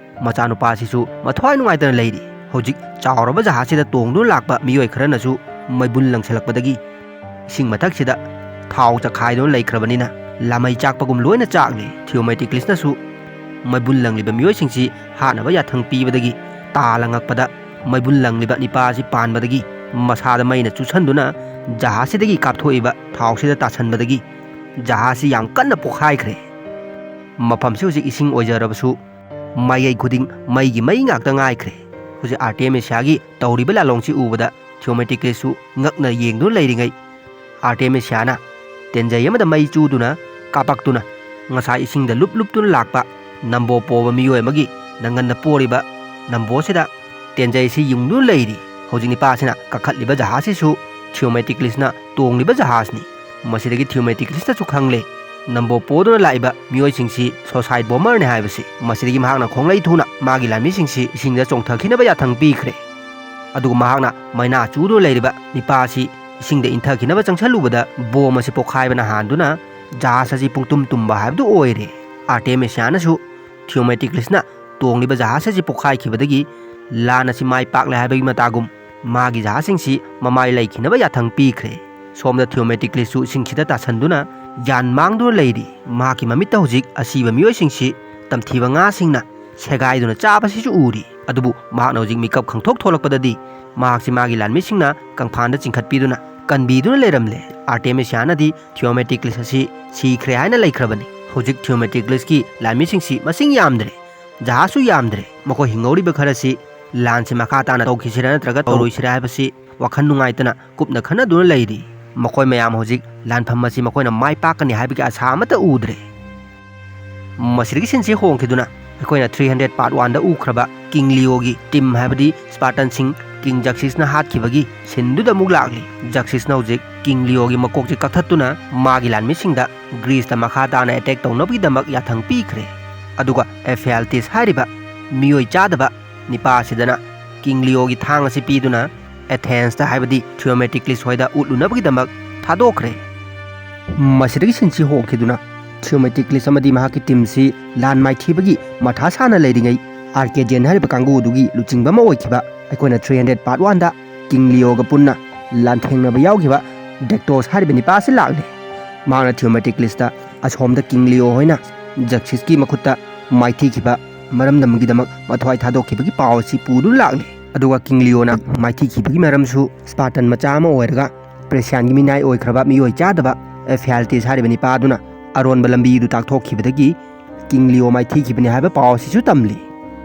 ꯃꯆꯥꯅꯨꯄꯥꯁꯤꯁꯨ ꯃꯊ꯭ꯋꯥꯏ ꯅꯨꯡꯉꯥꯏꯇꯅ ꯂꯩꯔꯤ꯫ ꯍꯧꯖꯤꯛ ꯆꯥꯎꯔꯕ ꯖꯍꯥꯖꯁꯤꯗ ꯇꯣꯡꯗꯨꯅ ꯂꯥꯛꯄ ꯃꯤꯑꯣꯏ ꯈꯔꯅꯁꯨ ꯃꯩꯕꯨꯜ ꯂꯪꯁꯤꯜꯂꯛꯄꯗꯒꯤ ꯏꯁꯤꯡ ꯃꯊꯛꯁꯤꯗ ꯊꯥꯎ ꯆꯈꯥꯏꯗꯨꯅ ꯂꯩꯈ꯭ꯔꯕꯅꯤꯅ ꯂꯥꯃꯩ ꯆꯥꯛꯄꯒꯨꯝ ꯂꯣꯏꯅ ꯆꯥꯛꯂꯤ꯫ ꯊꯤꯌꯣꯃꯦꯇꯤꯀ꯭ꯂꯤꯁꯅꯁꯨ ꯃꯩꯕꯨꯜ ꯂꯪꯂꯤꯕ ꯃꯤꯑꯣꯏꯁꯤꯡꯁꯤ ꯍꯥꯠꯅꯕ ꯌꯥꯊꯪ ꯄꯤꯕꯗꯒꯤ ꯇꯥ ꯂꯪꯉꯛꯄꯗ ꯃꯩꯕꯨꯜ ꯂꯪꯂꯤꯕ ꯅꯤꯄꯥ ꯑꯁꯤ ꯄꯥꯟꯕꯗꯒꯤ ꯃꯁꯥꯗ ꯃꯩꯅ ꯆꯨꯁꯟꯗꯨꯅ ꯖꯍꯥꯖꯁꯤꯗꯒꯤ ꯀꯥꯞꯊꯣꯛꯏꯕ ꯊꯥꯎꯁꯤꯗ ꯇꯥꯁꯟꯕꯗꯒꯤ ꯖꯍꯥꯖꯁꯤ ꯌꯥꯝ ꯀꯟꯅ ꯄꯣꯈꯥꯏꯈ꯭ꯔꯦ꯫ ꯃꯐꯝꯁꯤ ꯍꯧꯖꯤꯛ ꯏꯁꯤꯡ ꯑꯣꯏꯖꯔꯕꯁꯨ ꯃꯥꯏꯀꯩ ꯈꯨꯗꯤꯡ ꯃꯩꯒꯤ ꯃꯩ ꯉꯥꯛꯇ ꯉꯥꯏꯈ꯭ꯔꯦ꯫ ꯍꯧꯖꯤꯛ ꯑꯥꯔꯇꯦꯃꯤꯁꯤꯌꯥꯒꯤ ꯇꯧꯔꯤꯕ ꯂꯥꯂꯣꯡꯁꯤ ꯎꯕꯗ ꯊꯤꯌꯣꯃꯦꯇꯤꯀ꯭ꯂꯤꯁꯁꯨ ꯉꯛꯅ ꯌꯦꯡꯗꯨꯅ ꯂꯩꯔꯤꯉꯩ ꯑꯥꯔꯇꯦꯃꯤꯁꯤꯌꯥꯅ ꯇꯦꯟꯖꯩ ꯑꯃꯗ ꯃꯩ ꯆꯨꯗꯨꯅ ꯀꯥꯞꯄꯛꯇꯨꯅ ꯉꯁꯥꯏ ꯏꯁꯤꯡꯗ ꯂꯨꯞ ꯂꯨꯞꯇꯨꯅ ꯂꯥꯛꯄ ꯅꯝꯕꯣ ꯄꯣꯕ ꯃꯤꯑꯣꯏ ꯑꯃꯒꯤ ꯅꯪꯒꯟꯗ ꯄꯣꯔꯤꯕ ꯅꯝꯕꯣꯁꯤꯗ ꯇꯦꯟꯖꯩꯁꯤ ꯌꯨꯡꯗꯨꯅ ꯂꯩꯔꯤ꯫ ꯍꯧꯖꯤꯛ ꯅꯤꯄꯥꯁꯤꯅ ꯀꯥꯈꯠꯂꯤꯕ ꯖꯍꯥꯖꯁꯤꯁꯨ ꯊꯤꯌꯣꯃꯦꯇꯤꯀ꯭ꯂꯤꯁꯅ ꯇꯣꯡꯂꯤꯕ ꯖꯍꯥꯖꯅꯤ꯫ ꯃꯁꯤꯗꯒꯤ ꯊꯤꯌꯣꯃꯦꯇꯤꯀ꯭ꯂꯤꯁꯅꯁꯨ ꯈꯪꯂꯦ ꯅꯝꯕꯣ ꯄꯣꯗꯨꯅ ꯂꯥꯛꯏꯕ ꯃꯤꯑꯣꯏꯁꯤꯡꯁꯤ ꯁꯣꯁꯥꯏꯠ ꯕꯣꯝꯕꯔꯅꯤ ꯍꯥꯏꯕꯁꯤ꯫ ꯃꯁꯤꯗꯒꯤ ꯃꯍꯥꯛꯅ ꯈꯣꯡꯂꯩ ꯊꯨꯅ ꯃꯥꯒꯤ ꯂꯥꯟꯃꯤꯁꯤꯡꯁꯤ ꯏꯁꯤꯡꯗ ꯆꯣꯡꯊꯈꯤꯅꯕ ꯌꯥꯊꯪ ꯄꯤꯈ꯭ꯔꯦ꯫ ꯑꯗꯨꯒ ꯃꯍꯥꯛꯅ ꯃꯩꯅꯥ ꯆꯨꯗꯨꯅ ꯂꯩꯔꯤꯕ ꯅꯤꯄꯥ ꯑꯁꯤ ꯏꯁꯤꯡꯗ ꯏꯟꯊꯈꯤꯅꯕ ꯆꯪꯁꯜꯂꯨꯕꯗ ꯕꯣꯝ ꯑꯁꯤ ꯄꯣꯈꯥꯏꯕꯅ ꯍꯥꯟꯗꯨꯅ ꯖꯍꯥꯖ ꯑꯁꯤ ꯄꯨꯡꯇꯨꯝ ꯇꯨꯝꯕ ꯍꯥꯏꯕꯗꯨ ꯑꯣꯏꯔꯦ꯫ ꯑꯥꯔꯇꯦꯃꯤꯁꯤꯌꯥꯅꯁꯨ ꯊꯤꯌꯣꯃꯦꯇꯤꯀ꯭ꯂꯤꯁꯅ ꯇꯣꯡꯂꯤꯕ ꯖꯍꯥꯖ ꯑꯁꯤ ꯄꯣꯈꯥꯏꯈꯤꯕꯗꯒꯤ ꯂꯥꯟ ꯑꯁꯤ ꯃꯥꯏ ꯄꯥꯛꯂꯦ ꯍꯥꯏꯕꯒꯤ ꯃꯇꯥꯒꯨꯝ ꯃꯥꯒꯤ ꯖꯍꯥꯖꯁꯤꯡꯁꯤ ꯃꯃꯥꯏ ꯂꯩꯈꯤꯅꯕ ꯌꯥꯊꯪ ꯄꯤꯈ꯭ꯔꯦ꯫ ꯁꯣꯝꯗ ꯊꯤꯌꯣꯃꯦꯇꯤꯀ꯭ꯂꯤꯁꯁꯨ ꯏꯁꯤꯡꯁꯤꯗ ꯇꯥꯁꯟꯗꯨꯅ ꯒ꯭ꯌꯥꯟ ꯃꯥꯡꯗꯨꯅ ꯂꯩꯔꯤ꯫ ꯃꯍꯥꯛꯀꯤ ꯃꯃꯤꯠꯇ ꯍꯧꯖꯤꯛ ꯑꯁꯤꯕ ꯃꯤꯑꯣꯏꯁꯤꯡꯁꯤ ꯇꯝꯊꯤꯕ ꯉꯥꯁꯤꯡꯅ ꯁꯦꯒꯥꯏꯗꯨꯅ ꯆꯥꯕꯁꯤꯁꯨ ꯎꯔꯤ꯫ ꯑꯗꯨꯕꯨ ꯃꯍꯥꯛꯅ ꯍꯧꯖꯤꯛ ꯃꯤꯀꯞ ꯈꯪꯊꯣꯛ ꯊꯣꯛꯂꯛꯄꯗꯗꯤ ꯃꯍꯥꯛꯁꯤ ꯃꯥꯒꯤ ꯂꯥꯟꯃꯤꯁꯤꯡꯅ ꯀꯪꯐꯥꯟꯗ ꯆꯤꯡꯈꯠꯄꯤꯗꯨꯅ ꯀꯟꯕꯤꯗꯨꯅ ꯂꯩꯔꯝꯂꯦ꯫ ꯑꯥꯔꯇꯦꯃꯤꯁꯤꯌꯥꯅꯗꯤ ꯊꯤꯌꯣꯃꯦꯇꯤꯀ꯭ꯂꯤꯁ ꯑꯁꯤ ꯁꯤꯈ꯭ꯔꯦ ꯍꯥꯏꯅ ꯂꯩꯈ꯭ꯔꯕꯅꯤ꯫ ꯍꯧꯖꯤꯛ ꯊꯤꯌꯣꯃꯦꯇꯤꯀ꯭ꯂꯤꯁꯀꯤ ꯂꯥꯟꯃꯤꯁꯤꯡꯁꯤ ꯃꯁꯤꯡ ꯌꯥꯝꯗ꯭ꯔꯦ, ꯖꯍꯥꯖꯁꯨ ꯌꯥꯝꯗ꯭ꯔꯦ꯫ ꯃꯈꯣꯏ ꯍꯤꯡꯍꯧꯔꯤꯕ ꯈꯔꯁꯤ ꯂꯥꯟꯁꯤ ꯃꯈꯥ ꯇꯥꯅ ꯇꯧꯈꯤꯁꯤꯔꯥ ꯅꯠꯇ꯭ꯔꯒ ꯇꯧꯔꯣꯏꯁꯤꯔꯥ ꯍꯥꯏꯕꯁꯤ ꯋꯥꯈꯜ ꯅꯨꯡꯉꯥꯏꯇꯅ ꯀꯨꯞꯅ ꯈꯟꯅꯗꯨꯅ ꯂꯩꯔꯤ꯫ ꯃꯈꯣꯏ ꯃꯌꯥꯝ ꯍꯧꯖꯤꯛ ꯂꯥꯟꯐꯝ ꯑꯁꯤ ꯃꯈꯣꯏꯅ ꯃꯥꯏ ꯄꯥꯛꯀꯅꯤ ꯍꯥꯏꯕꯒꯤ ꯑꯁꯥ ꯑꯃꯠꯇ ꯎꯗ꯭ꯔꯦ꯫ ꯃꯁꯤꯗꯒꯤ ꯁꯤꯟꯁꯤ ꯍꯣꯡꯈꯤꯗꯨꯅ ꯑꯩꯈꯣꯏꯅ ꯊ꯭ꯔꯤ ꯍꯟꯗ꯭ꯔꯦꯠ ꯄꯥꯔꯠ ꯋꯥꯟꯗ ꯎꯈ꯭ꯔꯕ ꯀꯤꯡ ꯂꯤꯌꯣꯒꯤ ꯇꯤꯝ, ꯍꯥꯏꯕꯗꯤ ꯁ꯭ꯄꯥꯔꯇꯟꯁꯤꯡ ꯀꯤꯡ ꯖꯛꯁꯤꯁꯅ ꯍꯥꯠꯈꯤꯕꯒꯤ ꯁꯤꯟꯗꯨꯗ ꯑꯃꯨꯛ ꯂꯥꯛꯂꯤ꯫ ꯖꯛꯁꯤꯁꯅ ꯍꯧꯖꯤꯛ ꯀꯤꯡ ꯂꯤꯌꯣꯒꯤ ꯃꯀꯣꯛꯁꯦ ꯀꯛꯊꯠꯇꯨꯅ ꯃꯥꯒꯤ ꯂꯥꯟꯃꯤꯁꯤꯡꯗ ꯒ꯭ꯔꯤꯁꯇ ꯃꯈꯥ ꯇꯥꯅ ꯑꯦꯇꯦꯛ ꯇꯧꯅꯕꯒꯤꯗꯃꯛ ꯌꯥꯊꯪ ꯄꯤꯈ꯭ꯔꯦ꯫ ꯑꯗꯨꯒ ꯑꯦꯐꯤꯌꯥꯜꯇꯤꯁ ꯍꯥꯏꯔꯤꯕ ꯃꯤꯑꯣꯏ ꯆꯥꯗꯕ ꯅꯤꯄꯥ ꯑꯁꯤꯗꯅ ꯀꯤꯡ ꯂꯤꯌꯣꯒꯤ ꯊꯥꯡ ꯑꯁꯤ ꯄꯤꯗꯨꯅ ꯑꯦꯊꯦꯟꯁꯇ, ꯍꯥꯏꯕꯗꯤ ꯊꯤꯌꯣꯃꯦꯇꯤꯀ꯭ꯂꯤꯁ ꯍꯣꯏꯗ ꯎꯠꯂꯨꯅꯕꯒꯤꯗꯃꯛ ꯊꯥꯗꯣꯛꯈ꯭ꯔꯦ꯫ ꯃꯁꯤꯗꯒꯤ ꯁꯤꯟꯁꯤ ꯍꯣꯡꯈꯤꯗꯨꯅ ꯊꯤꯌꯣꯃꯦꯇꯤꯀ꯭ꯂꯤꯁ ꯑꯃꯗꯤ ꯃꯍꯥꯛꯀꯤ ꯇꯤꯝꯁꯤ ꯂꯥꯟ ꯃꯥꯏꯊꯤꯕꯒꯤ ꯃꯊꯥ ꯁꯥꯅ ꯂꯩꯔꯤꯉꯩ, ꯑꯥꯔꯀꯦꯗꯤꯌꯟ ꯍꯥꯏꯔꯤꯕ ꯀꯥꯡꯕꯨ ꯑꯗꯨꯒꯤ ꯂꯨꯆꯤꯡꯕ ꯑꯃ ꯑꯣꯏꯈꯤꯕ ꯑꯩꯈꯣꯏꯅ ꯊ꯭ꯔꯤ ꯍꯟꯗ꯭ꯔꯦꯠ ꯄꯥꯔꯠ ꯋꯥꯟꯗ ꯀꯤꯡ ꯂꯤꯌꯣꯒ ꯄꯨꯟꯅ ꯂꯥꯟꯊꯦꯡꯅꯕ ꯌꯥꯎꯈꯤꯕ ꯗꯦꯛꯇꯣꯁ ꯍꯥꯏꯔꯤꯕ ꯅꯤꯄꯥ ꯑꯁꯤ ꯂꯥꯛꯂꯦ꯫ ꯃꯍꯥꯛꯅ ꯊꯤꯌꯣꯃꯦꯇꯤꯀ꯭ꯂꯤꯁꯇ ꯑꯁꯣꯝꯗ ꯀꯤꯡ ꯂꯤꯌꯣ ꯍꯣꯏꯅ ꯖꯛꯁꯤꯁꯀꯤ ꯃꯈꯨꯠꯇ ꯃꯥꯏꯊꯤꯈꯤꯕ ꯃꯔꯝꯗꯝꯒꯤꯗꯃꯛ ꯃꯊ꯭ꯋꯥꯏ ꯊꯥꯗꯣꯛꯈꯤꯕꯒꯤ ꯄꯥꯎ ꯑꯁꯤ ꯄꯨꯗꯨꯅ ꯂꯥꯛꯂꯤ꯫ ꯑꯗꯨꯒ ꯀꯤꯡ ꯂꯤꯌꯣꯅ ꯃꯥꯏꯊꯤꯈꯤꯕꯒꯤ ꯃꯔꯝꯁꯨ ꯁ꯭ꯄꯥꯔꯇꯟ ꯃꯆꯥ ꯑꯃ ꯑꯣꯏꯔꯒ ꯄ꯭ꯔꯦꯁꯤꯌꯥꯟꯒꯤ ꯃꯤꯅꯥꯏ ꯑꯣꯏꯈ꯭ꯔꯕ ꯃꯤꯑꯣꯏ ꯆꯥꯗꯕ ꯑꯦꯐꯤꯌꯥꯜꯇꯤꯁ ꯍꯥꯏꯔꯤꯕ ꯅꯤꯄꯥ ꯑꯗꯨꯅ ꯑꯔꯣꯟꯕ ꯂꯝꯕꯤꯗꯨ ꯇꯥꯛꯊꯣꯛꯈꯤꯕꯗꯒꯤ ꯀꯤꯡ ꯂꯤꯌꯣ ꯃꯥꯏꯊꯤꯈꯤꯕꯅꯤ ꯍꯥꯏꯕ ꯄꯥꯎ ꯑꯁꯤꯁꯨ ꯇꯝꯂꯤ꯫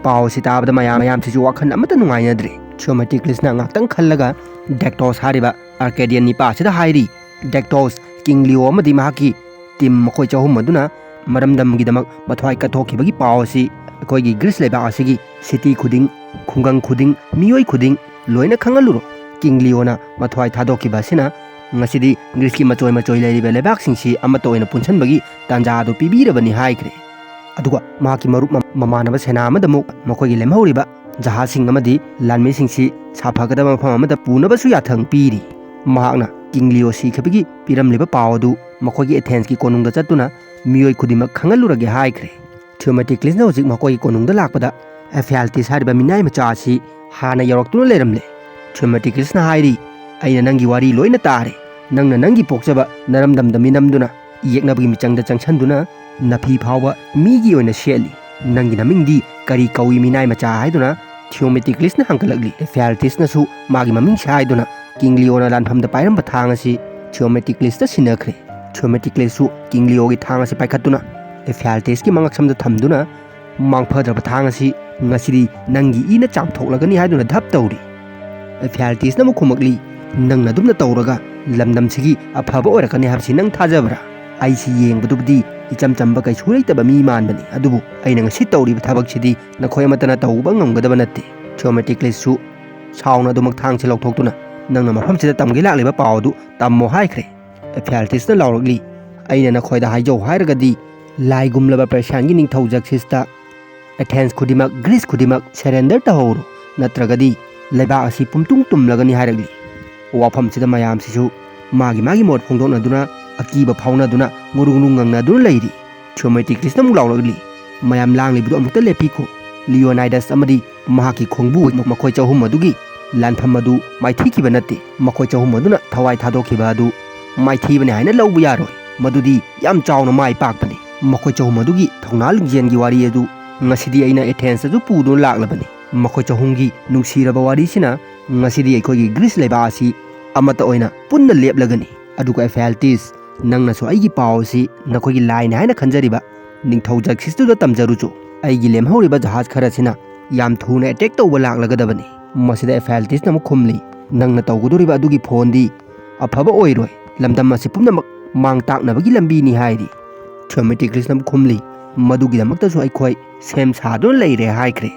ꯄꯥꯎ ꯑꯁꯤ ꯇꯥꯕꯗ ꯃꯌꯥꯝ, ꯃꯌꯥꯝꯁꯤꯁꯨ ꯋꯥꯈꯜ ꯑꯃꯠꯇ ꯅꯨꯡꯉꯥꯏꯅꯗ꯭ꯔꯦ꯫ ꯊꯤꯌꯣꯃꯦꯇꯤꯀ꯭ꯂꯤꯁꯅ ꯉꯥꯛꯇꯪ ꯈꯜꯂꯒ ꯗꯦꯛꯇꯣꯁ ꯍꯥꯏꯔꯤꯕ ꯑꯥꯔꯀꯦꯗꯤꯌꯟ ꯅꯤꯄꯥ ꯑꯁꯤꯗ ꯍꯥꯏꯔꯤ, "ꯗꯦꯛꯇꯣꯁ, ꯀꯤꯡ ꯂꯤꯌꯣ ꯑꯃꯗꯤ ꯃꯍꯥꯛꯀꯤ ꯇꯤꯝ ꯃꯈꯣꯏ ꯆꯍꯨꯝ ꯑꯗꯨꯅ ꯃꯔꯝꯗꯝꯒꯤꯗꯃꯛ ꯃꯊ꯭ꯋꯥꯏ ꯀꯠꯊꯣꯛꯈꯤꯕꯒꯤ ꯄꯥꯎ ꯑꯁꯤ ꯑꯩꯈꯣꯏꯒꯤ ꯒ꯭ꯔꯤꯁ ꯂꯩꯕꯥꯛ ꯑꯁꯤꯒꯤ ꯁꯤꯇꯤ ꯈꯨꯗꯤꯡ, ꯈꯨꯡꯒꯪ ꯈꯨꯗꯤꯡ, ꯃꯤꯑꯣꯏ ꯈꯨꯗꯤꯡ ꯂꯣꯏꯅ ꯈꯪꯍꯜꯂꯨꯔꯣ꯫ ꯀꯤꯡ ꯂꯤꯌꯣꯅ ꯃꯊ꯭ꯋꯥꯏ ꯊꯥꯗꯣꯛꯈꯤꯕ ꯑꯁꯤꯅ ꯉꯁꯤꯗꯤ ꯒ꯭ꯔꯤꯁꯀꯤ ꯃꯆꯣꯏ ꯃꯆꯣꯏ ꯂꯩꯔꯤꯕ ꯂꯩꯕꯥꯛꯁꯤꯡꯁꯤ ꯑꯃꯠꯇ ꯑꯣꯏꯅ ꯄꯨꯟꯁꯤꯟꯕꯒꯤ ꯇꯥꯟꯖꯥ ꯑꯗꯨ ꯄꯤꯕꯤꯔꯕꯅꯤ" ꯍꯥꯏꯈ꯭ꯔꯦ꯫ ꯑꯗꯨꯒ ꯃꯍꯥꯛꯀꯤ ꯃꯔꯨꯞ ꯃ-, ꯃꯃꯥꯟꯅꯕ ꯁꯦꯅꯥ ꯑꯃꯗ ꯑꯃꯨꯛ ꯃꯈꯣꯏꯒꯤ ꯂꯦꯝꯍꯧꯔꯤꯕ ꯖꯍꯥꯖꯁꯤꯡ ꯑꯃꯗꯤ ꯂꯥꯟꯃꯤꯁꯤꯡꯁꯤ ꯁꯥꯐꯒꯗꯕ ꯃꯐꯝ ꯑꯃꯗ ꯄꯨꯅꯕꯁꯨ ꯌꯥꯊꯪ ꯄꯤꯔꯤ꯫ ꯃꯍꯥꯛꯅ ꯀꯤꯡ ꯂꯤꯌꯣ ꯁꯤꯈꯤꯕꯒꯤ ꯄꯤꯔꯝꯂꯤꯕ ꯄꯥꯎ ꯑꯗꯨ ꯃꯈꯣꯏꯒꯤ ꯑꯦꯊꯦꯟꯁꯀꯤ ꯀꯣꯅꯨꯡꯗ ꯆꯠꯇꯨꯅ ꯃꯤꯑꯣꯏ ꯈꯨꯗꯤꯡꯃꯛ ꯈꯪꯍꯜꯂꯨꯔꯒꯦ ꯍꯥꯏꯈ꯭ꯔꯦ꯫ ꯊꯤꯌꯣꯃꯦꯇꯤꯀ꯭ꯂꯤꯁꯅ ꯍꯧꯖꯤꯛ ꯃꯈꯣꯏꯒꯤ ꯀꯣꯅꯨꯡꯗ ꯂꯥꯛꯄꯗ ꯑꯦꯐꯤꯌꯥꯜꯇꯤꯁ ꯍꯥꯏꯔꯤꯕ ꯃꯤꯅꯥꯏ ꯃꯆꯥ ꯑꯁꯤ ꯍꯥꯟꯅ ꯌꯧꯔꯛꯇꯨꯅ ꯂꯩꯔꯝꯂꯦ꯫ ꯊꯤꯌꯣꯃꯦꯇꯤꯀ꯭ꯂꯤꯁꯅ ꯍꯥꯏꯔꯤ, "ꯑꯩꯅ ꯅꯪꯒꯤ ꯋꯥꯔꯤ ꯂꯣꯏꯅ ꯇꯥꯔꯦ꯫ ꯅꯪꯅ ꯅꯪꯒꯤ ꯄꯣꯛꯆꯕ ꯅꯔꯝꯗꯝꯗ ꯃꯤꯅꯝꯗꯨꯅ ꯌꯦꯛꯅꯕꯒꯤ ꯃꯤꯆꯪꯗ ꯆꯪꯁꯟꯗꯨꯅ ꯅꯐꯤ ꯐꯥꯎꯕ ꯃꯤꯒꯤ ꯑꯣꯏꯅ ꯁꯦꯠꯂꯤ꯫ ꯅꯪꯒꯤ ꯅꯃꯤꯡꯗꯤ ꯀꯔꯤ ꯀꯧꯏ, ꯃꯤꯅꯥꯏ ꯃꯆꯥ?" ꯍꯥꯏꯗꯨꯅ ꯊꯤꯌꯣꯃꯦꯇꯤꯀ꯭ꯂꯤꯁꯅ ꯍꯪꯒꯠꯂꯛꯂꯤ꯫ ꯑꯦꯐꯤꯌꯥꯜꯇꯤꯁꯅꯁꯨ ꯃꯥꯒꯤ ꯃꯃꯤꯡꯁꯦ ꯍꯥꯏꯗꯨꯅ ꯀꯤꯡ ꯂꯤꯑꯣꯅ ꯂꯥꯟꯐꯝꯗ ꯄꯥꯏꯔꯝꯕ ꯊꯥꯡ ꯑꯁꯤ ꯊꯤꯌꯣꯃꯦꯇꯤꯀ꯭ꯂꯤꯁꯇ ꯁꯤꯟꯅꯈ꯭ꯔꯦ꯫ ꯊꯤꯌꯣꯃꯦꯇꯤꯀ꯭ꯂꯤꯁꯁꯨ ꯀꯤꯡ ꯂꯤꯑꯣꯒꯤ ꯊꯥꯡ ꯑꯁꯤ ꯄꯥꯏꯈꯠꯇꯨꯅ ꯑꯦꯐꯤꯌꯥꯜꯇꯤꯁꯀꯤ ꯃꯉꯛꯁꯝꯗ ꯊꯝꯗꯨꯅ, "ꯃꯥꯡꯐꯗ꯭ꯔꯕ ꯊꯥꯡ ꯑꯁꯤ ꯉꯁꯤꯗꯤ ꯅꯪꯒꯤ ꯏꯅ ꯆꯥꯝꯊꯣꯛꯂꯒꯅꯤ" ꯍꯥꯏꯗꯨꯅ ꯙꯞ ꯇꯧꯔꯤ꯫ ꯑꯦꯐꯤꯌꯥꯜꯇꯤꯁꯅ ꯑꯃꯨꯛ ꯈꯨꯝꯃꯛꯂꯤ, "ꯅꯪꯅ ꯑꯗꯨꯝꯅ ꯇꯧꯔꯒ ꯂꯝꯗꯝꯁꯤꯒꯤ ꯑꯐꯕ ꯑꯣꯏꯔꯛꯀꯅꯤ ꯍꯥꯏꯕꯁꯤ ꯅꯪ ꯊꯥꯖꯕ꯭ꯔꯥ? ꯑꯩꯁꯤ ꯌꯦꯡꯕꯗꯨꯕꯨꯗꯤ ꯏꯆꯝ ꯆꯝꯕ ꯀꯩꯁꯨ ꯂꯩꯇꯕ ꯃꯤ ꯃꯥꯟꯕꯅꯤ, ꯑꯗꯨꯕꯨ ꯑꯩꯅ ꯉꯁꯤ ꯇꯧꯔꯤꯕ ꯊꯕꯛꯁꯤꯗꯤ ꯅꯈꯣꯏ ꯑꯃꯠꯇꯅ ꯇꯧꯕ ꯉꯝꯒꯗꯕ ꯅꯠꯇꯦ꯫" ꯊꯤꯌꯣꯃꯦꯇꯤꯀ꯭ꯂꯤꯁꯁꯨ ꯁꯥꯎꯅ ꯑꯗꯨꯃꯛ ꯊꯥꯡꯁꯤ ꯂꯧꯊꯣꯛꯇꯨꯅ, "ꯅꯪꯅ ꯃꯐꯝꯁꯤꯗ ꯇꯝꯒꯦ ꯂꯥꯛꯂꯤꯕ ꯄꯥꯎ ꯑꯗꯨ ꯇꯝꯃꯣ ꯍꯥꯏꯈ꯭ꯔꯦ꯫" ꯑꯦꯐꯤꯌꯥꯜꯇꯤꯁꯅ ꯂꯥꯎꯔꯛꯂꯤ, "ꯑꯩꯅ ꯅꯈꯣꯏꯗ ꯍꯥꯏꯖꯧ ꯍꯥꯏꯔꯒꯗꯤ, ꯂꯥꯏꯒꯨꯝꯂꯕ ꯄꯔꯁꯤꯌꯥꯟꯒꯤ ꯅꯤꯡꯊꯧ ꯖꯛꯁꯤꯁꯇ ꯑꯦꯊꯦꯟꯁ ꯈꯨꯗꯤꯡꯃꯛ, ꯒ꯭ꯔꯤꯁ ꯈꯨꯗꯤꯡꯃꯛ ꯁꯦꯔꯦꯟꯗꯔ ꯇꯧꯍꯧꯔꯣ, ꯅꯠꯇ꯭ꯔꯒꯗꯤ ꯂꯩꯕꯥꯛ ꯑꯁꯤ ꯄꯨꯝꯇꯨꯝ ꯇꯨꯝꯂꯒꯅꯤ" ꯍꯥꯏꯔꯛꯂꯤ꯫ ꯋꯥꯐꯝꯁꯤꯗ ꯃꯌꯥꯝꯁꯤꯁꯨ ꯃꯥꯒꯤ ꯃꯥꯒꯤ ꯃꯣꯠ ꯐꯣꯡꯗꯣꯛꯅꯗꯨꯅ, ꯑꯀꯤꯕ ꯐꯥꯎꯅꯗꯨꯅ, ꯉꯨꯔꯨꯡ ꯉꯨꯔꯨꯡ ꯉꯪꯅꯗꯨꯅ ꯂꯩꯔꯤ꯫ ꯊꯤꯌꯣꯃꯦꯇꯤꯀ꯭ꯂꯤꯁꯅ ꯑꯃꯨꯛ ꯂꯥꯎꯔꯛꯂꯤ, "ꯃꯌꯥꯝ ꯂꯥꯡꯂꯤꯕꯗꯨ ꯑꯃꯨꯛꯇ ꯂꯦꯞꯄꯤꯈꯣ꯫ ꯂꯤꯑꯣꯅꯥꯏꯗꯁ ꯑꯃꯗꯤ ꯃꯍꯥꯛꯀꯤ ꯈꯣꯡꯕꯨ ꯃꯈꯣꯏ ꯆꯍꯨꯝ ꯑꯗꯨꯒꯤ ꯂꯥꯟꯐꯝ ꯑꯗꯨ ꯃꯥꯏꯊꯤꯈꯤꯕ ꯅꯠꯇꯦ꯫ ꯃꯈꯣꯏ ꯆꯍꯨꯝ ꯑꯗꯨꯅ ꯊꯋꯥꯏ ꯊꯥꯗꯣꯛꯈꯤꯕ ꯑꯗꯨ ꯃꯥꯏꯊꯤꯕꯅꯤ ꯍꯥꯏꯅ ꯂꯧꯕ ꯌꯥꯔꯣꯏ꯫ ꯃꯗꯨꯗꯤ ꯌꯥꯝ ꯆꯥꯎꯅ ꯃꯥꯏ ꯄꯥꯛꯄꯅꯤ꯫ ꯃꯈꯣꯏ ꯆꯍꯨꯝ ꯑꯗꯨꯒꯤ ꯊꯧꯅꯥ ꯂꯤꯡꯖꯦꯜꯒꯤ ꯋꯥꯔꯤ ꯑꯗꯨ ꯉꯁꯤꯗꯤ ꯑꯩꯅ ꯑꯦꯊꯦꯟꯁꯇꯁꯨ ꯄꯨꯗꯨꯅ ꯂꯥꯛꯂꯕꯅꯤ꯫ ꯃꯈꯣꯏ ꯆꯍꯨꯝꯒꯤ ꯅꯨꯡꯁꯤꯔꯕ ꯋꯥꯔꯤꯁꯤꯅ ꯉꯁꯤꯗꯤ ꯑꯩꯈꯣꯏꯒꯤ ꯒ꯭ꯔꯤꯁ ꯂꯩꯕꯥꯛ ꯑꯁꯤ ꯑꯃꯠꯇ ꯑꯣꯏꯅ ꯄꯨꯟꯅ ꯂꯦꯞꯂꯒꯅꯤ꯫ ꯑꯗꯨꯒ ꯑꯦꯐꯤꯌꯥꯜꯇꯤꯁ, ꯅꯪꯅꯁꯨ ꯑꯩꯒꯤ ꯄꯥꯎ ꯑꯁꯤ ꯅꯈꯣꯏꯒꯤ ꯂꯥꯏꯅꯤ ꯍꯥꯏꯅ ꯈꯟꯖꯔꯤꯕ ꯅꯤꯡꯊꯧ ꯖꯛꯁꯤꯁꯇꯨꯗ ꯇꯝꯖꯔꯨꯆꯣ꯫ ꯑꯩꯒꯤ ꯂꯦꯝꯍꯧꯔꯤꯕ ꯖꯍꯥꯖ ꯈꯔꯁꯤꯅ ꯌꯥꯝ ꯊꯨꯅ ꯑꯦꯇꯦꯛ ꯇꯧꯕ ꯂꯥꯛꯂꯒꯗꯕꯅꯤ꯫" ꯃꯁꯤꯗ ꯑꯦꯐꯤꯌꯥꯜꯇꯤꯁꯅ ꯑꯃꯨꯛ ꯈꯨꯝꯂꯤ, "ꯅꯪꯅ ꯇꯧꯒꯗꯧꯔꯤꯕ ꯑꯗꯨꯒꯤ ꯐꯣꯟꯗꯤ ꯑꯐꯕ ꯑꯣꯏꯔꯣꯏ꯫ ꯂꯝꯗꯝ ꯑꯁꯤ ꯄꯨꯝꯅꯃꯛ ꯃꯥꯡ ꯇꯥꯛꯅꯕꯒꯤ ꯂꯝꯕꯤꯅꯤ" ꯍꯥꯏꯔꯤ꯫ ꯊꯤꯌꯣꯃꯦꯇꯤꯀ꯭ꯂꯤꯁꯅ ꯑꯃꯨꯛ ꯈꯨꯝꯂꯤ, "ꯃꯗꯨꯒꯤꯗꯃꯛꯇꯁꯨ ꯑꯩꯈꯣꯏ ꯁꯦꯝ ꯁꯥꯗꯨꯅ ꯂꯩꯔꯦ" ꯍꯥꯏꯈ꯭ꯔꯦ꯫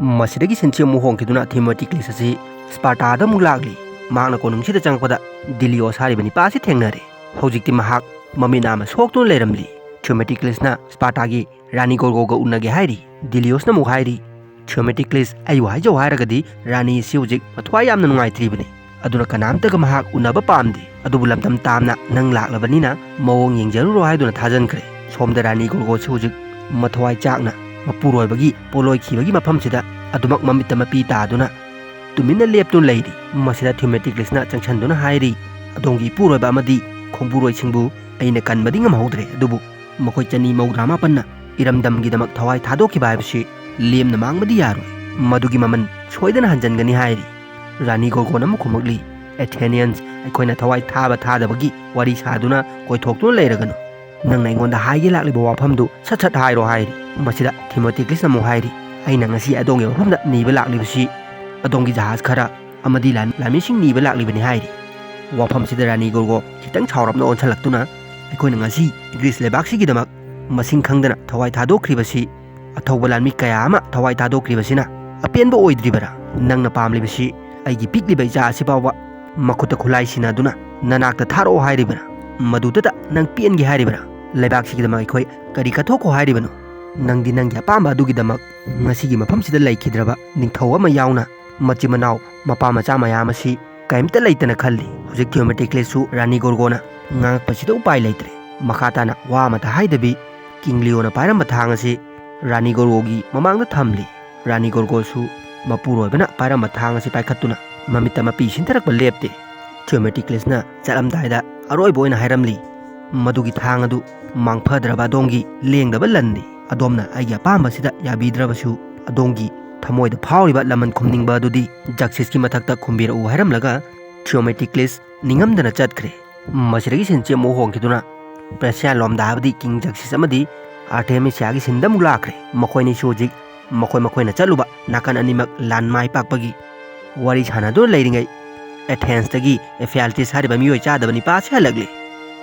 ꯃꯁꯤꯗꯒꯤ ꯁꯤꯟꯁꯤ ꯑꯃꯨꯛ ꯍꯣꯡꯈꯤꯗꯨꯅ ꯊꯤꯌꯣꯃꯦꯇꯤꯀ꯭ꯂꯤꯁ ꯑꯁꯤ ꯁ꯭ꯄꯥꯔꯇꯥꯗ ꯑꯃꯨꯛ ꯂꯥꯛꯂꯤ꯫ ꯃꯍꯥꯛꯅ ꯀꯣꯅꯨꯡꯁꯤꯗ ꯆꯪꯂꯛꯄꯗ ꯗꯤꯂꯤꯑꯣꯁ ꯍꯥꯏꯔꯤꯕ ꯅꯤꯄꯥ ꯑꯁꯤ ꯊꯦꯡꯅꯔꯦ꯫ ꯍꯧꯖꯤꯛꯇꯤ ꯃꯍꯥꯛ ꯃꯃꯤꯠ ꯅꯥꯝꯃ ꯁꯣꯛꯇꯨꯅ ꯂꯩꯔꯝꯂꯤ꯫ ꯊꯤꯌꯣꯃꯦꯇꯤꯀ꯭ꯂꯤꯁꯅ ꯁ꯭ꯄꯥꯔꯇꯥꯒꯤ ꯔꯥꯅꯤ ꯒꯣꯔꯒꯣꯒ ꯎꯅꯒꯦ ꯍꯥꯏꯔꯤ꯫ ꯗꯤꯂꯤꯑꯣꯁꯅ ꯑꯃꯨꯛ ꯍꯥꯏꯔꯤ, "ꯊꯤꯌꯣꯃꯦꯇꯤꯀ꯭ꯂꯤꯁ, ꯑꯩꯕꯨ ꯍꯥꯏꯖꯧ ꯍꯥꯏꯔꯒꯗꯤ ꯔꯥꯅꯤ ꯑꯁꯤ ꯍꯧꯖꯤꯛ ꯃꯊ꯭ꯋꯥꯏ ꯌꯥꯝꯅ ꯅꯨꯡꯉꯥꯏꯇ꯭ꯔꯤꯕꯅꯤ꯫ ꯑꯗꯨꯅ ꯀꯅꯥꯝꯇꯒ ꯃꯍꯥꯛ ꯎꯅꯕ ꯄꯥꯝꯗꯦ꯫ ꯑꯗꯨꯕꯨ ꯂꯝꯗꯝ ꯇꯥꯝꯅ ꯅꯪ ꯂꯥꯛꯂꯕꯅꯤꯅ ꯃꯑꯣꯡ ꯌꯦꯡꯖꯔꯨꯔꯣ" ꯍꯥꯏꯗꯨꯅ ꯊꯥꯖꯟꯈ꯭ꯔꯦ꯫ ꯁꯣꯝꯗ ꯔꯥꯅꯤ ꯒꯣꯔꯒꯣꯁꯨ ꯍꯧꯖꯤꯛ ꯃꯊ꯭ꯋꯥꯏ ꯆꯥꯛꯅ ꯃꯄꯨꯔꯣꯏꯕꯒꯤ ꯄꯣꯠꯂꯣꯏꯈꯤꯕꯒꯤ ꯃꯐꯝꯁꯤꯗ ꯑꯗꯨꯃꯛ ꯃꯃꯤꯠꯇ ꯃꯄꯤ ꯇꯥꯗꯨꯅ ꯇꯨꯃꯤꯟꯅ ꯂꯦꯞꯇꯨꯅ ꯂꯩꯔꯤ꯫ ꯃꯁꯤꯗ ꯊꯤꯑꯣꯃꯦꯇꯤꯀ꯭ꯂꯤꯁꯅ ꯆꯪꯁꯤꯟꯗꯨꯅ ꯍꯥꯏꯔꯤ, "ꯑꯗꯣꯝꯒꯤ ꯏꯄꯨꯔꯣꯏꯕ ꯑꯃꯗꯤ ꯈꯣꯡꯕꯨꯔꯣꯏꯁꯤꯡꯕꯨ ꯑꯩꯅ ꯀꯟꯕꯗꯤ ꯉꯝꯍꯧꯗ꯭ꯔꯦ, ꯑꯗꯨꯕꯨ ꯃꯈꯣꯏ ꯆꯅꯤ ꯃꯧꯗ꯭ꯔꯥ ꯃꯥꯄꯟꯅ ꯏꯔꯝꯗꯝꯒꯤꯗꯃꯛ ꯊꯋꯥꯏ ꯊꯥꯗꯣꯛꯈꯤꯕ ꯍꯥꯏꯕꯁꯤ ꯂꯦꯝꯅ ꯃꯥꯡꯕꯗꯤ ꯌꯥꯔꯣꯏ꯫ ꯃꯗꯨꯒꯤ ꯃꯃꯜ ꯁꯣꯏꯗꯅ ꯍꯟꯖꯤꯟꯒꯅꯤ" ꯍꯥꯏꯔꯤ꯫ ꯔꯥꯅꯤ ꯒꯣꯔꯒꯣꯟ ꯑꯃꯨꯛ ꯈꯨꯝꯃꯛꯂꯤ, "Athenians, ꯑꯩꯈꯣꯏꯅ ꯊꯋꯥꯏ ꯊꯥꯕ ꯊꯥꯗꯕꯒꯤ ꯋꯥꯔꯤ ꯁꯥꯗꯨꯅ ꯀꯣꯏꯊꯣꯛꯇꯨꯅ ꯂꯩꯔꯒꯅꯨ꯫ ꯅꯪꯅ ꯑꯩꯉꯣꯟꯗ ꯍꯥꯏꯒꯦ ꯂꯥꯛꯂꯤꯕ ꯋꯥꯐꯝꯗꯨ ꯁꯠ ꯁꯠ ꯍꯥꯏꯔꯣ" ꯍꯥꯏꯔꯤ꯫ ꯃꯁꯤꯗ ꯊꯤꯑꯣꯃꯦꯇꯤꯀ꯭ꯂꯤꯁꯅ ꯑꯃꯨꯛ ꯍꯥꯏꯔꯤ, "ꯑꯩꯅ ꯉꯁꯤ ꯑꯗꯣꯝꯒꯤ ꯃꯐꯝꯗ ꯅꯤꯕ ꯂꯥꯛꯂꯤꯕꯁꯤ ꯑꯗꯣꯝꯒꯤ ꯖꯍꯥꯖ ꯈꯔ ꯑꯃꯗꯤ ꯂꯥꯟ-, ꯂꯥꯟꯃꯤꯁꯤꯡ ꯅꯤꯕ ꯂꯥꯛꯂꯤꯕꯅꯤ" ꯍꯥꯏꯔꯤ꯫ ꯋꯥꯐꯝꯁꯤꯗ ꯔꯥꯅꯤ ꯒꯣꯔꯒꯣ ꯈꯤꯇꯪ ꯁꯥꯎꯔꯞꯅ ꯑꯣꯟꯁꯤꯜꯂꯛꯇꯨꯅ, "ꯑꯩꯈꯣꯏꯅ ꯉꯁꯤ ꯒ꯭ꯔꯤꯁ ꯂꯩꯕꯥꯛꯁꯤꯒꯤꯗꯃꯛ ꯃꯁꯤꯡ ꯈꯪꯗꯅ ꯊꯋꯥꯏ ꯊꯥꯗꯣꯛꯈ꯭ꯔꯤꯕꯁꯤ, ꯑꯊꯧꯕ ꯂꯥꯟꯃꯤ ꯀꯌꯥ ꯑꯃ ꯊꯋꯥꯏ ꯊꯥꯗꯣꯛꯈ꯭ꯔꯤꯕꯁꯤꯅ ꯑꯄꯦꯟꯕ ꯑꯣꯏꯗ꯭ꯔꯤꯕꯔꯥ? ꯅꯪꯅ ꯄꯥꯝꯂꯤꯕꯁꯤ ꯑꯩꯒꯤ ꯄꯤꯛꯂꯤꯕ ꯏꯆꯥ ꯑꯁꯤ ꯐꯥꯎꯕ ꯃꯈꯨꯠꯇ ꯈꯨꯠꯂꯥꯏ ꯁꯤꯟꯅꯗꯨꯅ ꯅꯅꯥꯛꯇ ꯊꯥꯔꯛꯑꯣ ꯍꯥꯏꯔꯤꯕꯔꯥ? ꯃꯗꯨꯗꯇ ꯅꯪ ꯄꯦꯟꯒꯦ ꯍꯥꯏꯔꯤꯕꯔꯥ? ꯂꯩꯕꯥꯛꯁꯤꯒꯤꯗꯃꯛ ꯑꯩꯈꯣꯏ ꯀꯔꯤ ꯀꯠꯊꯣꯛꯈꯣ ꯍꯥꯏꯔꯤꯕꯅꯣ? ꯅꯪꯗꯤ ꯅꯪꯒꯤ ꯑꯄꯥꯝꯕ ꯑꯗꯨꯒꯤꯗꯃꯛ ꯉꯁꯤꯒꯤ ꯃꯐꯝꯁꯤꯗ ꯂꯩꯈꯤꯗ꯭ꯔꯕ ꯅꯤꯡꯊꯧ ꯑꯃ ꯌꯥꯎꯅ ꯃꯆꯤꯟ ꯃꯅꯥꯎ ꯃꯄꯥ ꯃꯆꯥ ꯃꯌꯥꯝ ꯑꯁꯤ ꯀꯔꯤꯝꯇ ꯂꯩꯇꯅ ꯈꯜꯂꯤ꯫" ꯍꯧꯖꯤꯛ ꯊꯤꯑꯣꯃꯦꯇꯤꯀ꯭ꯂꯤꯁꯁꯨ ꯔꯥꯅꯤ ꯒꯣꯔꯒꯣꯅ ꯉꯥꯡꯉꯛꯄꯁꯤꯗ ꯎꯄꯥꯏ ꯂꯩꯇ꯭ꯔꯦ꯫ ꯃꯈꯥ ꯇꯥꯅ ꯋꯥ ꯑꯃꯇ ꯍꯥꯏꯗꯕꯤ ꯀꯤꯡ ꯂꯤꯑꯣꯅ ꯄꯥꯏꯔꯝꯕ ꯊꯥꯡ ꯑꯁꯤ ꯔꯥꯅꯤ ꯒꯣꯔꯒꯣꯒꯤ ꯃꯃꯥꯡꯗ ꯊꯝꯂꯤ꯫ ꯔꯥꯅꯤ ꯒꯣꯔꯒꯣꯁꯨ ꯃꯄꯨꯔꯣꯏꯕꯅ ꯄꯥꯏꯔꯝꯕ ꯊꯥꯡ ꯑꯁꯤ ꯄꯥꯏꯈꯠꯇꯨꯅ ꯃꯃꯤꯠꯇ ꯃꯄꯤ ꯁꯤꯟꯊꯔꯛꯄ ꯂꯦꯞꯇꯦ꯫ ꯊꯤꯑꯣꯃꯦꯇꯤꯀ꯭ꯂꯤꯁꯅ ꯆꯠꯂꯝꯗꯥꯏꯗ ꯑꯔꯣꯏꯕ ꯑꯣꯏꯅ ꯍꯥꯏꯔꯝꯂꯤ, "ꯃꯗꯨꯒꯤ ꯊꯥꯡ ꯑꯗꯨ ꯃꯥꯡꯐꯗ꯭ꯔꯕ ꯑꯗꯣꯝꯒꯤ ꯂꯦꯡꯗꯕ ꯂꯟꯅꯤ꯫ ꯑꯗꯣꯝꯅ ꯑꯩꯒꯤ ꯑꯄꯥꯝꯕꯁꯤꯗ ꯌꯥꯕꯤꯗ꯭ꯔꯕꯁꯨ, ꯑꯗꯣꯝꯒꯤ ꯊꯃꯣꯏꯗ ꯐꯥꯎꯔꯤꯕ ꯂꯃꯟ ꯈꯨꯝꯅꯤꯡꯕ ꯑꯗꯨꯗꯤ ꯖꯛꯁꯤꯁꯀꯤ ꯃꯊꯛꯇ ꯈꯨꯝꯕꯤꯔꯛꯎ" ꯍꯥꯏꯔꯝꯂꯒ ꯊꯤꯑꯣꯃꯦꯇꯤꯀ꯭ꯂꯤꯁ ꯅꯤꯡꯉꯝꯗꯅ ꯆꯠꯈ꯭ꯔꯦ꯫ ꯃꯁꯤꯗꯒꯤ ꯁꯤꯟꯁꯤ ꯑꯃꯨꯛ ꯍꯣꯡꯈꯤꯗꯨꯅ ꯄ꯭ꯔꯦꯁꯤꯌꯥꯟ ꯂꯣꯝꯗ ꯍꯥꯏꯕꯗꯤ ꯀꯤꯡ ꯖꯛꯁꯤꯁ ꯑꯃꯗꯤ ꯑꯥꯔꯇꯦꯃꯤꯁꯤꯌꯥꯒꯤ ꯁꯤꯟꯗ ꯑꯃꯨꯛ ꯂꯥꯛꯈ꯭ꯔꯦ꯫ ꯃꯈꯣꯏꯅꯤꯁꯨ ꯍꯧꯖꯤꯛ ꯃꯈꯣꯏ ꯃꯈꯣꯏꯅ ꯆꯠꯂꯨꯕ ꯅꯥꯀꯟ ꯑꯅꯤꯃꯛ ꯂꯥꯟ ꯃꯥꯏ ꯄꯥꯛꯄꯒꯤ ꯋꯥꯔꯤ ꯁꯥꯟꯅꯗꯨꯅ ꯂꯩꯔꯤꯉꯩ, ꯑꯦꯊꯦꯟꯁꯇꯒꯤ ꯑꯦꯐꯤꯌꯥꯜꯇꯤꯁ ꯍꯥꯏꯔꯤꯕ ꯃꯤꯑꯣꯏ ꯆꯥꯗꯕ ꯅꯤꯄꯥ ꯑꯁꯤ ꯍꯜꯂꯛꯂꯤ꯫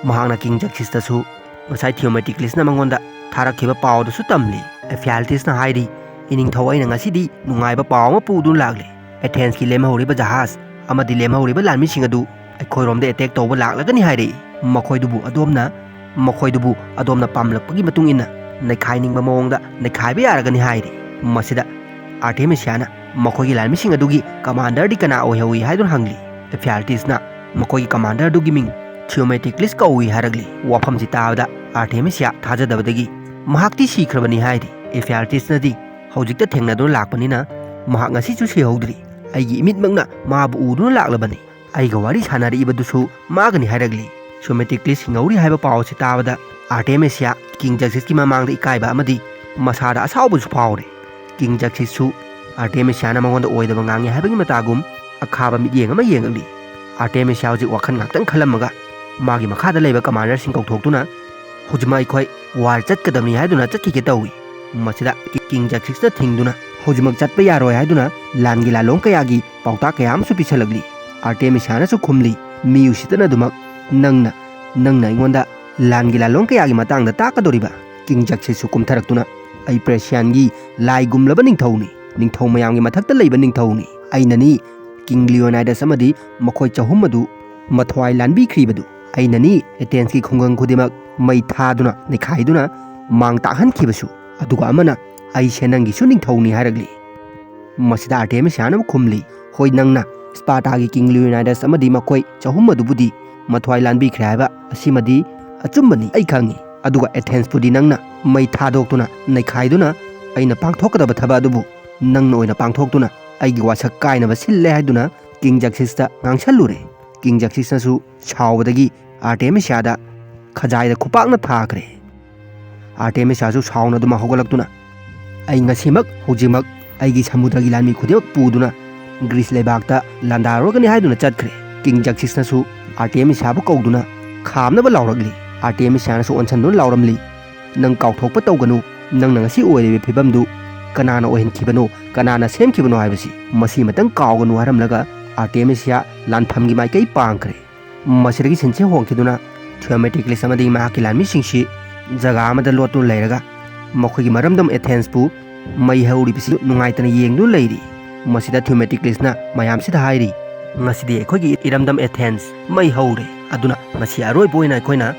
ꯃꯍꯥꯛꯅ ꯀꯤꯡ ꯖꯛꯁꯤꯁꯇꯁꯨ ꯉꯁꯥꯏ ꯊꯤꯑꯣꯃꯦꯇꯤꯀ꯭ꯂꯤꯁꯅ ꯃꯉꯣꯟꯗ ꯊꯥꯔꯛꯈꯤꯕ ꯄꯥꯎ ꯑꯗꯨꯁꯨ ꯇꯝꯂꯤ꯫ ꯑꯦꯐꯤꯌꯥꯜꯇꯤꯁꯅ ꯍꯥꯏꯔꯤ, "ꯏꯅꯤꯡꯊꯧ, ꯑꯩꯅ ꯉꯁꯤꯗꯤ ꯅꯨꯡꯉꯥꯏꯕ ꯄꯥꯎ ꯑꯃ ꯄꯨꯗꯨꯅ ꯂꯥꯛꯂꯤ꯫ ꯑꯦꯊꯦꯟꯁꯀꯤ ꯂꯦꯝꯍꯧꯔꯤꯕ ꯖꯍꯥꯖ ꯑꯃꯗꯤ ꯂꯦꯝꯍꯧꯔꯤꯕ ꯂꯥꯟꯃꯤꯁꯤꯡ ꯑꯗꯨ ꯑꯩꯈꯣꯏꯔꯣꯝꯗ ꯑꯦꯇꯦꯛ ꯇꯧꯕ ꯂꯥꯛꯂꯒꯅꯤ ꯍꯥꯏꯔꯛꯏ꯫ ꯃꯈꯣꯏꯗꯨꯕꯨ ꯑꯗꯣꯝꯅ, ꯃꯈꯣꯏꯗꯨꯕꯨ ꯑꯗꯣꯝꯅ ꯄꯥꯝꯂꯛꯄꯒꯤ ꯃꯇꯨꯡ ꯏꯟꯅ ꯅꯩꯈꯥꯏꯅꯤꯡꯕ ꯃꯑꯣꯡꯗ ꯅꯩꯈꯥꯏꯕ ꯌꯥꯔꯒꯅꯤ" ꯍꯥꯏꯔꯤ꯫ ꯃꯁꯤꯗ ꯑꯥꯔꯇꯦꯃꯤꯁꯤꯌꯥꯅ, "ꯃꯈꯣꯏꯒꯤ ꯂꯥꯟꯃꯤꯁꯤꯡ ꯑꯗꯨꯒꯤ ꯀꯃꯥꯟꯗꯔꯗꯤ ꯀꯅꯥ ꯑꯣꯏꯍꯧꯏ?" ꯍꯥꯏꯗꯨꯅ ꯍꯪꯂꯤ꯫ ꯑꯦꯐꯤꯌꯥꯜꯇꯤꯁꯅ, "ꯃꯈꯣꯏꯒꯤ ꯀꯃꯥꯟꯗꯔ ꯑꯗꯨꯒꯤ ꯃꯤꯡ ꯊꯤꯑꯣꯃꯦꯇꯤꯀ꯭ꯂꯤꯁ ꯀꯧꯏ" ꯍꯥꯏꯔꯛꯂꯤ꯫ ꯋꯥꯐꯝꯁꯤ ꯇꯥꯕꯗ ꯑꯥꯔꯇꯦꯃꯤꯁꯤꯌꯥ ꯊꯥꯖꯗꯕꯗꯒꯤ, "ꯃꯍꯥꯛꯇꯤ ꯁꯤꯈ꯭ꯔꯕꯅꯤ" ꯍꯥꯏꯔꯤ꯫ ꯑꯦꯐꯤꯌꯥꯜꯇꯤꯁꯅꯗꯤ ꯍꯧꯖꯤꯛꯇ ꯊꯦꯡꯅꯗꯨꯅ ꯂꯥꯛꯄꯅꯤꯅ ꯃꯍꯥꯛ ꯉꯁꯤꯁꯨ ꯁꯤꯍꯧꯗ꯭ꯔꯤ꯫ ꯑꯩꯒꯤ ꯏꯃꯤꯠꯃꯛꯅ ꯃꯥꯕꯨ ꯎꯗꯨꯅ ꯂꯥꯛꯂꯕꯅꯤ꯫ ꯑꯩꯒ ꯋꯥꯔꯤ ꯁꯥꯟꯅꯔꯛꯏꯕꯗꯨꯁꯨ ꯃꯥꯒꯅꯤ ꯍꯥꯏꯔꯛꯂꯤ꯫ ꯊꯤꯌꯣꯃꯦꯇꯤꯀ꯭ꯂꯤꯁ ꯍꯤꯡꯍꯧꯔꯤ ꯍꯥꯏꯕ ꯄꯥꯎ ꯑꯁꯤ ꯇꯥꯕꯗ ꯑꯥꯔꯇꯦꯃꯤꯁꯤꯌꯥ ꯀꯤꯡ ꯖꯛꯁꯤꯁꯀꯤ ꯃꯃꯥꯡꯗ ꯏꯀꯥꯏꯕ ꯑꯃꯗꯤ ꯃꯁꯥꯗ ꯑꯁꯥꯎꯕꯁꯨ ꯐꯥꯎꯔꯦ꯫ ꯀꯤꯡ ꯖꯛꯁꯤꯁꯁꯨ ꯑꯥꯔꯇꯦꯃꯤꯁꯤꯌꯥꯅ ꯃꯉꯣꯟꯗ ꯑꯣꯏꯗꯕ ꯉꯥꯡꯉꯤ ꯍꯥꯏꯕꯒꯤ ꯃꯇꯥꯒꯨꯝ ꯑꯈꯥꯕ ꯃꯤꯠꯌꯦꯡ ꯑꯃ ꯌꯦꯡꯉꯛꯂꯤ꯫ ꯑꯥꯔꯇꯦꯃꯤꯁꯤꯌꯥ ꯍꯧꯖꯤꯛ ꯋꯥꯈꯜ ꯉꯥꯛꯇꯪ ꯈꯜꯂꯝꯃꯒ ꯃꯥꯒꯤ ꯃꯈꯥꯗ ꯂꯩꯕ ꯀꯃꯥꯟꯗꯔꯁꯤꯡ ꯀꯧꯊꯣꯛꯇꯨꯅ, "ꯍꯧꯖꯤꯛꯃꯛ ꯑꯩꯈꯣꯏ ꯋꯥꯔ ꯆꯠꯀꯗꯕꯅꯤ" ꯍꯥꯏꯗꯨꯅ ꯆꯠꯈꯤꯒꯦ ꯇꯧꯏ꯫ ꯃꯁꯤꯗ ꯀꯤꯡ ꯖꯛꯁꯤꯁꯅ ꯊꯤꯡꯗꯨꯅ, "ꯍꯧꯖꯤꯛꯃꯛ ꯆꯠꯄ ꯌꯥꯔꯣꯏ" ꯍꯥꯏꯗꯨꯅ ꯂꯥꯟꯒꯤ ꯂꯥꯂꯣꯡ ꯀꯌꯥꯒꯤ ꯄꯥꯎꯇꯥꯛ ꯀꯌꯥ ꯑꯃꯁꯨ ꯄꯤꯁꯜꯂꯛꯂꯤ꯫ ꯑꯥꯔꯇꯦꯃꯤꯁꯤꯌꯥꯅꯁꯨ ꯈꯨꯝꯂꯤ, "ꯃꯤ ꯎꯁꯤꯠꯇꯅꯗꯨꯃꯛ ꯅꯪꯅ, ꯅꯪꯅ ꯑꯩꯉꯣꯟꯗ ꯂꯥꯟꯒꯤ ꯂꯥꯂꯣꯡ ꯀꯌꯥꯒꯤ ꯃꯇꯥꯡꯗ ꯇꯥꯛꯀꯗꯧꯔꯤꯕ?" ꯀꯤꯡ ꯖꯛꯁꯤꯁꯁꯨ ꯀꯨꯝꯊꯔꯛꯇꯨꯅ, "ꯑꯩ ꯄ꯭ꯔꯦꯁꯤꯌꯥꯟꯒꯤ ꯂꯥꯏꯒꯨꯝꯂꯕ ꯅꯤꯡꯊꯧꯅꯤ, ꯅꯤꯡꯊꯧ ꯃꯌꯥꯝꯒꯤ ꯃꯊꯛꯇ ꯂꯩꯕ ꯅꯤꯡꯊꯧꯅꯤ꯫ ꯑꯩꯅꯅꯤ ꯀꯤꯡ ꯂꯤꯑꯣꯅꯥꯏꯗꯁ ꯑꯃꯗꯤ ꯃꯈꯣꯏ ꯆꯍꯨꯝ ꯑꯗꯨ ꯃꯊ꯭ꯋꯥꯏ ꯂꯥꯟꯕꯤꯈ꯭ꯔꯤꯕꯗꯨ꯫ ꯑꯩꯅꯅꯤ ꯑꯦꯊꯦꯟꯁꯀꯤ ꯈꯨꯡꯒꯪ ꯈꯨꯗꯤꯡꯃꯛ ꯃꯩ ꯊꯥꯗꯨꯅ ꯅꯩꯈꯥꯏꯗꯨꯅ ꯃꯥꯡ ꯇꯥꯛꯍꯟꯈꯤꯕꯁꯨ꯫ ꯑꯗꯨꯒ ꯑꯃꯅ, 'ꯑꯩꯁꯦ ꯅꯪꯒꯤꯁꯨ ꯅꯤꯡꯊꯧꯅꯤ' ꯍꯥꯏꯔꯛꯂꯤ꯫ ꯃꯁꯤꯗ ꯑꯥꯔꯇꯦꯃꯤꯁꯤꯌꯥꯅ ꯑꯃꯨꯛ ꯈꯨꯝꯂꯤ, "ꯍꯣꯏ, ꯅꯪꯅ ꯁ꯭ꯄꯥꯔꯇꯥꯒꯤ ꯀꯤꯡ ꯂꯤꯑꯣꯅꯥꯏꯗꯁ ꯑꯃꯗꯤ ꯃꯈꯣꯏ ꯆꯍꯨꯝ ꯑꯗꯨꯕꯨꯗꯤ ꯃꯊ꯭ꯋꯥꯏ ꯂꯥꯟꯕꯤꯈ꯭ꯔꯦ ꯍꯥꯏꯕ ꯑꯁꯤꯃꯗꯤ ꯑꯆꯨꯝꯕꯅꯤ, ꯑꯩ ꯈꯪꯏ꯫ ꯑꯗꯨꯒ ꯑꯦꯊꯦꯟꯁꯄꯨꯗꯤ ꯅꯪꯅ ꯃꯩ ꯊꯥꯗꯣꯛꯇꯨꯅ ꯅꯩꯈꯥꯏꯗꯨꯅ ꯑꯩꯅ ꯄꯥꯡꯊꯣꯛꯀꯗꯕ ꯊꯕꯛ ꯑꯗꯨꯕꯨ ꯅꯪꯅ ꯑꯣꯏꯅ ꯄꯥꯡꯊꯣꯛꯇꯨꯅ ꯑꯩꯒꯤ ꯋꯥꯁꯛ ꯀꯥꯏꯅꯕ ꯁꯤꯜꯂꯦ" ꯍꯥꯏꯗꯨꯅ ꯀꯤꯡ ꯖꯛꯁꯤꯁꯇ ꯉꯥꯡꯁꯜꯂꯨꯔꯦ꯫ ꯀꯤꯡ ꯖꯛꯁꯤꯁꯅꯁꯨ ꯁꯥꯎꯕꯗꯒꯤ ꯑꯥꯔꯇꯦꯃꯤꯁꯤꯌꯥꯗ ꯈꯖꯥꯏꯗ ꯈꯨꯄꯥꯛꯅ ꯊꯥꯈ꯭ꯔꯦ꯫ ꯑꯥꯔꯇꯦꯃꯤꯁꯤꯌꯥꯁꯨ ꯁꯥꯎꯅꯗꯨꯅ ꯍꯧꯒꯠꯂꯛꯇꯨꯅ, "ꯑꯩ ꯉꯁꯤꯃꯛ, ꯍꯧꯖꯤꯛꯃꯛ ꯑꯩꯒꯤ ꯁꯃꯨꯗ꯭ꯔꯒꯤ ꯂꯥꯟꯃꯤ ꯈꯨꯗꯤꯡꯃꯛ ꯄꯨꯗꯨꯅ ꯒ꯭ꯔꯤꯁ ꯂꯩꯕꯥꯛꯇ ꯂꯥꯟꯗꯥꯔꯨꯔꯒꯅꯤ" ꯍꯥꯏꯗꯨꯅ ꯆꯠꯈ꯭ꯔꯦ꯫ ꯀꯤꯡ ꯖꯛꯁꯤꯁꯅꯁꯨ ꯑꯥꯔꯇꯦꯃꯤꯁꯤꯌꯥꯕꯨ ꯀꯧꯗꯨꯅ ꯈꯥꯝꯅꯕ ꯂꯥꯎꯔꯛꯂꯤ꯫ ꯑꯥꯔꯇꯦꯃꯤꯁꯤꯌꯥꯅꯁꯨ ꯑꯣꯟꯁꯟꯗꯨꯅ ꯂꯥꯎꯔꯝꯂꯤ, "ꯅꯪ ꯀꯥꯎꯊꯣꯛꯄ ꯇꯧꯒꯅꯨ, ꯅꯪꯅ ꯉꯁꯤ ꯑꯣꯏꯔꯤꯕ ꯐꯤꯕꯝꯗꯨ ꯀꯅꯥꯅ ꯑꯣꯏꯍꯟꯈꯤꯕꯅꯣ, ꯀꯅꯥꯅ ꯁꯦꯝꯈꯤꯕꯅꯣ ꯍꯥꯏꯕꯁꯤ꯫ ꯃꯁꯤꯃꯇꯪ ꯀꯥꯎꯒꯅꯨ" ꯍꯥꯏꯔꯝꯂꯒ ꯑꯥꯔꯇꯦꯃꯤꯁꯤꯌꯥ ꯂꯥꯟꯐꯝꯒꯤ ꯃꯥꯏꯀꯩ ꯄꯥꯡꯈ꯭ꯔꯦ꯫ ꯃꯁꯤꯗꯒꯤ ꯁꯤꯟꯁꯦ ꯍꯣꯡꯈꯤꯗꯨꯅ ꯊꯤꯌꯣꯃꯦꯇꯤꯀ꯭ꯂꯤꯁ ꯑꯃꯗꯤ ꯃꯍꯥꯛꯀꯤ ꯂꯥꯟꯃꯤꯁꯤꯡꯁꯤ ꯖꯒꯥ ꯑꯃꯗ ꯂꯣꯠꯇꯨꯅ ꯂꯩꯔꯒ ꯃꯈꯣꯏꯒꯤ ꯃꯔꯝꯗꯝ ꯑꯦꯊꯦꯟꯁꯄꯨ ꯃꯩ ꯍꯧꯔꯤꯕꯁꯤ ꯅꯨꯡꯉꯥꯏꯇꯅ ꯌꯦꯡꯗꯨꯅ ꯂꯩꯔꯤ꯫ ꯃꯁꯤꯗ ꯊꯤꯌꯣꯃꯦꯇꯤꯀ꯭ꯂꯤꯁꯅ ꯃꯌꯥꯝꯁꯤꯗ ꯍꯥꯏꯔꯤ, "ꯉꯁꯤꯗꯤ ꯑꯩꯈꯣꯏꯒꯤ ꯏꯔꯝꯗꯝ ꯑꯦꯊꯦꯟꯁ ꯃꯩ ꯍꯧꯔꯦ, ꯑꯗꯨꯅ ꯉꯁꯤ ꯑꯔꯣꯏꯕ ꯑꯣꯏꯅ ꯑꯩꯈꯣꯏꯅ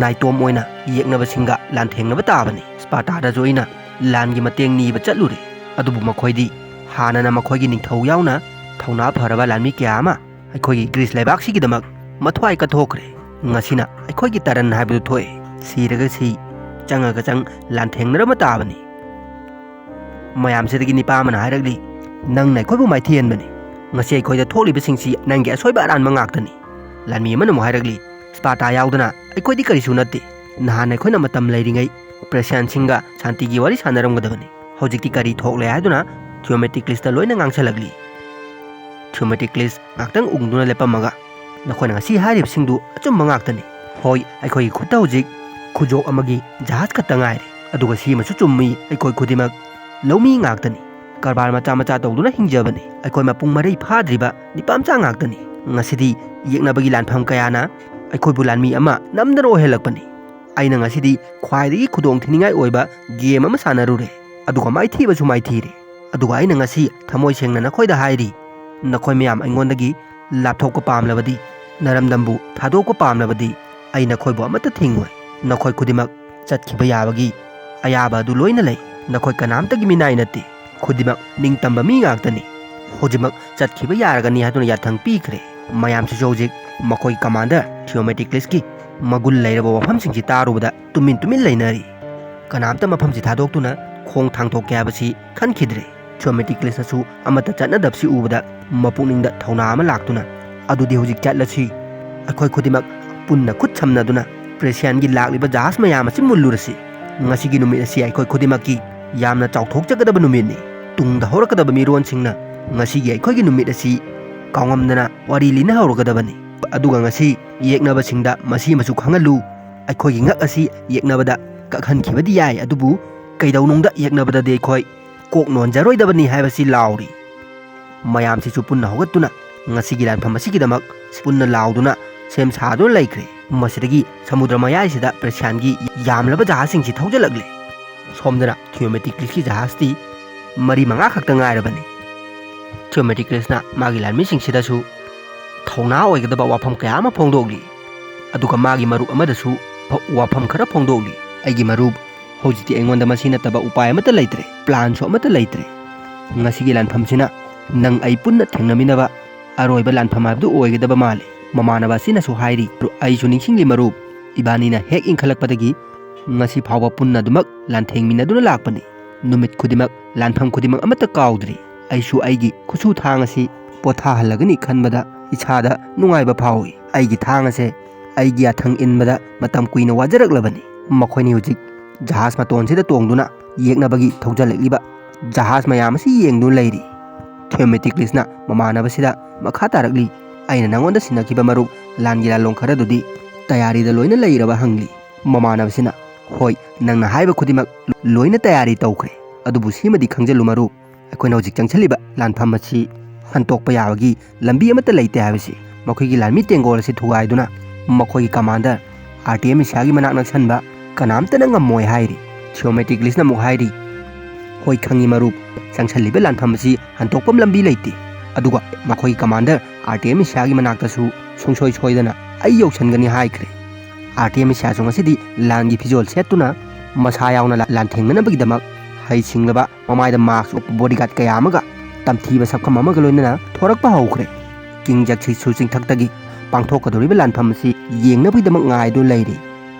ꯅꯥꯏꯇꯣꯝ ꯑꯣꯏꯅ ꯌꯦꯛꯅꯕꯁꯤꯡꯒ ꯂꯥꯟꯊꯦꯡꯅꯕ ꯇꯥꯕꯅꯤ꯫ ꯁ꯭ꯄꯥꯔꯇꯥꯗꯁꯨ ꯑꯩꯅ ꯂꯥꯟꯒꯤ ꯃꯇꯦꯡ ꯅꯤꯕ ꯆꯠꯂꯨꯔꯦ, ꯑꯗꯨꯕꯨ ꯃꯈꯣꯏꯗꯤ ꯍꯥꯟꯅꯅ ꯃꯈꯣꯏꯒꯤ ꯅꯤꯡꯊꯧ ꯌꯥꯎꯅ ꯊꯧꯅꯥ ꯐꯔꯕ ꯂꯥꯟꯃꯤ ꯀꯌꯥ ꯑꯃ ꯑꯩꯈꯣꯏꯒꯤ ꯒ꯭ꯔꯤꯁ ꯂꯩꯕꯥꯛꯁꯤꯒꯤꯗꯃꯛ ꯃꯊ꯭ꯋꯥꯏ ꯀꯠꯊꯣꯛꯈ꯭ꯔꯦ꯫ ꯉꯁꯤꯅ ꯑꯩꯈꯣꯏꯒꯤ ꯇꯔꯟ ꯍꯥꯏꯕꯗꯨ ꯊꯣꯛꯑꯦ꯫ ꯁꯤꯔꯒ ꯁꯤ, ꯆꯪꯉꯒ ꯆꯪ, ꯂꯥꯟꯊꯦꯡꯅꯔꯕ ꯇꯥꯕꯅꯤ"꯫ ꯃꯌꯥꯝꯁꯤꯗꯒꯤ ꯅꯤꯄꯥ ꯑꯃꯅ ꯍꯥꯏꯔꯛꯂꯤ, "ꯅꯪꯅ ꯑꯩꯈꯣꯏꯕꯨ ꯃꯥꯏꯊꯤꯍꯟꯕꯅꯤ꯫ ꯉꯁꯤ ꯑꯩꯈꯣꯏꯗ ꯊꯣꯛꯂꯤꯕꯁꯤꯡꯁꯤ ꯅꯪꯒꯤ ꯑꯁꯣꯏꯕ ꯑꯔꯥꯟꯕ ꯉꯥꯛꯇꯅꯤ"꯫ ꯂꯥꯟꯃꯤ ꯑꯃꯅ ꯑꯃꯨꯛ ꯍꯥꯏꯔꯛꯂꯤ, "ꯁ꯭ꯄꯥꯔꯇꯥ ꯌꯥꯎꯗꯅ ꯑꯩꯈꯣꯏꯗꯤ ꯀꯔꯤꯁꯨ ꯅꯠꯇꯦ꯫ ꯅꯍꯥꯟ ꯑꯩꯈꯣꯏꯅ ꯃꯇꯝ ꯂꯩꯔꯤꯉꯩ ꯄ꯭ꯔꯦꯁꯤꯌꯥꯟꯁꯤꯡꯒ ꯁꯥꯟꯇꯤꯒꯤ ꯋꯥꯔꯤ ꯁꯥꯟꯅꯔꯝꯒꯗꯕꯅꯤ꯫ ꯍꯧꯖꯤꯛꯇꯤ ꯀꯔꯤ ꯊꯣꯛꯂꯦ?" ꯍꯥꯏꯗꯨꯅ ꯊꯤꯌꯣꯃꯦꯇꯤꯀ꯭ꯂꯤꯁꯇ ꯂꯣꯏꯅ ꯉꯥꯡꯁꯜꯂꯛꯂꯤ꯫ ꯊꯤꯌꯣꯃꯦꯇꯤꯀ꯭ꯂꯤꯁ ꯉꯥꯛꯇꯪ ꯎꯪꯗꯨꯅ ꯂꯦꯞꯄꯝꯃꯒ, "ꯅꯈꯣꯏꯅ ꯉꯁꯤ ꯍꯥꯏꯔꯤꯕꯁꯤꯡꯗꯨ ꯑꯆꯨꯝꯕ ꯉꯥꯛꯇꯅꯤ꯫ ꯍꯣꯏ, ꯑꯩꯈꯣꯏꯒꯤ ꯈꯨꯠꯇ ꯍꯧꯖꯤꯛ ꯈꯨꯖꯣꯞ ꯑꯃꯒꯤ ꯖꯍꯥꯖ ꯈꯛꯇ ꯉꯥꯏꯔꯦ, ꯑꯗꯨꯒ ꯁꯤꯃꯁꯨ ꯆꯨꯝꯃꯤ, ꯑꯩꯈꯣꯏ ꯈꯨꯗꯤꯡꯃꯛ ꯂꯧꯃꯤ ꯉꯥꯛꯇꯅꯤ꯫ ꯀꯔꯕꯥꯔ ꯃꯆꯥ ꯃꯆꯥ ꯇꯧꯗꯨꯅ ꯍꯤꯡꯖꯕꯅꯤ꯫ ꯑꯩꯈꯣꯏ ꯃꯄꯨꯡ ꯃꯔꯩ ꯐꯥꯗ꯭ꯔꯤꯕ ꯅꯤꯄꯥ ꯃꯆꯥ ꯉꯥꯛꯇꯅꯤ꯫ ꯉꯁꯤꯗꯤ ꯌꯦꯛꯅꯕꯒꯤ ꯂꯥꯟꯐꯝ ꯀꯌꯥꯅ ꯑꯩꯈꯣꯏꯕꯨ ꯂꯥꯟꯃꯤ ꯑꯃ ꯅꯝꯗꯅ ꯑꯣꯏꯍꯜꯂꯛꯄꯅꯤ꯫ ꯑꯩꯅ ꯉꯁꯤꯗꯤ ꯈ꯭ꯋꯥꯏꯗꯒꯤ ꯈꯨꯗꯣꯡ ꯊꯤꯅꯤꯡꯉꯥꯏ ꯑꯣꯏꯕ ꯒꯦꯝ ꯑꯃ ꯁꯥꯟꯅꯔꯨꯔꯦ, ꯑꯗꯨꯒ ꯃꯥꯏꯊꯤꯕꯁꯨ ꯃꯥꯏꯊꯤꯔꯦ꯫ ꯑꯗꯨꯒ ꯑꯩꯅ ꯉꯁꯤ ꯊꯃꯣꯏ ꯁꯦꯡꯅ ꯅꯈꯣꯏꯗ ꯍꯥꯏꯔꯤ, ꯅꯈꯣꯏ ꯃꯌꯥꯝ ꯑꯩꯉꯣꯟꯗꯒꯤ ꯂꯥꯞꯊꯣꯛꯄ ꯄꯥꯝꯂꯕꯗꯤ, ꯅꯔꯝꯗꯝꯕꯨ ꯊꯥꯗꯣꯛꯄ ꯄꯥꯝꯂꯕꯗꯤ, ꯑꯩ ꯅꯈꯣꯏꯕꯨ ꯑꯃꯠꯇ ꯊꯤꯡꯉꯣꯏ꯫ ꯅꯈꯣꯏ ꯈꯨꯗꯤꯡꯃꯛ ꯆꯠꯈꯤꯕ ꯌꯥꯕꯒꯤ ꯑꯌꯥꯕ ꯑꯗꯨ ꯂꯣꯏꯅ ꯂꯩ꯫ ꯅꯈꯣꯏ ꯀꯅꯥꯝꯇꯒꯤ ꯃꯤꯅꯥꯏ ꯅꯠꯇꯦ꯫ ꯈꯨꯗꯤꯡꯃꯛ ꯅꯤꯡꯇꯝꯕ ꯃꯤ ꯉꯥꯛꯇꯅꯤ꯫ ꯍꯧꯖꯤꯛꯃꯛ ꯆꯠꯈꯤꯕ ꯌꯥꯔꯒꯅꯤ" ꯍꯥꯏꯗꯨꯅ ꯌꯥꯊꯪ ꯄꯤꯈ꯭ꯔꯦ꯫ ꯃꯌꯥꯝꯁꯤꯁꯨ ꯍꯧꯖꯤꯛ ꯃꯈꯣꯏꯒꯤ ꯀꯃꯥꯟꯗꯔ ꯊꯤꯌꯣꯃꯦꯇꯤꯀ꯭ꯂꯤꯁꯀꯤ ꯃꯒꯨꯟ ꯂꯩꯔꯕ ꯋꯥꯐꯝꯁꯤꯡꯁꯤ ꯇꯥꯔꯨꯕꯗ ꯇꯨꯃꯤꯟ ꯇꯨꯃꯤꯟ ꯂꯩꯅꯔꯤ꯫ ꯀꯅꯥꯝꯇ ꯃꯐꯝꯁꯤ ꯊꯥꯗꯣꯛꯇꯨꯅ ꯈꯣꯡ ꯊꯥꯡꯗꯣꯛꯀꯦ ꯍꯥꯏꯕꯁꯤ ꯈꯟꯈꯤꯗ꯭ꯔꯦ꯫ ꯊꯤꯌꯣꯃꯦꯇꯤꯀ꯭ꯂꯤꯁꯅꯁꯨ ꯑꯃꯠꯇ ꯆꯠꯅꯗꯕꯁꯤ ꯎꯕꯗ ꯃꯄꯨꯛꯅꯤꯡꯗ ꯊꯧꯅꯥ ꯑꯃ ꯂꯥꯛꯇꯨꯅ, "ꯑꯗꯨꯗꯤ ꯍꯧꯖꯤꯛ ꯆꯠꯂꯁꯤ꯫ ꯑꯩꯈꯣꯏ ꯈꯨꯗꯤꯡꯃꯛ ꯄꯨꯟꯅ ꯈꯨꯠ ꯁꯝꯅꯗꯨꯅ ꯄ꯭ꯔꯦꯁꯤꯌꯥꯟꯒꯤ ꯂꯥꯛꯂꯤꯕ ꯖꯍꯥꯖ ꯃꯌꯥꯝ ꯑꯁꯤ ꯃꯨꯜꯂꯨꯔꯁꯤ꯫ ꯉꯁꯤꯒꯤ ꯅꯨꯃꯤꯠ ꯑꯁꯤ ꯑꯩꯈꯣꯏ ꯈꯨꯗꯤꯡꯃꯛꯀꯤ ꯌꯥꯝꯅ ꯆꯥꯎꯊꯣꯛꯆꯒꯗꯕ ꯅꯨꯃꯤꯠꯅꯤ꯫ ꯇꯨꯡꯗ ꯍꯧꯔꯛꯀꯗꯕ ꯃꯤꯔꯣꯟꯁꯤꯡꯅ ꯉꯁꯤꯒꯤ ꯑꯩꯈꯣꯏꯒꯤ ꯅꯨꯃꯤꯠ ꯑꯁꯤ ꯀꯥꯎꯉꯝꯗꯅ ꯋꯥꯔꯤ ꯂꯤꯅꯍꯧꯔꯒꯗꯕꯅꯤ꯫ ꯑꯗꯨꯒ ꯉꯁꯤ ꯌꯦꯛꯅꯕꯁꯤꯡꯗ ꯃꯁꯤꯃꯁꯨ ꯈꯪꯍꯜꯂꯨ, ꯑꯩꯈꯣꯏꯒꯤ ꯉꯛ ꯑꯁꯤ ꯌꯦꯛꯅꯕꯗ ꯀꯛꯍꯟꯈꯤꯕꯗꯤ ꯌꯥꯏ, ꯑꯗꯨꯕꯨ ꯀꯩꯗꯧꯅꯨꯡꯗ ꯌꯦꯛꯅꯕꯗꯗꯤ ꯑꯩꯈꯣꯏ ꯀꯣꯛ ꯅꯣꯟꯖꯔꯣꯏꯗꯕꯅꯤ" ꯍꯥꯏꯕꯁꯤ ꯂꯥꯎꯔꯤ꯫ ꯃꯌꯥꯝꯁꯤꯁꯨ ꯄꯨꯟꯅ ꯍꯧꯒꯠꯇꯨꯅ ꯉꯁꯤꯒꯤ ꯂꯥꯟꯐꯝ ꯑꯁꯤꯒꯤꯗꯃꯛ ꯄꯨꯟꯅ ꯂꯥꯎꯗꯨꯅ ꯁꯦꯝ ꯁꯥꯗꯨꯅ ꯂꯩꯈ꯭ꯔꯦ꯫ ꯃꯁꯤꯗꯒꯤ ꯁꯃꯨꯗ꯭ꯔ ꯃꯌꯥꯏꯁꯤꯗ ꯄ꯭ꯔꯦꯁꯤꯌꯥꯟꯒꯤ ꯌꯥꯝꯂꯕ ꯖꯍꯥꯖꯁꯤꯡꯁꯤ ꯊꯧꯖꯤꯜꯂꯛꯂꯦ꯫ ꯁꯣꯝꯗꯅ ꯊꯤꯌꯣꯃꯦꯇꯤꯀ꯭ꯂꯤꯁꯀꯤ ꯖꯍꯥꯖꯇꯤ ꯃꯔꯤ ꯃꯉꯥ ꯈꯛꯇ ꯉꯥꯏꯔꯕꯅꯤ꯫ ꯊꯤꯌꯣꯃꯦꯇꯤꯀ꯭ꯂꯤꯁꯅ ꯃꯥꯒꯤ ꯂꯥꯟꯃꯤꯁꯤꯡꯁꯤꯗꯁꯨ ꯊꯧꯅꯥ ꯑꯣꯏꯒꯗꯕ ꯋꯥꯐꯝ ꯀꯌꯥ ꯑꯃ ꯐꯣꯡꯗꯣꯛꯂꯤ꯫ ꯑꯗꯨꯒ ꯃꯥꯒꯤ ꯃꯔꯨꯞ ꯑꯃꯗꯁꯨ ꯋꯥꯐꯝ ꯈꯔ ꯐꯣꯡꯗꯣꯛꯂꯤ꯫ "ꯑꯩꯒꯤ ꯃꯔꯨꯞ, ꯍꯧꯖꯤꯛꯇꯤ ꯑꯩꯉꯣꯟꯗ ꯃꯁꯤ ꯅꯠꯇꯕ ꯎꯄꯥꯏ ꯑꯃꯠꯇ ꯂꯩꯇ꯭ꯔꯦ, ꯄ꯭ꯂꯥꯟꯁꯨ ꯑꯃꯠꯇ ꯂꯩꯇ꯭ꯔꯦ꯫ ꯉꯁꯤꯒꯤ ꯂꯥꯟꯐꯝꯁꯤꯅ ꯅꯪ ꯑꯩ ꯄꯨꯟꯅ ꯊꯦꯡꯅꯃꯤꯟꯅꯕ ꯑꯔꯣꯏꯕ ꯂꯥꯟꯐꯝ ꯍꯥꯏꯕꯗꯨ ꯑꯣꯏꯒꯗꯕ ꯃꯥꯜꯂꯤ"꯫ ꯃꯃꯥꯟꯅꯕ ꯑꯁꯤꯅꯁꯨ ꯍꯥꯏꯔꯤ, "ꯑꯩꯁꯨ ꯅꯤꯡꯁꯤꯡꯂꯤ ꯃꯔꯨꯞ, ꯏꯕꯥꯅꯤꯅ ꯍꯦꯛ ꯏꯟꯈꯠꯂꯛꯄꯗꯒꯤ ꯉꯁꯤ ꯐꯥꯎꯕ ꯄꯨꯟꯅ ꯑꯗꯨꯃꯛ ꯂꯥꯟꯊꯦꯡꯃꯤꯟꯅꯗꯨꯅ ꯂꯥꯛꯄꯅꯤ꯫ ꯅꯨꯃꯤꯠ ꯈꯨꯗꯤꯡꯃꯛ, ꯂꯥꯟꯐꯝ ꯈꯨꯗꯤꯡꯃꯛ ꯑꯃꯠꯇ ꯀꯥꯎꯗ꯭ꯔꯤ꯫ ꯑꯩꯁꯨ ꯑꯩꯒꯤ ꯈꯨꯠꯁꯨ ꯊꯥꯡ ꯑꯁꯤ ꯄꯣꯊꯥꯍꯜꯂꯒꯅꯤ ꯈꯟꯕꯗ ꯏꯁꯥꯗ ꯅꯨꯡꯉꯥꯏꯕ ꯐꯥꯎꯏ꯫ ꯑꯩꯒꯤ ꯊꯥꯡ ꯑꯁꯦ ꯑꯩꯒꯤ ꯌꯥꯊꯪ ꯏꯟꯕꯗ ꯃꯇꯝ ꯀꯨꯏꯅ ꯋꯥꯖꯔꯛꯂꯕꯅꯤ꯫ ꯃꯈꯣꯏꯅꯤ ꯍꯧꯖꯤꯛ ꯖꯍꯥꯖ ꯃꯇꯣꯟꯁꯤꯗ ꯇꯣꯡꯗꯨꯅ ꯌꯦꯛꯅꯕꯒꯤ ꯊꯧꯖꯜꯂꯛꯂꯤꯕ ꯖꯍꯥꯖ ꯃꯌꯥꯝ ꯑꯁꯤ ꯌꯦꯡꯗꯨꯅ ꯂꯩꯔꯤ꯫ ꯊꯤꯌꯣꯃꯦꯇꯤꯀ꯭ꯂꯤꯁꯅ ꯃꯃꯥꯟꯅꯕꯁꯤꯗ ꯃꯈꯥ ꯇꯥꯔꯛꯂꯤ, "ꯑꯩꯅ ꯅꯉꯣꯟꯗ ꯁꯤꯟꯅꯈꯤꯕ ꯃꯔꯨꯞ ꯂꯥꯟꯒꯤ ꯂꯥꯂꯣꯡ ꯈꯔꯗꯨꯗꯤ ꯇꯌꯥꯔꯤꯗ ꯂꯣꯏꯅ ꯂꯩꯔꯕ?" ꯍꯪꯂꯤ꯫ ꯃꯃꯥꯟꯅꯕꯁꯤꯅ, "ꯍꯣꯏ, ꯅꯪꯅ ꯍꯥꯏꯕ ꯈꯨꯗꯤꯡꯃꯛ ꯂꯣꯏꯅ ꯇꯌꯥꯔꯤ ꯇꯧꯈ꯭ꯔꯦ꯫ ꯑꯗꯨꯕꯨ ꯁꯤꯃꯗꯤ ꯈꯪꯖꯤꯜꯂꯨ ꯃꯔꯨꯞ, ꯑꯩꯈꯣꯏꯅ ꯍꯧꯖꯤꯛ ꯆꯪꯁꯤꯜꯂꯤꯕ ꯂꯥꯟꯐꯝ ꯑꯁꯤ ꯍꯟꯇꯣꯛꯄ ꯌꯥꯕꯒꯤ ꯂꯝꯕꯤ ꯑꯃꯠꯇ ꯂꯩꯇꯦ ꯍꯥꯏꯕꯁꯤ꯫ ꯃꯈꯣꯏꯒꯤ ꯂꯥꯟꯃꯤ ꯇꯦꯡꯒꯣꯜ ꯑꯁꯤ ꯊꯨꯒꯥꯏꯗꯨꯅ ꯃꯈꯣꯏꯒꯤ ꯀꯃꯥꯟꯗꯔ ꯑꯥꯔꯇꯦꯃꯤꯁꯤꯌꯥꯒꯤ ꯃꯅꯥꯛ ꯅꯛꯁꯟꯕ ꯀꯅꯥꯝꯇꯅ ꯉꯝꯃꯣꯏ" ꯍꯥꯏꯔꯤ꯫ ꯊꯤꯌꯣꯃꯦꯇꯤꯀ꯭ꯂꯤꯁꯅ ꯑꯃꯨꯛ ꯍꯥꯏꯔꯤ, "ꯍꯣꯏ ꯈꯪꯉꯤ ꯃꯔꯨꯞ, ꯆꯪꯁꯤꯜꯂꯤꯕ ꯂꯥꯟꯐꯝ ꯑꯁꯤ ꯍꯟꯇꯣꯛꯐꯝ ꯂꯝꯕꯤ ꯂꯩꯇꯦ꯫ ꯑꯗꯨꯒ ꯃꯈꯣꯏꯒꯤ ꯀꯃꯥꯟꯗꯔ ꯑꯥꯔꯇꯦꯃꯤꯁꯤꯌꯥꯒꯤ ꯃꯅꯥꯛꯇꯁꯨ ꯁꯨꯡꯁꯣꯏ ꯁꯣꯏꯗꯅ ꯑꯩ ꯌꯧꯁꯟꯒꯅꯤ" ꯍꯥꯏꯈ꯭ꯔꯦ꯫ ꯑꯥꯔꯇꯦꯃꯤꯁꯤꯌꯥꯁꯨ ꯉꯁꯤꯗꯤ ꯂꯥꯟꯒꯤ ꯐꯤꯖꯣꯜ ꯁꯦꯠꯇꯨꯅ ꯃꯁꯥ ꯌꯥꯎꯅ ꯂꯥ-, ꯂꯥꯟꯊꯦꯡꯅꯅꯕꯒꯤꯗꯃꯛ ꯍꯩꯁꯤꯡꯂꯕ, ꯃꯃꯥꯏꯗ ꯃꯥꯁꯛ ꯎꯞꯄ ꯕꯣꯗꯤꯒꯥꯔꯗ ꯀꯌꯥ ꯑꯃꯒ ꯇꯝꯊꯤꯕ ꯁꯛꯐꯝ ꯑꯃꯒ ꯂꯣꯏꯅꯅ ꯊꯣꯔꯛꯄ ꯍꯧꯈ꯭ꯔꯦ꯫ ꯀꯤꯡ ꯖꯛꯁꯤꯁꯨ ꯆꯤꯡꯊꯛꯇꯒꯤ ꯄꯥꯡꯊꯣꯛꯀꯗꯧꯔꯤꯕ ꯂꯥꯟꯐꯝ ꯑꯁꯤ ꯌꯦꯡꯅꯕꯒꯤꯗꯃꯛ ꯉꯥꯏꯗꯨꯅ ꯂꯩꯔꯤ꯫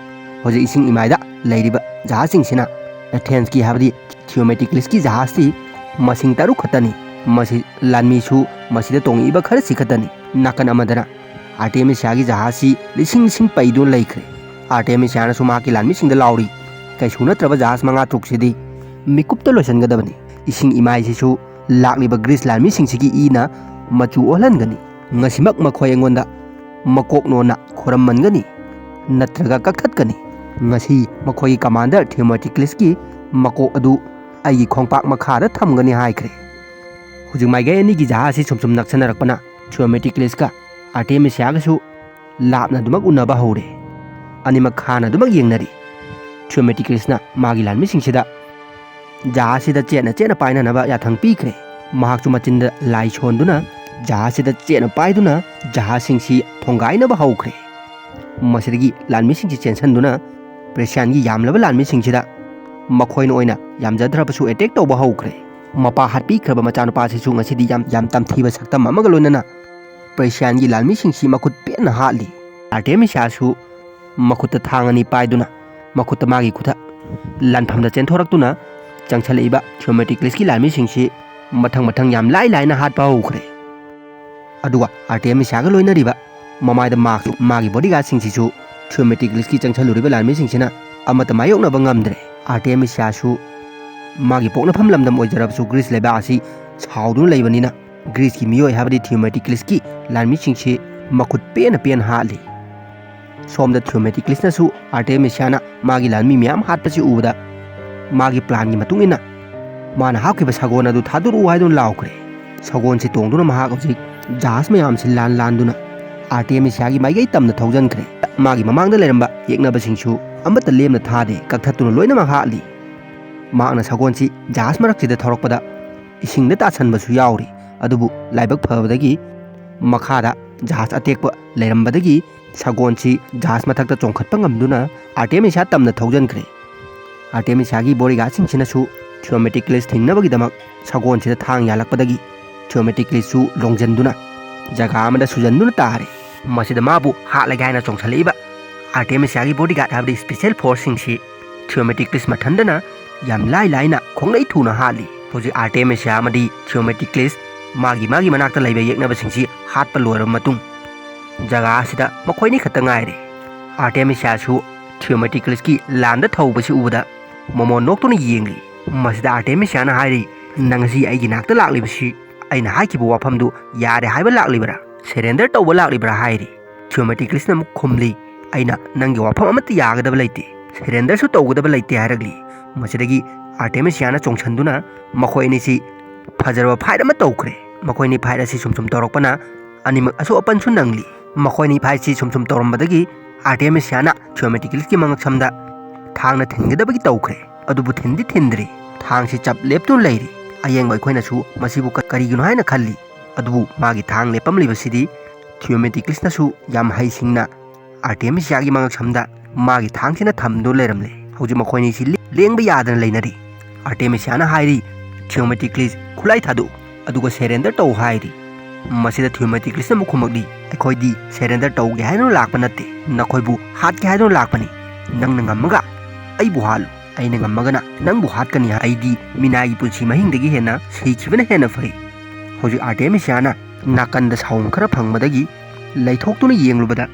ꯍꯧꯖꯤꯛ ꯏꯁꯤꯡ ꯏꯃꯥꯏꯗ ꯂꯩꯔꯤꯕ ꯖꯍꯥꯖꯁꯤꯡꯁꯤꯅ ꯑꯦꯊꯦꯟꯁꯀꯤ, ꯍꯥꯏꯕꯗꯤ ꯊꯤꯌꯣꯃꯦꯇꯤꯀ꯭ꯂꯤꯁꯀꯤ ꯖꯍꯥꯖꯇꯤ ꯃꯁꯤꯡ ꯇꯔꯨꯛ ꯈꯛꯇꯅꯤ꯫ ꯃꯁꯤ ꯂꯥꯟꯃꯤꯁꯨ ꯃꯁꯤꯗ ꯇꯣꯡꯉꯛꯏꯕ ꯈꯔꯁꯤ ꯈꯛꯇꯅꯤ꯫ ꯅꯥꯀꯟ ꯑꯃꯗꯅ ꯑꯥꯔꯇꯦꯃꯤꯁꯤꯌꯥꯒꯤ ꯖꯍꯥꯖꯁꯤ ꯂꯤꯁꯤꯡ ꯂꯤꯁꯤꯡ ꯄꯩꯗꯨꯅ ꯂꯩꯈ꯭ꯔꯦ꯫ ꯑꯥꯔꯇꯦꯃꯤꯁꯤꯌꯥꯅꯁꯨ ꯃꯍꯥꯛꯀꯤ ꯂꯥꯟꯃꯤꯁꯤꯡꯗ ꯂꯥꯎꯔꯤ, "ꯀꯩꯁꯨ ꯅꯠꯇ꯭ꯔꯕ ꯖꯍꯥꯖ ꯃꯉꯥ ꯇꯔꯨꯛꯁꯤꯗꯤ ꯃꯤꯀꯨꯞꯇ ꯂꯣꯏꯁꯤꯟꯒꯗꯕꯅꯤ꯫ ꯏꯁꯤꯡ ꯏꯃꯥꯏꯁꯤꯁꯨ ꯂꯥꯛꯂꯤꯕ ꯒ꯭ꯔꯤꯁ ꯂꯥꯟꯃꯤꯁꯤꯡꯁꯤꯒꯤ ꯏꯅ ꯃꯆꯨ ꯑꯣꯜꯍꯟꯒꯅꯤ꯫ ꯉꯁꯤꯃꯛ ꯃꯈꯣꯏ ꯑꯩꯉꯣꯟꯗ ꯃꯀꯣꯛ ꯅꯣꯟꯅ ꯈꯨꯔꯝꯃꯟꯒꯅꯤ, ꯅꯠꯇ꯭ꯔꯒ ꯀꯛꯊꯠꯀꯅꯤ꯫ ꯉꯁꯤ ꯃꯈꯣꯏꯒꯤ ꯀꯃꯥꯟꯗꯔ ꯊꯤꯌꯣꯃꯦꯇꯤꯀ꯭ꯂꯤꯁꯀꯤ ꯃꯀꯣꯛ ꯑꯗꯨ ꯑꯩꯒꯤ ꯈꯣꯡꯄꯥꯛ ꯃꯈꯥꯗ ꯊꯝꯒꯅꯤ" ꯍꯥꯏꯈ꯭ꯔꯦ꯫ ꯍꯧꯖꯤꯛ ꯃꯥꯏꯀꯩ ꯑꯅꯤꯒꯤ ꯖꯍꯥꯖ ꯑꯁꯤ ꯁꯨꯝ ꯁꯨꯝ ꯅꯛꯁꯟꯅꯔꯛꯄꯅ ꯊꯤꯌꯣꯃꯦꯇꯤꯀ꯭ꯂꯤꯁꯀ ꯑꯥꯔꯇꯦꯃꯤꯁꯤꯌꯥꯒꯁꯨ ꯂꯥꯞꯅ ꯑꯗꯨꯃꯛ ꯎꯅꯕ ꯍꯧꯔꯦ꯫ ꯑꯅꯤꯃꯛ ꯈꯥꯅ ꯑꯗꯨꯃꯛ ꯌꯦꯡꯅꯔꯤ꯫ ꯊꯤꯌꯣꯃꯦꯇꯤꯀ꯭ꯂꯤꯁꯅ ꯃꯥꯒꯤ ꯂꯥꯟꯃꯤꯁꯤꯡꯁꯤꯗ ꯖꯍꯥꯖꯁꯤꯗ ꯆꯦꯠꯅ ꯆꯦꯠꯅ ꯄꯥꯏꯅꯅꯕ ꯌꯥꯊꯪ ꯄꯤꯈ꯭ꯔꯦ꯫ ꯃꯍꯥꯛꯁꯨ ꯃꯆꯤꯟꯗ ꯂꯥꯏ ꯁꯣꯟꯗꯨꯅ ꯖꯍꯥꯖꯁꯤꯗ ꯆꯦꯠꯅ ꯄꯥꯏꯗꯨꯅ ꯖꯍꯥꯖꯁꯤꯡꯁꯤ ꯊꯣꯡꯒꯥꯏꯅꯕ ꯍꯧꯈ꯭ꯔꯦ꯫ ꯃꯁꯤꯗꯒꯤ ꯂꯥꯟꯃꯤꯁꯤꯡꯁꯤ ꯆꯦꯟꯁꯤꯟꯗꯨꯅ ꯄ꯭ꯔꯦꯁꯤꯌꯥꯟꯒꯤ ꯌꯥꯝꯂꯕ ꯂꯥꯟꯃꯤꯁꯤꯡꯁꯤꯗ ꯃꯈꯣꯏꯅ ꯑꯣꯏꯅ ꯌꯥꯝꯖꯗ꯭ꯔꯕꯁꯨ ꯑꯦꯇꯦꯛ ꯇꯧꯕ ꯍꯧꯈ꯭ꯔꯦ꯫ ꯃꯄꯥ ꯍꯥꯠꯄꯤꯈ꯭ꯔꯕ ꯃꯆꯥꯅꯨꯄꯥꯁꯤꯁꯨ ꯉꯁꯤꯗꯤ ꯌꯥꯝ, ꯌꯥꯝ ꯇꯝꯊꯤꯕ ꯁꯛꯇꯝ ꯑꯃꯒ ꯂꯣꯏꯅꯅ ꯄ꯭ꯔꯦꯁꯤꯌꯥꯟꯒꯤ ꯂꯥꯟꯃꯤꯁꯤꯡꯁꯤ ꯃꯈꯨꯠ ꯄꯦꯟꯅ ꯍꯥꯠꯂꯤ꯫ ꯑꯥꯔꯇꯦꯃꯤꯁꯤꯌꯥꯁꯨ ꯃꯈꯨꯠꯇ ꯊꯥꯡ ꯑꯅꯤ ꯄꯥꯏꯗꯨꯅ, ꯃꯈꯨꯠꯇ ꯃꯥꯒꯤ ꯈꯨꯠꯇ ꯂꯥꯟꯐꯝꯗ ꯆꯦꯟꯊꯣꯔꯛꯇꯨꯅ ꯆꯪꯁꯜꯂꯛꯏꯕ ꯊꯤꯌꯣꯃꯦꯇꯤꯀ꯭ꯂꯤꯁꯀꯤ ꯂꯥꯟꯃꯤꯁꯤꯡꯁꯤ ꯃꯊꯪ ꯃꯊꯪ ꯌꯥꯝ ꯂꯥꯏ ꯂꯥꯏꯅ ꯍꯥꯠꯄ ꯍꯧꯈ꯭ꯔꯦ꯫ ꯑꯗꯨꯒ ꯑꯥꯔꯇꯦꯃꯤꯁꯤꯌꯥꯒ ꯂꯣꯏꯅꯔꯤꯕ ꯃꯃꯥꯏꯗ ꯃꯥꯛꯁ ꯃꯥꯒꯤ ꯕꯣꯗꯤꯒꯥꯔꯗꯁꯤꯡꯁꯤꯁꯨ ꯊꯤꯌꯣꯃꯦꯇꯤꯀ꯭ꯂꯤꯁꯀꯤ ꯆꯪꯁꯜꯂꯨꯔꯤꯕ ꯂꯥꯟꯃꯤꯁꯤꯡꯁꯤꯅ ꯑꯃꯠꯇ ꯃꯥꯌꯣꯛꯅꯕ ꯉꯝꯗ꯭ꯔꯦ꯫ ꯑꯥꯔꯇꯦꯃꯤꯁꯤꯌꯥꯁꯨ ꯃꯥꯒꯤ ꯄꯣꯛꯅꯐꯝ ꯂꯝꯗꯝ ꯑꯣꯏꯖꯔꯕꯁꯨ ꯒ꯭ꯔꯤꯁ ꯂꯩꯕꯥꯛ ꯑꯁꯤ ꯁꯥꯎꯗꯨꯅ ꯂꯩꯕꯅꯤꯅ ꯒ꯭ꯔꯤꯁꯀꯤ ꯃꯤꯑꯣꯏ ꯍꯥꯏꯕꯗꯤ ꯊꯤꯌꯣꯃꯦꯇꯤꯀ꯭ꯂꯤꯁꯀꯤ ꯂꯥꯟꯃꯤꯁꯤꯡꯁꯤ ꯃꯈꯨꯠ ꯄꯦꯟꯅ ꯄꯦꯟꯅ ꯍꯥꯠꯂꯤ꯫ ꯁꯣꯝꯗ ꯊꯤꯌꯣꯃꯦꯇꯤꯀ꯭ꯂꯤꯁꯅꯁꯨ ꯑꯥꯔꯇꯦꯃꯤꯁꯤꯌꯥꯅ ꯃꯥꯒꯤ ꯂꯥꯟꯃꯤ ꯃꯌꯥꯝ ꯍꯥꯠꯄꯁꯤ ꯎꯕꯗ ꯃꯥꯒꯤ ꯄ꯭ꯂꯥꯟꯒꯤ ꯃꯇꯨꯡ ꯏꯟꯅ ꯃꯥꯅ ꯍꯥꯞꯈꯤꯕ ꯁꯒꯣꯜ ꯑꯗꯨ ꯊꯥꯗꯣꯔꯛꯎ ꯍꯥꯏꯗꯨꯅ ꯂꯥꯎꯈ꯭ꯔꯦ꯫ ꯁꯒꯣꯜꯁꯤ ꯇꯣꯡꯗꯨꯅ ꯃꯍꯥꯛ ꯍꯧꯖꯤꯛ ꯖꯍꯥꯖ ꯃꯌꯥꯝꯁꯤ ꯂꯥꯟ ꯂꯥꯟꯗꯨꯅ ꯑꯥꯔꯇꯦꯃꯤꯁꯤꯌꯥꯒꯤ ꯃꯥꯏꯀꯩ ꯇꯝꯅ ꯊꯧꯖꯟꯈ꯭ꯔꯦ꯫ ꯃꯥꯒꯤ ꯃꯃꯥꯡꯗ ꯂꯩꯔꯝꯕ ꯌꯦꯛꯅꯕꯁꯤꯡꯁꯨ ꯑꯃꯠꯇ ꯂꯦꯝꯅ ꯊꯥꯗꯦ, ꯀꯛꯊꯠꯇꯨꯅ ꯂꯣꯏꯅꯃꯛ ꯍꯥꯠꯂꯤ꯫ ꯃꯍꯥꯛꯅ ꯁꯒꯣꯜꯁꯤ ꯖꯍꯥꯖ ꯃꯔꯛꯁꯤꯗ ꯊꯧꯔꯛꯄꯗ ꯏꯁꯤꯡꯗ ꯇꯥꯁꯟꯕꯁꯨ ꯌꯥꯎꯔꯤ꯫ ꯑꯗꯨꯕꯨ ꯂꯥꯏꯕꯛ ꯐꯕꯗꯒꯤ ꯃꯈꯥꯗ ꯖꯍꯥꯖ ꯑꯇꯦꯛꯄ ꯂꯩꯔꯝꯕꯗꯒꯤ ꯁꯒꯣꯜꯁꯤ ꯖꯍꯥꯖ ꯃꯊꯛꯇ ꯆꯣꯡꯈꯠꯄ ꯉꯝꯗꯨꯅ ꯑꯥꯔꯇꯦꯃꯤꯁꯤꯌꯥ ꯇꯝꯅ ꯊꯧꯖꯟꯈ꯭ꯔꯦ꯫ ꯑꯥꯔꯇꯦꯃꯤꯁꯤꯌꯥꯒꯤ ꯕꯣꯗꯤꯒꯥꯔꯗꯁꯤꯡꯁꯤꯅꯁꯨ ꯊꯤꯌꯣꯃꯦꯇꯤꯀ꯭ꯂꯤꯁ ꯊꯤꯡꯅꯕꯒꯤꯗꯃꯛ ꯁꯒꯣꯜꯁꯤꯗ ꯊꯥꯡ ꯌꯥꯜꯂꯛꯄꯗꯒꯤ ꯊꯤꯌꯣꯃꯦꯇꯤꯀ꯭ꯂꯤꯁꯁꯨ ꯂꯣꯡꯖꯟꯗꯨꯅ ꯖꯒꯥ ꯑꯃꯗ ꯁꯨꯖꯟꯗꯨꯅ ꯇꯥꯔꯦ꯫ ꯃꯁꯤꯗ ꯃꯥꯕꯨ ꯍꯥꯠꯂꯒꯦ ꯍꯥꯏꯅ ꯆꯣꯡꯁꯤꯜꯂꯛꯏꯕ ꯑꯥꯔꯇꯦꯃꯤꯁꯤꯌꯥꯒꯤ ꯕꯣꯗꯤꯒꯥꯔꯗ ꯍꯥꯏꯕꯗꯤ ꯁ꯭ꯄꯦꯁꯤꯌꯦꯜ ꯐꯣꯔꯁꯁꯤꯡꯁꯤ ꯊꯤꯌꯣꯃꯦꯇꯤꯀ꯭ꯂꯤꯁ ꯃꯊꯟꯗꯅ ꯌꯥꯝ ꯂꯥꯏ ꯂꯥꯏꯅ ꯈꯣꯡꯂꯩ ꯊꯨꯅ ꯍꯥꯠꯂꯤ꯫ ꯍꯧꯖꯤꯛ ꯑꯥꯔꯇꯦꯃꯤꯁꯤꯌꯥ ꯑꯃꯗꯤ ꯊꯤꯌꯣꯃꯦꯇꯤꯀ꯭ꯂꯤꯁ ꯃꯥꯒꯤ ꯃꯥꯒꯤ ꯃꯅꯥꯛꯇ ꯂꯩꯕ ꯌꯦꯛꯅꯕꯁꯤꯡꯁꯤ ꯍꯥꯠꯄ ꯂꯣꯏꯔꯕ ꯃꯇꯨꯡ ꯖꯒꯥ ꯑꯁꯤꯗ ꯃꯈꯣꯏꯅꯤ ꯈꯛꯇ ꯉꯥꯏꯔꯦ꯫ ꯑꯥꯔꯇꯦꯃꯤꯁꯤꯌꯥꯁꯨ ꯊꯤꯌꯣꯃꯦꯇꯤꯀ꯭ꯂꯤꯁꯀꯤ ꯂꯥꯟꯗ ꯊꯧꯕꯁꯤ ꯎꯕꯗ ꯃꯃꯣꯟ ꯅꯣꯛꯇꯨꯅ ꯌꯦꯡꯂꯤ꯫ ꯃꯁꯤꯗ ꯑꯥꯔꯇꯦꯃꯤꯁꯤꯌꯥꯅ ꯍꯥꯏꯔꯤ, "ꯅꯪ ꯉꯁꯤ ꯑꯩꯒꯤ ꯅꯥꯛꯇ ꯂꯥꯛꯂꯤꯕꯁꯤ ꯑꯩꯅ ꯍꯥꯏꯈꯤꯕ ꯋꯥꯐꯝꯗꯨ ꯌꯥꯔꯦ ꯍꯥꯏꯕ ꯂꯥꯛꯂꯤꯕ꯭ꯔꯥ? ꯁꯦꯔꯦꯟꯗꯔ ꯇꯧꯕ ꯂꯥꯛꯂꯤꯕ꯭ꯔꯥ?" ꯍꯥꯏꯔꯤ꯫ ꯊꯤꯌꯣꯃꯦꯇꯤꯀ꯭ꯂꯤꯁꯅ ꯑꯃꯨꯛ ꯈꯨꯝꯂꯤ, "ꯑꯩꯅ ꯅꯪꯒꯤ ꯋꯥꯐꯝ ꯑꯃꯠꯇ ꯌꯥꯒꯗꯕ ꯂꯩꯇꯦ, ꯁꯦꯔꯦꯟꯗꯔꯁꯨ ꯇꯧꯒꯗꯕ ꯂꯩꯇꯦ" ꯍꯥꯏꯔꯛꯂꯤ꯫ ꯃꯁꯤꯗꯒꯤ ꯑꯥꯔꯇꯦꯃꯤꯁꯤꯌꯥꯅ ꯆꯣꯡꯁꯤꯟꯗꯨꯅ ꯃꯈꯣꯏ ꯑꯅꯤꯁꯤ ꯐꯖꯔꯕ ꯐꯥꯏꯠ ꯑꯃ ꯇꯧꯈ꯭ꯔꯦ꯫ ꯃꯈꯣꯏ ꯑꯅꯤ ꯐꯥꯏꯠ ꯑꯁꯤ ꯁꯨꯝ ꯁꯨꯝ ꯇꯧꯔꯛꯄꯅ ꯑꯅꯤꯃꯛ ꯑꯁꯣꯛ ꯑꯄꯟꯁꯨ ꯅꯪꯂꯤ꯫ ꯃꯈꯣꯏ ꯑꯅꯤ ꯐꯥꯏꯠꯁꯤ ꯁꯨꯝ ꯁꯨꯝ ꯇꯧꯔꯝꯕꯗꯒꯤ ꯑꯥꯔꯇꯦꯃꯤꯁꯤꯌꯥꯅ ꯊꯤꯌꯣꯃꯦꯇꯤꯀ꯭ꯂꯤꯁꯀꯤ ꯃꯉꯛꯁꯝꯗ ꯊꯥꯡꯅ ꯊꯤꯟꯒꯗꯕꯒꯤ ꯇꯧꯈ꯭ꯔꯦ꯫ ꯑꯗꯨꯕꯨ ꯊꯤꯟꯗꯤ ꯊꯤꯟꯗ꯭ꯔꯤ꯫ ꯊꯥꯡꯁꯤ ꯆꯞ ꯂꯦꯞꯇꯨꯅ ꯂꯩꯔꯤ꯫ ꯑꯌꯦꯡꯕ ꯑꯩꯈꯣꯏꯅꯁꯨ ꯃꯁꯤꯕꯨ ꯀ-, ꯀꯔꯤꯒꯤꯅꯣ ꯍꯥꯏꯅ ꯈꯜꯂꯤ꯫ ꯑꯗꯨꯕꯨ ꯃꯥꯒꯤ ꯊꯥꯡ ꯂꯦꯞꯄꯝꯂꯤꯕꯁꯤꯗꯤ ꯊꯤꯌꯣꯃꯦꯇꯤꯀ꯭ꯂꯤꯁꯅꯁꯨ ꯌꯥꯝ ꯍꯩꯁꯤꯡꯅ ꯑꯥꯔꯇꯦꯃꯤꯁꯤꯌꯥꯒꯤ ꯃꯉꯛꯁꯝꯗ ꯃꯥꯒꯤ ꯊꯥꯡꯁꯤꯅ ꯊꯝꯗꯨꯅ ꯂꯩꯔꯝꯂꯦ꯫ ꯍꯧꯖꯤꯛ ꯃꯈꯣꯏꯅꯤꯁꯤ ꯂꯦ-, ꯂꯦꯡꯕ ꯌꯥꯗꯅ ꯂꯩꯅꯔꯤ꯫ ꯑꯥꯔꯇꯦꯃꯤꯁꯤꯌꯥꯅ ꯍꯥꯏꯔꯤ, "ꯊꯤꯌꯣꯃꯦꯇꯤꯀ꯭ꯂꯤꯁ, ꯈꯨꯠꯂꯥꯏ ꯊꯥꯗꯣꯛꯎ, ꯑꯗꯨꯒ ꯁꯦꯔꯦꯟꯗꯔ ꯇꯧ" ꯍꯥꯏꯔꯤ꯫ ꯃꯁꯤꯗ ꯊꯤꯌꯣꯃꯦꯇꯤꯀ꯭ꯂꯤꯁꯅ ꯑꯃꯨꯛ ꯈꯨꯝꯃꯛꯂꯤ, "ꯑꯩꯈꯣꯏꯗꯤ ꯁꯦꯔꯦꯟꯗꯔ ꯇꯧꯒꯦ ꯍꯥꯏꯗꯨꯅ ꯂꯥꯛꯄ ꯅꯠꯇꯦ, ꯅꯈꯣꯏꯕꯨ ꯍꯥꯠꯀꯦ ꯍꯥꯏꯗꯨꯅ ꯂꯥꯛꯄꯅꯤ꯫ ꯅꯪꯅ ꯉꯝꯃꯒ ꯑꯩꯕꯨ ꯍꯥꯠꯂꯨ, ꯑꯩꯅ ꯉꯝꯃꯒꯅ ꯅꯪꯕꯨ ꯍꯥꯠꯀꯅꯤ꯫ ꯑꯩꯗꯤ ꯃꯤꯅꯥꯏꯒꯤ ꯄꯨꯟꯁꯤ ꯃꯍꯤꯡꯗꯒꯤ ꯍꯦꯟꯅ ꯁꯤꯈꯤꯕꯅ ꯍꯦꯟꯅ ꯐꯩ꯫ ꯍꯧꯖꯤꯛ ꯑꯥꯔꯇꯦꯃꯤꯁꯤꯌꯥꯅ ꯅꯥꯀꯟꯗ ꯁꯥꯎꯝ ꯈꯔ ꯐꯪꯕꯗꯒꯤ ꯂꯩꯊꯣꯛꯇꯨꯅ ꯌꯦꯡꯂꯨꯕꯗ,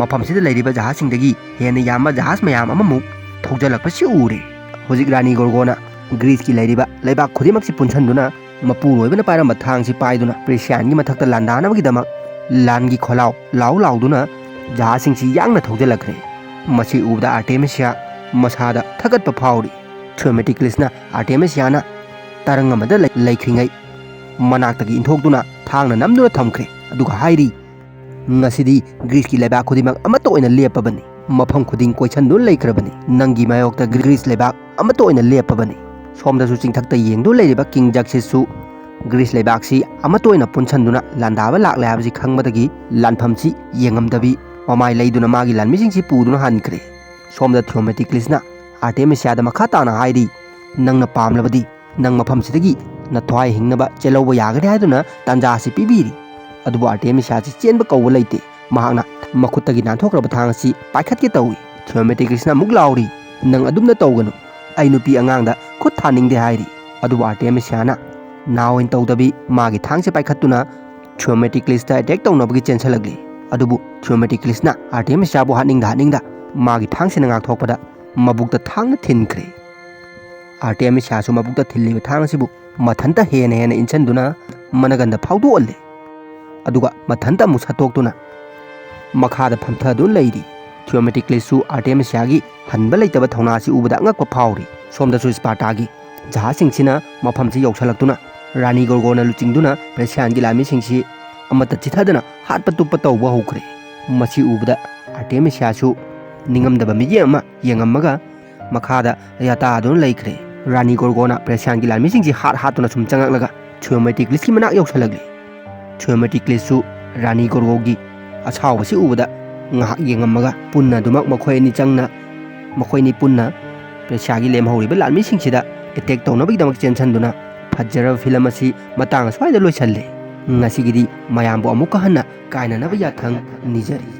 ꯃꯐꯝꯁꯤꯗ ꯂꯩꯔꯤꯕ ꯖꯍꯥꯖꯁꯤꯡꯗꯒꯤ ꯍꯦꯟꯅ ꯌꯥꯝꯕ ꯖꯍꯥꯖ ꯃꯌꯥꯝ ꯑꯃꯃꯨꯛ ꯊꯧꯖꯤꯜꯂꯛꯄꯁꯤ ꯎꯔꯦ꯫ ꯍꯧꯖꯤꯛ ꯔꯥꯅꯤ ꯒꯣꯔꯒꯣꯅ ꯒ꯭ꯔꯤꯁꯀꯤ ꯂꯩꯔꯤꯕ ꯂꯩꯕꯥꯛ ꯈꯨꯗꯤꯡꯃꯛꯁꯤ ꯄꯨꯟꯁꯤꯟꯗꯨꯅ ꯃꯄꯨꯔꯣꯏꯕꯅ ꯄꯥꯏꯔꯝꯕ ꯊꯥꯡꯁꯤ ꯄꯥꯏꯗꯨꯅ ꯄ꯭ꯔꯦꯁꯤꯌꯥꯟꯒꯤ ꯃꯊꯛꯇ ꯂꯥꯟꯗꯥꯅꯕꯒꯤꯗꯃꯛ ꯂꯥꯟꯒꯤ ꯈꯣꯜꯂꯥꯎ ꯂꯥꯎ ꯂꯥꯎꯗꯨꯅ ꯖꯍꯥꯖꯁꯤꯡꯁꯤ ꯌꯥꯡꯅ ꯊꯧꯖꯤꯜꯂꯛꯈ꯭ꯔꯦ꯫ ꯃꯁꯤ ꯎꯕꯗ ꯑꯥꯔꯇꯦꯃꯤꯁꯤꯌꯥ ꯃꯁꯥꯗ ꯊꯥꯒꯠꯄ ꯐꯥꯎꯔꯤ꯫ ꯊꯤꯑꯣꯃꯦꯇꯤꯀ꯭ꯂꯤꯁꯅ ꯑꯥꯔꯇꯦꯃꯤꯁꯤꯌꯥꯅ ꯇꯔꯪ ꯑꯃꯗ ꯂꯩ-, ꯂꯩꯈ꯭ꯔꯤꯉꯩ ꯃꯅꯥꯛꯇꯒꯤ ꯏꯟꯊꯣꯛꯇꯨꯅ ꯊꯥꯡꯅ ꯅꯝꯗꯨꯅ ꯊꯝꯈ꯭ꯔꯦ, ꯑꯗꯨꯒ ꯍꯥꯏꯔꯤ, "ꯉꯁꯤꯗꯤ ꯒ꯭ꯔꯤꯁꯀꯤ ꯂꯩꯕꯥꯛ ꯈꯨꯗꯤꯡꯃꯛ ꯑꯃꯠꯇ ꯑꯣꯏꯅ ꯂꯦꯞꯄꯕꯅꯤ꯫ ꯃꯐꯝ ꯈꯨꯗꯤꯡ ꯀꯣꯏꯁꯟꯗꯨꯅ ꯂꯩꯈ꯭ꯔꯕꯅꯤ꯫ ꯅꯪꯒꯤ ꯃꯥꯌꯣꯛꯇ ꯒ꯭ꯔꯤꯁ ꯂꯩꯕꯥꯛ ꯑꯃꯠꯇ ꯑꯣꯏꯅ ꯂꯦꯞꯄꯕꯅꯤ꯫" ꯁꯣꯝꯗꯁꯨ ꯆꯤꯡꯊꯛꯇ ꯌꯦꯡꯗꯨꯅ ꯂꯩꯔꯤꯕ ꯀꯤꯡ ꯖꯛꯁꯤꯁꯁꯨ ꯒ꯭ꯔꯤꯁ ꯂꯩꯕꯥꯛꯁꯤ ꯑꯃꯠꯇ ꯑꯣꯏꯅ ꯄꯨꯟꯁꯟꯗꯨꯅ ꯂꯥꯟꯗꯥꯕ ꯂꯥꯛꯂꯦ ꯍꯥꯏꯕꯁꯤ ꯈꯪꯕꯗꯒꯤ ꯂꯥꯟꯐꯝꯁꯤ ꯌꯦꯡꯉꯝꯗꯕꯤ ꯃꯃꯥꯏ ꯂꯩꯗꯨꯅ ꯃꯥꯒꯤ ꯂꯥꯟꯃꯤꯁꯤꯡꯁꯤ ꯄꯨꯗꯨꯅ ꯍꯟꯈ꯭ꯔꯦ꯫ ꯁꯣꯝꯗ ꯊꯤꯑꯣꯃꯦꯇꯤꯀ꯭ꯂꯤꯁꯅ ꯑꯥꯔꯇꯦꯃꯤꯁꯤꯌꯥꯗ ꯃꯈꯥ ꯇꯥꯅ ꯍꯥꯏꯔꯤ, "ꯅꯪꯅ ꯄꯥꯝꯂꯕꯗꯤ ꯅꯪ ꯃꯐꯝꯁꯤꯗꯒꯤ ꯅꯊ꯭ꯋꯥꯏ ꯍꯤꯡꯅꯕ ꯆꯦꯜꯍꯧꯕ ꯌꯥꯒꯅꯤ" ꯍꯥꯏꯗꯨꯅ ꯇꯥꯟꯖꯥ ꯑꯁꯤ ꯄꯤꯕꯤꯔꯤ꯫ ꯑꯗꯨꯕꯨ ꯑꯥꯔꯇꯦꯃꯤꯁꯤꯌꯥꯁꯤ ꯆꯦꯟꯕ ꯀꯧꯕ ꯂꯩꯇꯦ꯫ ꯃꯍꯥꯛꯅ ꯃꯈꯨꯠꯇꯒꯤ ꯅꯥꯟꯊꯣꯛꯈ꯭ꯔꯕ ꯊꯥꯡ ꯑꯁꯤ ꯄꯥꯏꯈꯠꯀꯦ ꯇꯧꯏ꯫ ꯊꯤꯑꯣꯃꯦꯇꯤꯀ꯭ꯂꯤꯁꯅ ꯑꯃꯨꯛ ꯂꯥꯎꯔꯤ, "ꯅꯪ ꯑꯗꯨꯝꯅ ꯇꯧꯒꯅꯨ꯫ ꯑꯩ ꯅꯨꯄꯤ ꯑꯉꯥꯡꯗ ꯈꯨꯠ ꯊꯥꯅꯤꯡꯗꯦ" ꯍꯥꯏꯔꯤ꯫ ꯑꯗꯨꯕꯨ ꯑꯥꯔꯇꯦꯃꯤꯁꯤꯌꯥꯅ ꯅꯥ ꯑꯣꯏꯅ ꯇꯧꯗꯕꯤ ꯃꯥꯒꯤ ꯊꯥꯡꯁꯦ ꯄꯥꯏꯈꯠꯇꯨꯅ ꯊꯤꯑꯣꯃꯦꯇꯤꯀ꯭ꯂꯤꯁꯇ ꯑꯦꯇꯦꯛ ꯇꯧꯅꯕꯒꯤ ꯆꯦꯟꯁꯤꯜꯂꯛꯂꯤ꯫ ꯑꯗꯨꯕꯨ ꯊꯤꯑꯣꯃꯦꯇꯤꯀ꯭ꯂꯤꯁꯅ ꯑꯥꯔꯇꯦꯃꯤꯁꯤꯌꯥꯕꯨ ꯍꯥꯠꯅꯤꯡꯗ ꯍꯥꯠꯅꯤꯡꯗ ꯃꯥꯒꯤ ꯊꯥꯡꯁꯤꯅ ꯉꯥꯛꯊꯣꯛꯄꯗ ꯃꯕꯨꯛꯇ ꯊꯥꯡꯅ ꯊꯤꯟꯈ꯭ꯔꯦ꯫ ꯑꯥꯔꯇꯦꯃꯤꯁꯤꯌꯥꯁꯨ ꯃꯕꯨꯛꯇ ꯊꯤꯜꯂꯤꯕ ꯊꯥꯡ ꯑꯁꯤꯕꯨ ꯃꯊꯟꯇ ꯍꯦꯟꯅ ꯍꯦꯟꯅ ꯏꯟꯁꯤꯟꯗꯨꯅ ꯃꯅꯒꯟꯗ ꯐꯥꯎꯗꯣꯛꯍꯜꯂꯦ꯫ ꯑꯗꯨꯒ ꯃꯊꯟꯇ ꯑꯃꯨꯛ ꯁꯠꯇꯣꯛꯇꯨꯅ ꯃꯈꯥꯗ ꯐꯝꯊꯗꯨꯅ ꯂꯩꯔꯤ꯫ ꯊꯤꯑꯣꯃꯦꯇꯤꯀ꯭ꯂꯤꯁꯁꯨ ꯑꯥꯔꯇꯦꯃꯤꯁꯤꯌꯥꯒꯤ ꯍꯟꯕ ꯂꯩꯇꯕ ꯊꯧꯅꯥ ꯑꯁꯤ ꯎꯕꯗ ꯑꯉꯛꯄ ꯐꯥꯎꯔꯤ꯫ ꯁꯣꯝꯗꯁꯨ ꯁ꯭ꯄꯥꯔꯇꯥꯒꯤ ꯖꯍꯥꯖꯁꯤꯡꯁꯤꯅ ꯃꯐꯝꯁꯤ ꯌꯧꯁꯤꯜꯂꯛꯇꯨꯅ ꯔꯥꯅꯤ ꯒꯣꯔꯒꯣꯅ ꯂꯨꯆꯤꯡꯗꯨꯅ ꯄ꯭ꯔꯦꯁꯤꯌꯥꯟꯒꯤ ꯂꯥꯟꯃꯤꯁꯤꯡꯁꯤ ꯑꯃꯠꯇ ꯆꯤꯊꯗꯅ ꯍꯥꯠꯄ ꯇꯨꯞꯄ ꯇꯧꯕ ꯍꯧꯈ꯭ꯔꯦ꯫ ꯃꯁꯤ ꯎꯕꯗ ꯑꯥꯔꯇꯦꯃꯤꯁꯤꯌꯥꯁꯨ ꯅꯤꯡꯉꯝꯗꯕ ꯃꯤꯠꯌꯦꯡ ꯑꯃ ꯌꯦꯡꯉꯝꯃꯒ ꯃꯈꯥꯗ ꯌꯥꯇꯥꯗꯨꯅ ꯂꯩꯈ꯭ꯔꯦ꯫ ꯔꯥꯅꯤ ꯒꯣꯔꯒꯣꯅ ꯄ꯭ꯔꯦꯁꯤꯌꯥꯟꯒꯤ ꯂꯥꯟꯃꯤꯁꯤꯡꯁꯤ ꯍꯥꯠ ꯍꯥꯠꯇꯨꯅ ꯁꯨꯝ ꯆꯪꯉꯛꯂꯒ ꯊꯤꯑꯣꯃꯦꯇꯤꯀ꯭ꯂꯤꯁꯀꯤ ꯃꯅꯥꯛ ꯌꯧꯁꯤꯜꯂꯛꯂꯤ꯫ ꯊꯤꯑꯣꯃꯦꯇꯤꯀ꯭ꯂꯤꯁꯁꯨ ꯔꯥꯅꯤ ꯒꯣꯔꯒꯣꯒꯤ ꯑꯁꯥꯎꯕꯁꯤ ꯎꯕꯗ ꯉꯥꯏꯍꯥꯛ ꯌꯦꯡꯉꯝꯃꯒ ꯄꯨꯟꯅ ꯑꯗꯨꯃꯛ ꯃꯈꯣꯏ ꯑꯅꯤ ꯆꯪꯅ, ꯃꯈꯣꯏ ꯑꯅꯤ ꯄꯨꯟꯅ ꯄ꯭ꯔꯦꯁꯤꯌꯥꯒꯤ ꯂꯦꯝꯍꯧꯔꯤꯕ ꯂꯥꯟꯃꯤꯁꯤꯡꯁꯤꯗ ꯑꯦꯇꯦꯛ ꯇꯧꯅꯕꯒꯤꯗꯃꯛ ꯆꯦꯟꯁꯤꯟꯗꯨꯅ ꯐꯖꯔꯕ ꯐꯤꯂꯝ ꯑꯁꯤ ꯃꯇꯥꯡ ꯑꯁ꯭ꯋꯥꯏꯗ ꯂꯣꯏꯁꯤꯜꯂꯦ꯫ ꯉꯁꯤꯒꯤꯗꯤ ꯃꯌꯥꯝꯕꯨ ꯑꯃꯨꯛꯀ ꯍꯟꯅ ꯀꯥꯏꯅꯅꯕ ꯌꯥꯊꯪ ꯅꯤꯖꯔꯤ꯫